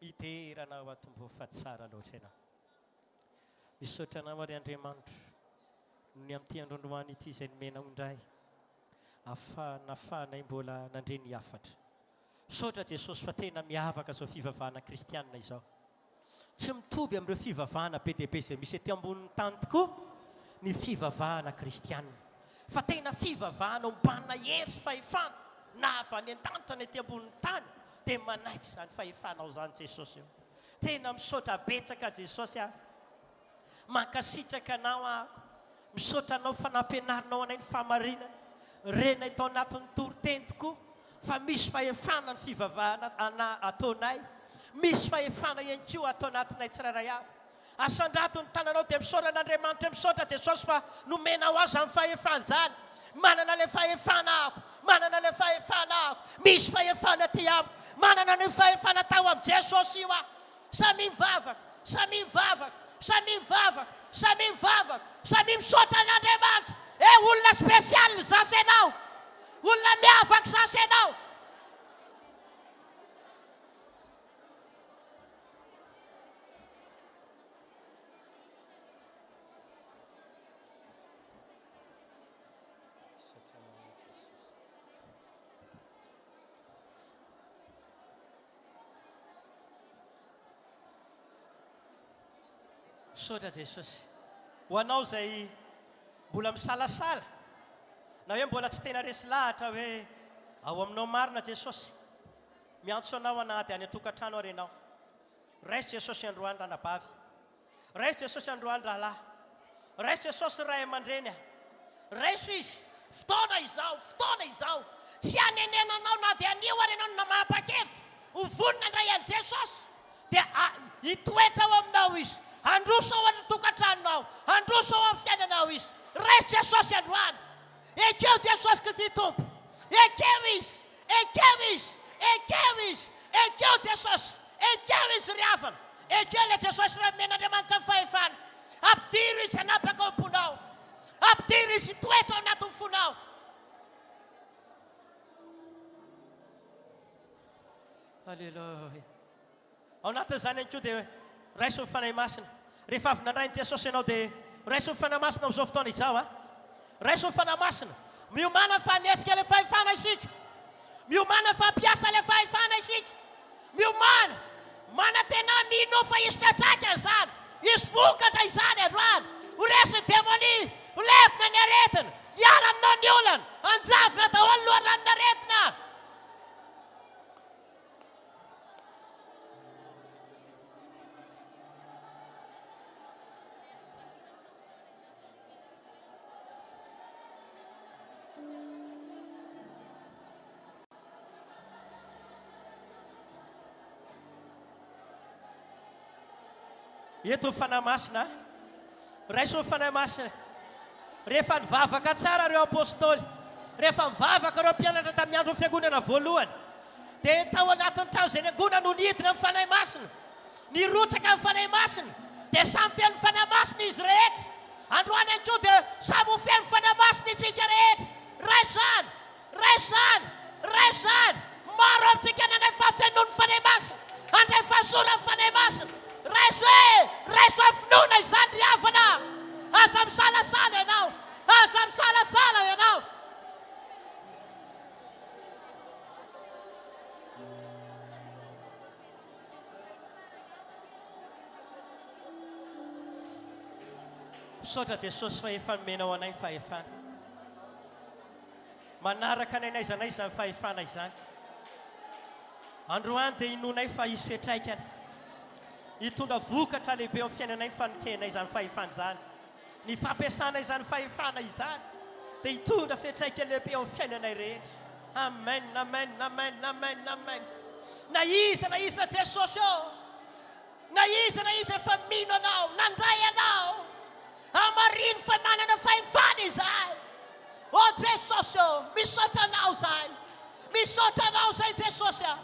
Midera Anao aho Tompo fa tsara loatra Ianao. Misaotra Anao ary Andriamanitro noho ny amin'ity androandroany ity izay nomenao indray afahana afahanay mbola nandre ny hafatra. Misaotra Jesosy fa tena miavaka izao fivavahana kristianina izao. Tsy mitovy amin'ireo fivavahana be dia be izay misy ety ambonin'ny tany tokoa ny fivavahana kristianina, fa tena fivavahana ombana hery sy fahefana na avy any an-danitra na ety ambonin'ny tany dia manaiky izany fahefanao izany Jesosy ô. Tena misaotra betsaka Jesosy a. Mankasitraka anao aho. Misaotra anao fa nampianarinao anay ny fahamarinana. Renay tao anatin'ny toriteny tokoa fa misy fahefana ny fivavahana ana ataonay. Misy fahefana ihany koa ato anatinay tsirairay avy. Asandrato ny tananao dia misaora an'Andriamanitra misaotra Jesosy fa nomenao ahy izany fahefana izany. Manana ilay fahefana aho. Manana ilay fahefana aho. Misy fahefana aty amiko. Manana an'io fahefana tao amin'i Jesosy io aho. Samia mivavaka, samia mivavaka, samia mivavaka, samia mivavaka, samia misaotra an'Andriamanitra. Eh, olona spécial zasy ianao. Olona miavaka zasy ianao. Misaotra anao Jesosy. Misaotra Jesosy. Ho anao izay mbola misalasala na hoe mbola tsy tena resy lahatra hoe ao aminao marina Jesosy. Miantso anao anady any an-tokantrano ary ianao. Raiso Jesosy androany ranabavy. Raiso Jesosy androany rahalahy. Raiso Jesosy ray aman-dreny a. Raiso Izy. Fotoana izao, fotoana izao. Tsy hanenenanao na dia anio ary ianao no namanapa-kevitra ho vonona handray an'i Jesosy. Dia hitoetra ao aminao Izy. Handroso ao amin'ny tokantranonao. Handroso ao amin'ny fiainanao Izy. Raiso Jesosy androany. Ekeo Jesosy Kristy Tompo. Ekeo Izy. Ekeo Izy. Ekeo Izy. Ekeo Jesosy. Ekeo Izy ry havana. Ekeo ilay Jesosy Ray nomen'Andriamanitra ny fahefana. Ampidiro Izy hanapaka ao am-ponao. Ampidiro Izy hitoetra ao anatin'ny fonao. Aleloia. Ao anatin'izany ihany koa dia raiso ny Fanahy Masina. Rehefa avy nandray an'i Jesosy ianao dia raiso ny Fanahy Masina amin'izao fotoana izao a. Raiso ny Fanahy Masina. Miomàna fa hanetsika ilay fahefana isika. Miomàna fa hampiasa ilay fahefana isika. Miomàna. Manantenà minoa fa hisy fiantraikany izany. Hisy vokatra izany androany. Ho resy ny demonia. Ho levona ny aretina. Hiala aminao ny olana. Hanjavona daholo ny loharanon'aretina. Eto ny Fanahy Masina. Raiso ny Fanahy Masina. Rehefa nivavaka tsara ireo Apostoly, rehefa nivavaka ireo mpianatra tamin'ny andron'ny Fiangonana voalohany, dia tao anatin'ny trano izay niangonana no nidina ny Fanahy Masina. Nirotsaka ny Fanahy Masina, dia samy feno Fanahy Masina izy rehetra. Androany ihany koa dia samy ho feno Fanahy Masina isika rehetra. Raiso izany! Raiso izany! Raiso izany! Maro amintsika nandray fahafenoan'ny Fanahy Masina, handray fahazoran'ny Fanahy Masina. Raiso e! Raiso amin'ny finoana izany ry havana! Aza misalasala ianao! Aza misalasala ianao! Misaotra Jesosy fa efa nomenao anay ny fahefana. Manaraka anay n'aiza n'aiza izany fahefana izany. Androany dia inoanay fa hisy fiantraikany. Hitondra vokatra lehibe eo amin'ny fiainanay ny fanetrehanay izany fahefana izany. Ny fampiasana izany fahefana izany dia hitondra fiantraikany lehibe eo amin'ny fiainanay rehetra. Amen, amen, amen, amen, amen. Na iza na iza Jesosy ô, na iza na iza efa mino Anao, nandray Anao, hamarino fa manana fahefana izahay. Ô Jesosy ô, misaotra Anao izahay. Misaotra Anao izahay Jesosy a.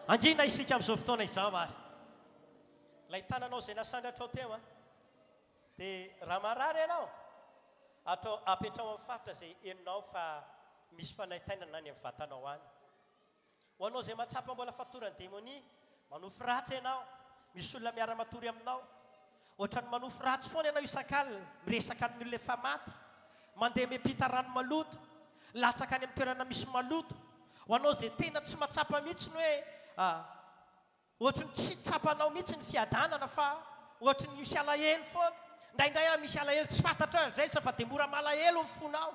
Angina isika amin'izao fotoana izao ary. Ilay tananao izay nasandratrao teo an, dia raha marary ianao, atao apetrao amin'ny faritra izay henonao fa misy fanaintainana any amin'ny vatanao any. Ho anao izay mahatsapa mbola fatoran'ny demonia, manofy ratsy ianao, misy olona miara-matory aminao, ohatran'ny manofy ratsy foana ianao isak'alina, miresaka amin'ny olona efa maty, mandeha miampita rano maloto, latsaka any amin'ny toerana misy maloto. Ho anao izay tena tsy mahatsapa mihitsy ny hoe Ohatry ny tsy tsapanao mihitsy ny fiadanana fa ohatry ny misy alahelo foana. Indraindray ary misy alahelo tsy fantatrao avy aiza fa dia mora malahelo ny fonao.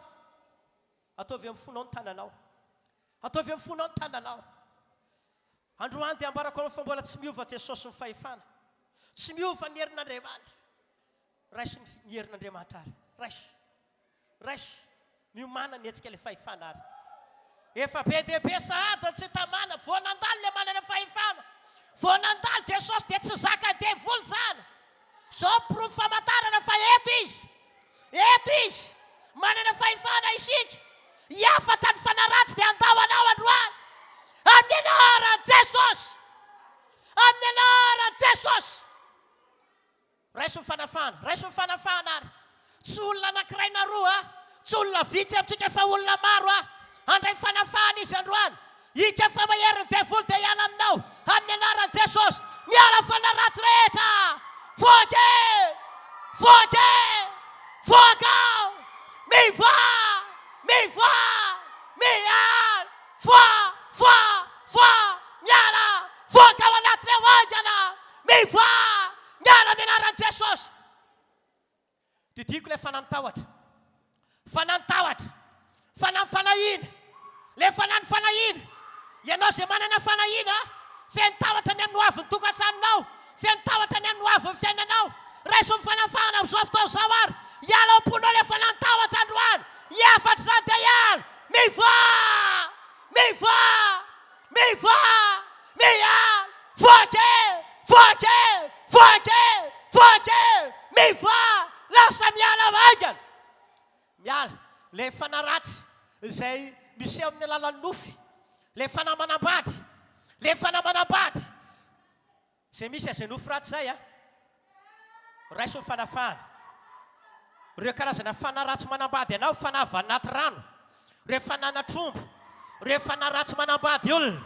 Ataovy amin'ny fonao ny tananao. Ataovy amin'ny fonao ny tananao. Androany dia ambarako anao fa mbola tsy miova Jesosy ny fahefana. Tsy miova ny herin'Andriamanitra. Raiso ny herin'Andriamanitra ary. Raiso. Raiso. Miomàna ny hetsika ilay fahefana ary. Efa be dia be sahady ny tsy tamana. Vao nandalo ilay manana fahefana. Vao nandalo Jesosy dia tsy zakan'ny devoly izany. Izao porofo famantarana fa eto Izy. Eto Izy. Manana fahefana isika. Hiafatra ny fanahy ratsy dia handao anao androany. Amin'ny anaran'i Jesosy. Amin'ny anaran'i Jesosy. Raiso ny fanafahana. Raiso ny fanafahana ary. Tsy olona anankiray na roa, tsy olona vitsy amintsika fa olona maro a. Handray fanafahana izy androany. Ika fa mahery ny devoly dia hiala aminao amin'ny anaran'i Jesosy. Miala fanahy ratsy rehetra. Voaka e! Voaka e! Voaka ao! Mivoaha! Mivoaha! Miala! Voa! Voa! Voa! Miala! Voaka ao anatinao haingana! Mivoaha! Miala amin'ny anaran'i Jesosy! Didiko ilay fanahy mitahotra. Fanahy nitahotra. Fanahy fanahiana. Ilay fanahy ny fanahiana. Ianao izay manana fanahiana, feno tahotra ny amin'ny hoavin'ny tokantranonao, feno tahotra ny amin'ny hoavin'ny fiainanao. Raiso ny fanafahana amin'izao fotoana izao ary hiala ao am-ponao ilay fanahy nitahotra androany. Hiafatra izany dia hiala. Mivoaha! Mivoaha! Mivoaha! Miala! Voaka e! Voaka e! Voaka e! Voaka e! Mivoaha! Lasa miala haingana! Miala! Ilay fanahy ratsy izay miseho amin'ny alalan'ny nofy, ilay fanahy manambady, ilay fanahy manambady. Izay misy azay nofy ratsy izay a! Raiso ny fanafahana. Ireo karazana fanahy ratsy manambady anao, fanahy avy anaty rano, ireo fanahy anatr'omby, ireo fanahy ratsy manambady olona,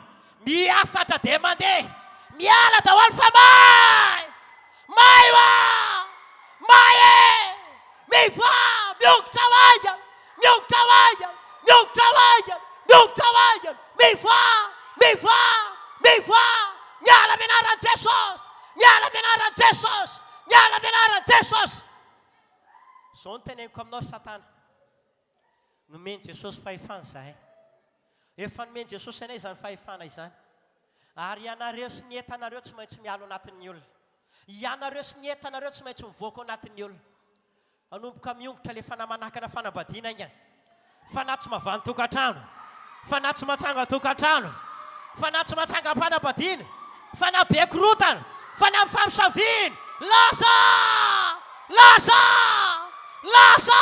mihafatra dia mandeha, miala daholo fa may! May hoa! May e! Mivoaha! Miongotra ho haingana! Miongotra ho haingana! Miongotra ho haingana! Miongotra ho haingana! Mivoaha! Mivoaha! Mivoaha! Miala amin'ny anaran'i Jesosy! Miala amin'ny anaran'i Jesosy! Miala amin'ny anaran'i Jesosy! Izao no teneniko aminao ry Satana, nomen'i Jesosy fahefana izahay. Efa nomen'i Jesosy anay izany fahefana izany. Ary ianareo sy ny entanareo tsy maintsy miala ao anatin'ny olona. Ianareo sy ny entanareo tsy maintsy mivoaka ao anatin'ny olona. Hanomboka miongotra ilay fanahy manakana fanambadiana haingana. Fanahy tsy mahavany tokantrano. Fanahy tsy mahatsangan-tokantrano. Fanahy tsy mahatsangam-panambadiana. Fanahy be korontana. Fanahy mifamosaviana. Lasa! Lasa! Lasa!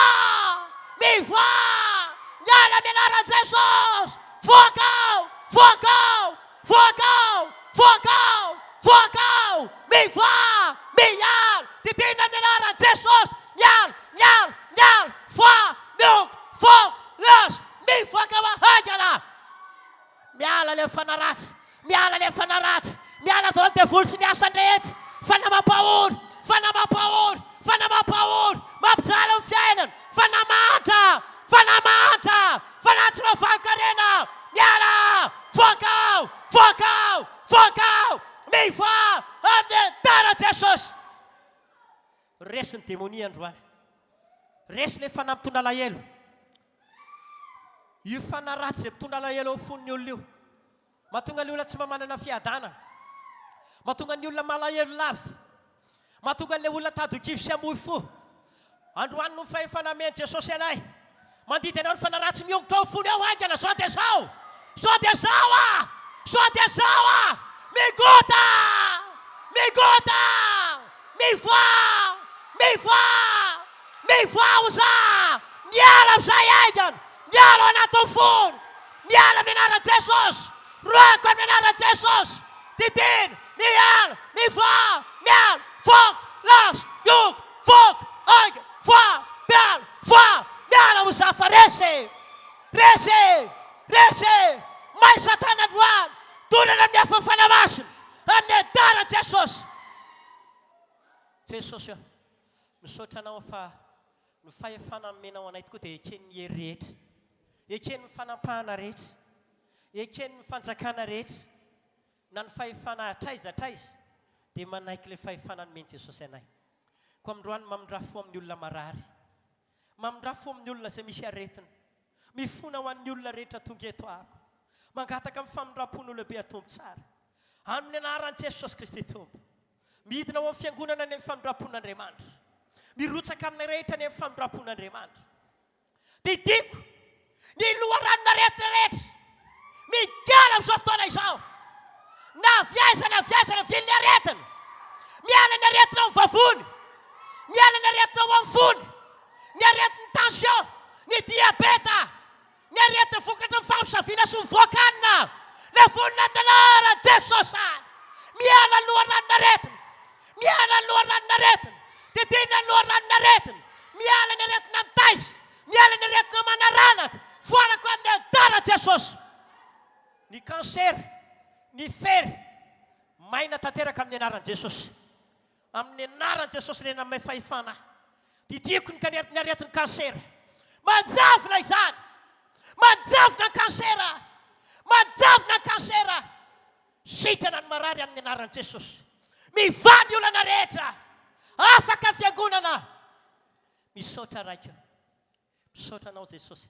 Mivoaha! Miala amin'ny anaran'i Jesosy! Voaka ao! Voaka ao! Voaka ao! Voaka ao! Voaka ao! Mivoaha! Miala! Didina amin'ny anaran'i Jesosy! Miala! Miala! Miala! Voa! Miongo! Voaka! Lasa! Mivoaka ao haingana! Miala ilay fanahy ratsy! Miala ilay fanahy ratsy! Miala daholo devoly sy ny asany rehetra! Fanahy mampahory! Fanahy mampahory! Fanahy mampahory! Mampijaly ny fiainana! Fanahy mahantra! Fanahy mahantra! Fanahy tsy mahavankarena! Miala! Voaka ao! Voaka ao! Voaka ao! Mivoaha amin'ny anaran'i Jesosy! Resy ny demonia androany. Resy ilay fanahy mitondra alahelo. Io fanahy ratsy izay mitondra alahelo ao fon'ny olona io. Mahatonga ny olona tsy mba manana fiadanana. Mahatonga ny olona malahelo lava. Mahatonga an'ilay olona tady ho kivy sy hamoy fo. Androany noho ny fahefana amen'i Jesosy anay. Mandidy anao ny fanahy ratsy miongotra ao fony ao haingana zao dia zao. Zao dia zao ah! Zao dia zao ah! Migota! Migota! Mivoaha! Mivoaha! Mivoaha ho za! Miala amin'izay haingana! Miala ao anatin'ny fony! Miala amin'ny anaran'i Jesosy! Roahiko amin'ny anaran'i Jesosy! Didina! Miala! Mivoaha! Miala! Voaka! Lasa! Miogo! Voaka! Haingana! Voaha! Miala! Voaha! Miala ho za fa resy! Resy! Resy! May Satana androany! Dorana amin'ny afon'ny Fanahy Masina! Amin'ny anaran'i Jesosy! Jesosy ô! Misaotra Anao fa ny fahefana nomenao anay tokoa dia eken'ny hery rehetra, eken'ny fanampahana rehetra, eken'ny fanjakana rehetra, na ny fahefana hatraiza hatraiza dia manaiky ilay fahefana nomen'i Jesosy anay. Koa amindroany mamindrà fo amin'ny olona marary, mamindrà fo amin'ny olona izay misy aretina, mifona ho an'ny olona rehetra tonga eto aho. Mangataka amin'ny famindram-ponao lehibe Tompo tsara. Amin'ny anaran'i Jesosy Kristy Tompo. Midina ao amin'ny fiangonana any amin'ny famindram-pon'Andriamanitra. Mirotsaka aminay rehetra any amin'ny famindram-pon'Andriamanitra. Didiko ny loharanon'aretina rehetra miala amin'izao fotoana izao. Na avy aiza na avy aiza na avy ny aretina. Miala ny aretina ao amin'ny vavony. Miala ny aretina ao amin'ny fony. Ny aretin'ny tension, ny diabeta, ny aretina vokatry ny famosaviana sy ny voakanina. Levonina amin'ny anaran'i Jesosy any. Miala ny loharanon'aretina. Miala ny loharanon'aretina. Didina ny loharanon'aretina. Miala ny aretina mitaiza. Miala ny aretina manaranaka. Foanako amin'ny anaran'i Jesosy. Ny cancer, ny fery, maina tanteraka amin'ny anaran'i Jesosy. Amin'ny anaran'i Jesosy ilay nanome fahefana ahy. Didiako ny kanery ny aretin'ny cancer. Manjavona izany. Manjavona ny cancer. Manjavona ny cancer. Sitrana ny marary amin'ny anaran'i Jesosy. Mivaha ny olana rehetra. Afaka ny fiangonana. Misaotra Raiko. Misaotra anao Jesosy.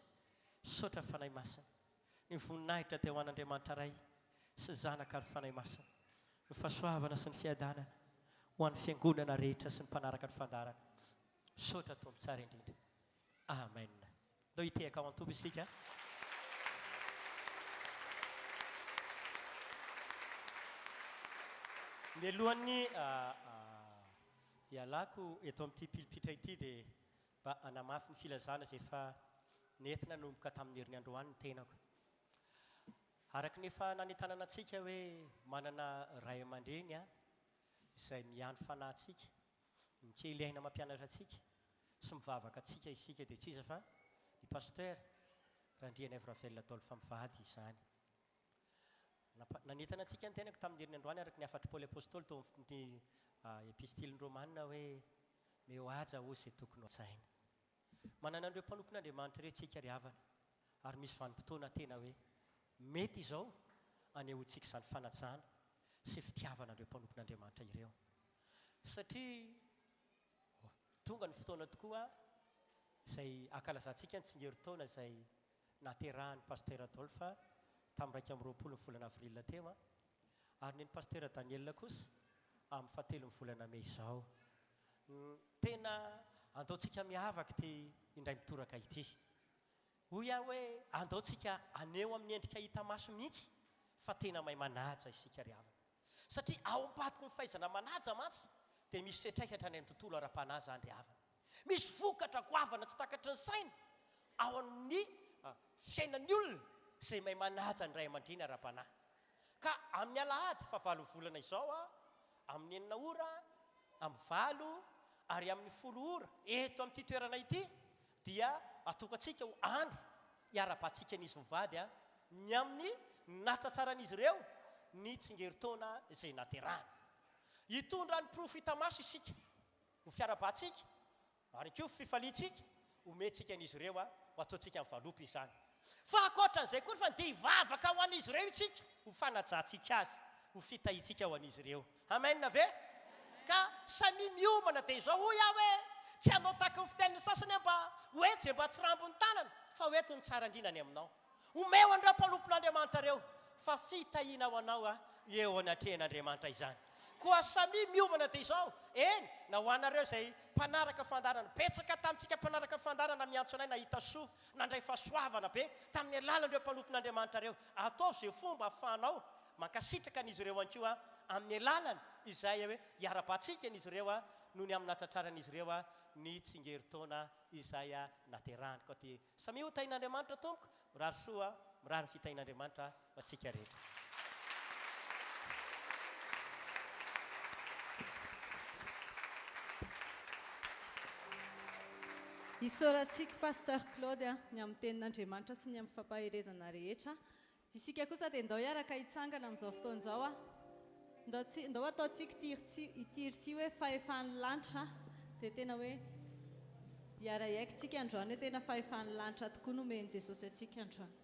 Misaotra Fanahy Masina. Ny voninahitra dia ho an'Andriamanitra Ray sy Zanaka ary Fanahy Masina. Ny fahasoavana sy ny fiadanana ho an'ny fiangonana rehetra sy ny mpanaraka ny fandaharana. Misaotra Tompo tsara indrindra. Amen. Ndao hitehaka ao an-Tompo isika. Mialohan'ny hialako eto amin'ity pilipitra ity dia mba hanamafy ny filazana izay efa nentina nanomboka tamin'ny herin'ny androany ny tenako. Araka ny efa nanentanana antsika hoe manana ray aman-dreny izay miano fanahy antsika, mikely aina mampianatra antsika sy mivavaka antsika isika dia tsy iza fa ny Pasteur Randrianaivo Ravel Adolphe mivady izany. Nanentana antsika ny tenako tamin'ny herin'ny androany araka ny hafatr'i Paoly Apostoly tao amin'ny Epistilin'ny Romana hoe Meo haja hoy izay tokony ho hajaina. Manana an'ireo mpanompon'Andriamanitra ireo isika ry havana, ary misy vanim-potoana tena hoe mety izao hanehoantsika izany fanajana sy fitiavana an'ireo mpanompon'Andriamanitra ireo. Satria tonga ny fotoana tokoa izay hankalazantsika ny tsingerin-taona izay naterahan'ny Pasitera Adolphe tamin'ny 21 ny volana avril teo, ary ny an'i Pasitera Daniel kosa amin'ny fahatelon'ny volana mey izao. Tena andaontsika miavaka ity indray mitoraka ity. Hoy aho hoe andaontsika haneho amin'ny endrika hita maso mihitsy fa tena mahay manaja isika ry havana. Satria ao ambadiky ny fahaizana manaja mantsy dia misy fiantraikany hatrany amin'ny tontolo ara-panahy izany ry havana. Misy vokatra goavana tsy takatry ny saina ao amin'ny fiainan'ny olona izay mahay manaja ny ray aman-dreny ara-panahy. Ka amin'ny alahady fahavalo volana izao, amin'ny enina ora, amin'ny valo ary amin'ny folo ora eto amin'ity toerana ity dia atokantsika ho andro hiarahabantsika an'izy mivady ny amin'ny nahatsatsaran'izy ireo ny tsingerin-taona izay naterahany. Hitondra ny porofo hita maso isika ho fiarahabantsika Ary koa fifaliantsika, omentsika an'izy ireo ho ataontsika amin'ny valopy izany. Fa ankoatran'izay koa nefa dia hivavaka ho an'izy ireo isika ho fanajantsika azy, ho fitahiantsika ho an'izy ireo. Amen ve? Ka samia miomana dia izao hoy aho hoe, tsy hanao tahaky ny fitenin'ny sasany aho mba ho ento izay mba tsy rambon'ny tanana, fa ho ento ny tsara indrindra any aminao. Omeo an'ireo mpanompon'Andriamanitra ireo, fa fitahiana ho anao eo anatrehan'Andriamanitra izany. Koa samia miomana dia izao, eny, na ho anareo izay mpanaraka fandaharana, betsaka tamintsika mpanaraka fandaharana miantso anay nahita soa, nandray fahasoavana be tamin'ny alalan'ireo mpanompon'Andriamanitra ireo. Ataovy izay fomba ahafahanao mankasitraka an'izy ireo ihany koa amin'ny alalany izay hoe hiara-bantsika an'izy ireo noho ny amin'ny nahatratraran'izy ireo ny tsingerin-taona izay naterahany. Koa dia Samia ho tahin'Andriamanitra tompoko, mirary soa, mirary ny fitahian'Andriamanitra ho antsika rehetra. Isaorantsika Pasteur Claude ny amin'ny tenin'Andriamanitra sy ny amin'ny fampaherezana rehetra. Isika kosa dia ndao hiaraka hitsangana amin'izao fotoana izao a. Ndao tsy, ndao ataontsika ity hira ity, ity hira ity hoe fahefan'ny lanitra a. Dia tena hoe hiara-hiaiky tsika androany hoe tena fahefan'ny lanitra tokoa no omen'i Jesosy antsika androany.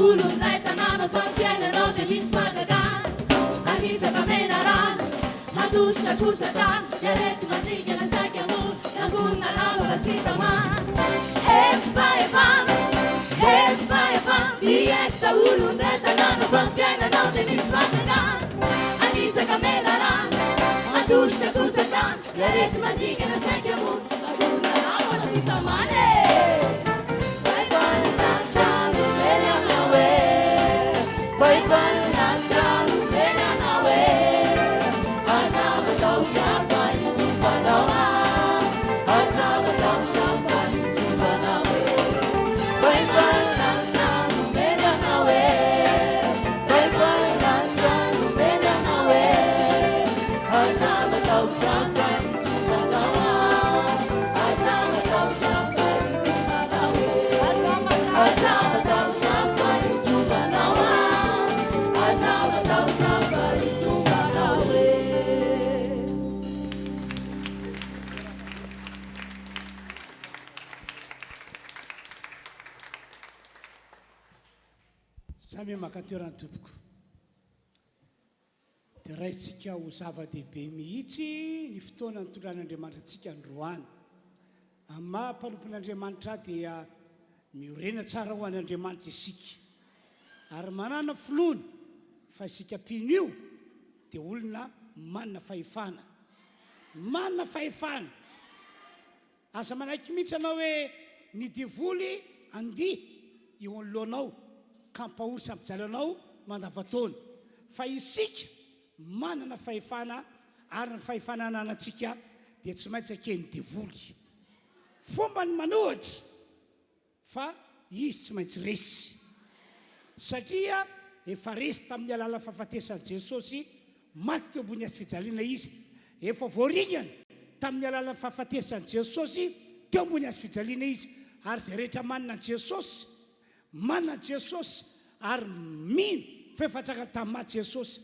daholo ny ray tanàna fa ny fiainanao dia misy fahagagana Hanitsaka menarana, handositra koa satana Ny areti-mandringana saika hamono, nangonina lamba fa tsy tamana Hery sy fahefana, hery sy fahefana Hiaiky daholo ny ray tanàna fa ny fiainanao dia misy fahagagana Hanitsaka menarana, handositra koa satana Ny areti-mandringana saika hamono, nangonina lamba fa tsy tamana e! Fahefan'ny lanitra nomeny anao e! Fahefan'ny lanitra nomeny anao e! Aza matahotra fa izy homba anao a! Aza matahotra fa izy homba anao e! Fahefan'ny lanitra nomeny anao e! Fahefan'ny lanitra nomeny anao e! Aza matahotra fa izy homba anao a! Aza matahotra fa izy homba anao e! Aza matahotra fa izy homba anao a! Aza matahotra fa izy homba anao e! Samia maka toerana tompoko. Dia raintsika ho zava-dehibe mihitsy ny fotoana nitondran'Andriamanitra antsika androany. Amin'ny maha mpanompon'Andriamanitra ahy dia miorena tsara ho an'Andriamanitra isika. Ary manana finoana fa isika mpino io dia olona manana fahefana. Manana fahefana. Aza manaiky mihitsy ianao hoe ny devoly andia eo anoloanao ka hampahory sy hampijaly anao mandavantaona. Fa isika manana fahefana ary ny fahefana ananantsika dia tsy maintsy eken'ny devoly. Fomba ny manohitra. Fa izy tsy maintsy resy. Satria efa resy tamin'ny alalan'ny fahafatesan'i Jesosy maty teo ambony hazo fijaliana izy. Efa voaringana tamin'ny alalan'ny fahafatesan'i Jesosy teo ambony hazo fijaliana izy. Ary izay rehetra manana an'i Jesosy, manana an'i Jesosy ary mino fa efa tsangana tamin'ny maty Jesosy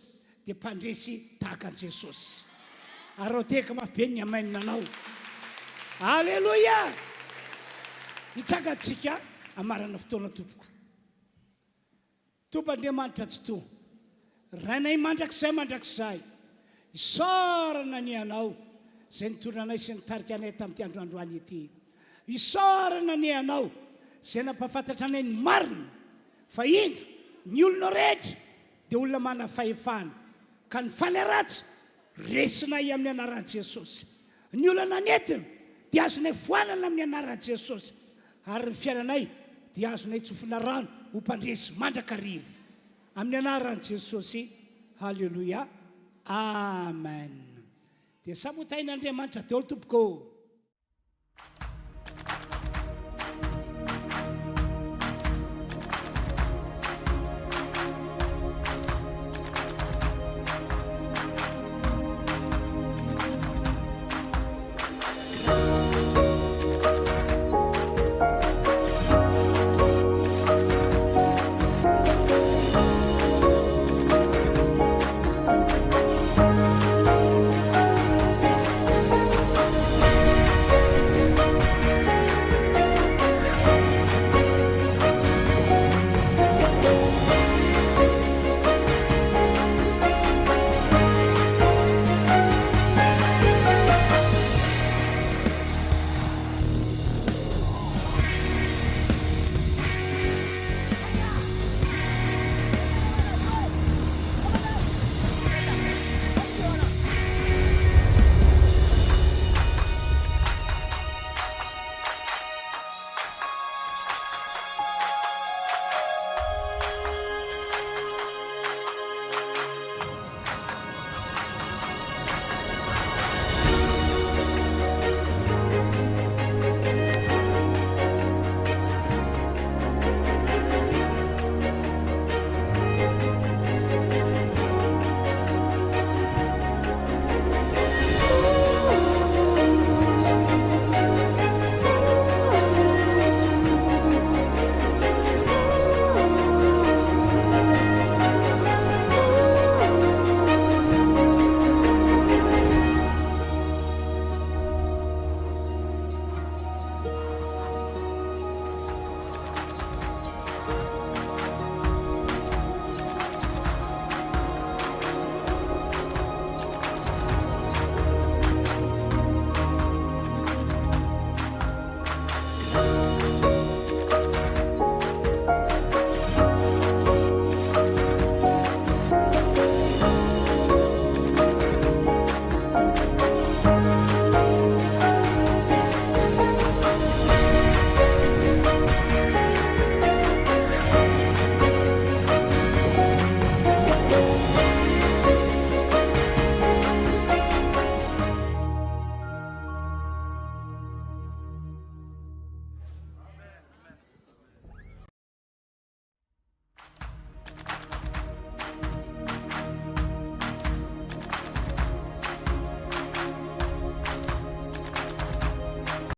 dia mpandresy tahaka an'i Jesosy. Araho tehaka mafy be ny amen anao. Aleloia! Hitsanga antsika hamarana fotoana tompoko. Tompo Andriamanitra Tsitoha, Rainay mandrakizay mandrakizay, isaorana anie Anao izay nitondra anay sy nitarika anay tamin'ity andro androany ity. Isaorana anie Anao izay nampahafantatra anay ny marina fa indro ny olona rehetra dia olona manana fahefana, ka ny fanahy ratsy resinay amin'ny anaran'i Jesosy. Ny olana nentiny dia azonay foanana amin'ny anaran'i Jesosy, ary ny fiainanay dia azonay tsofina rano ho mpandresy mandrakariva. Amin'ny anaran'i Jesosy, Haleloia, Amen. Dia samy ho tahin'Andriamanitra daholo tompoko ô.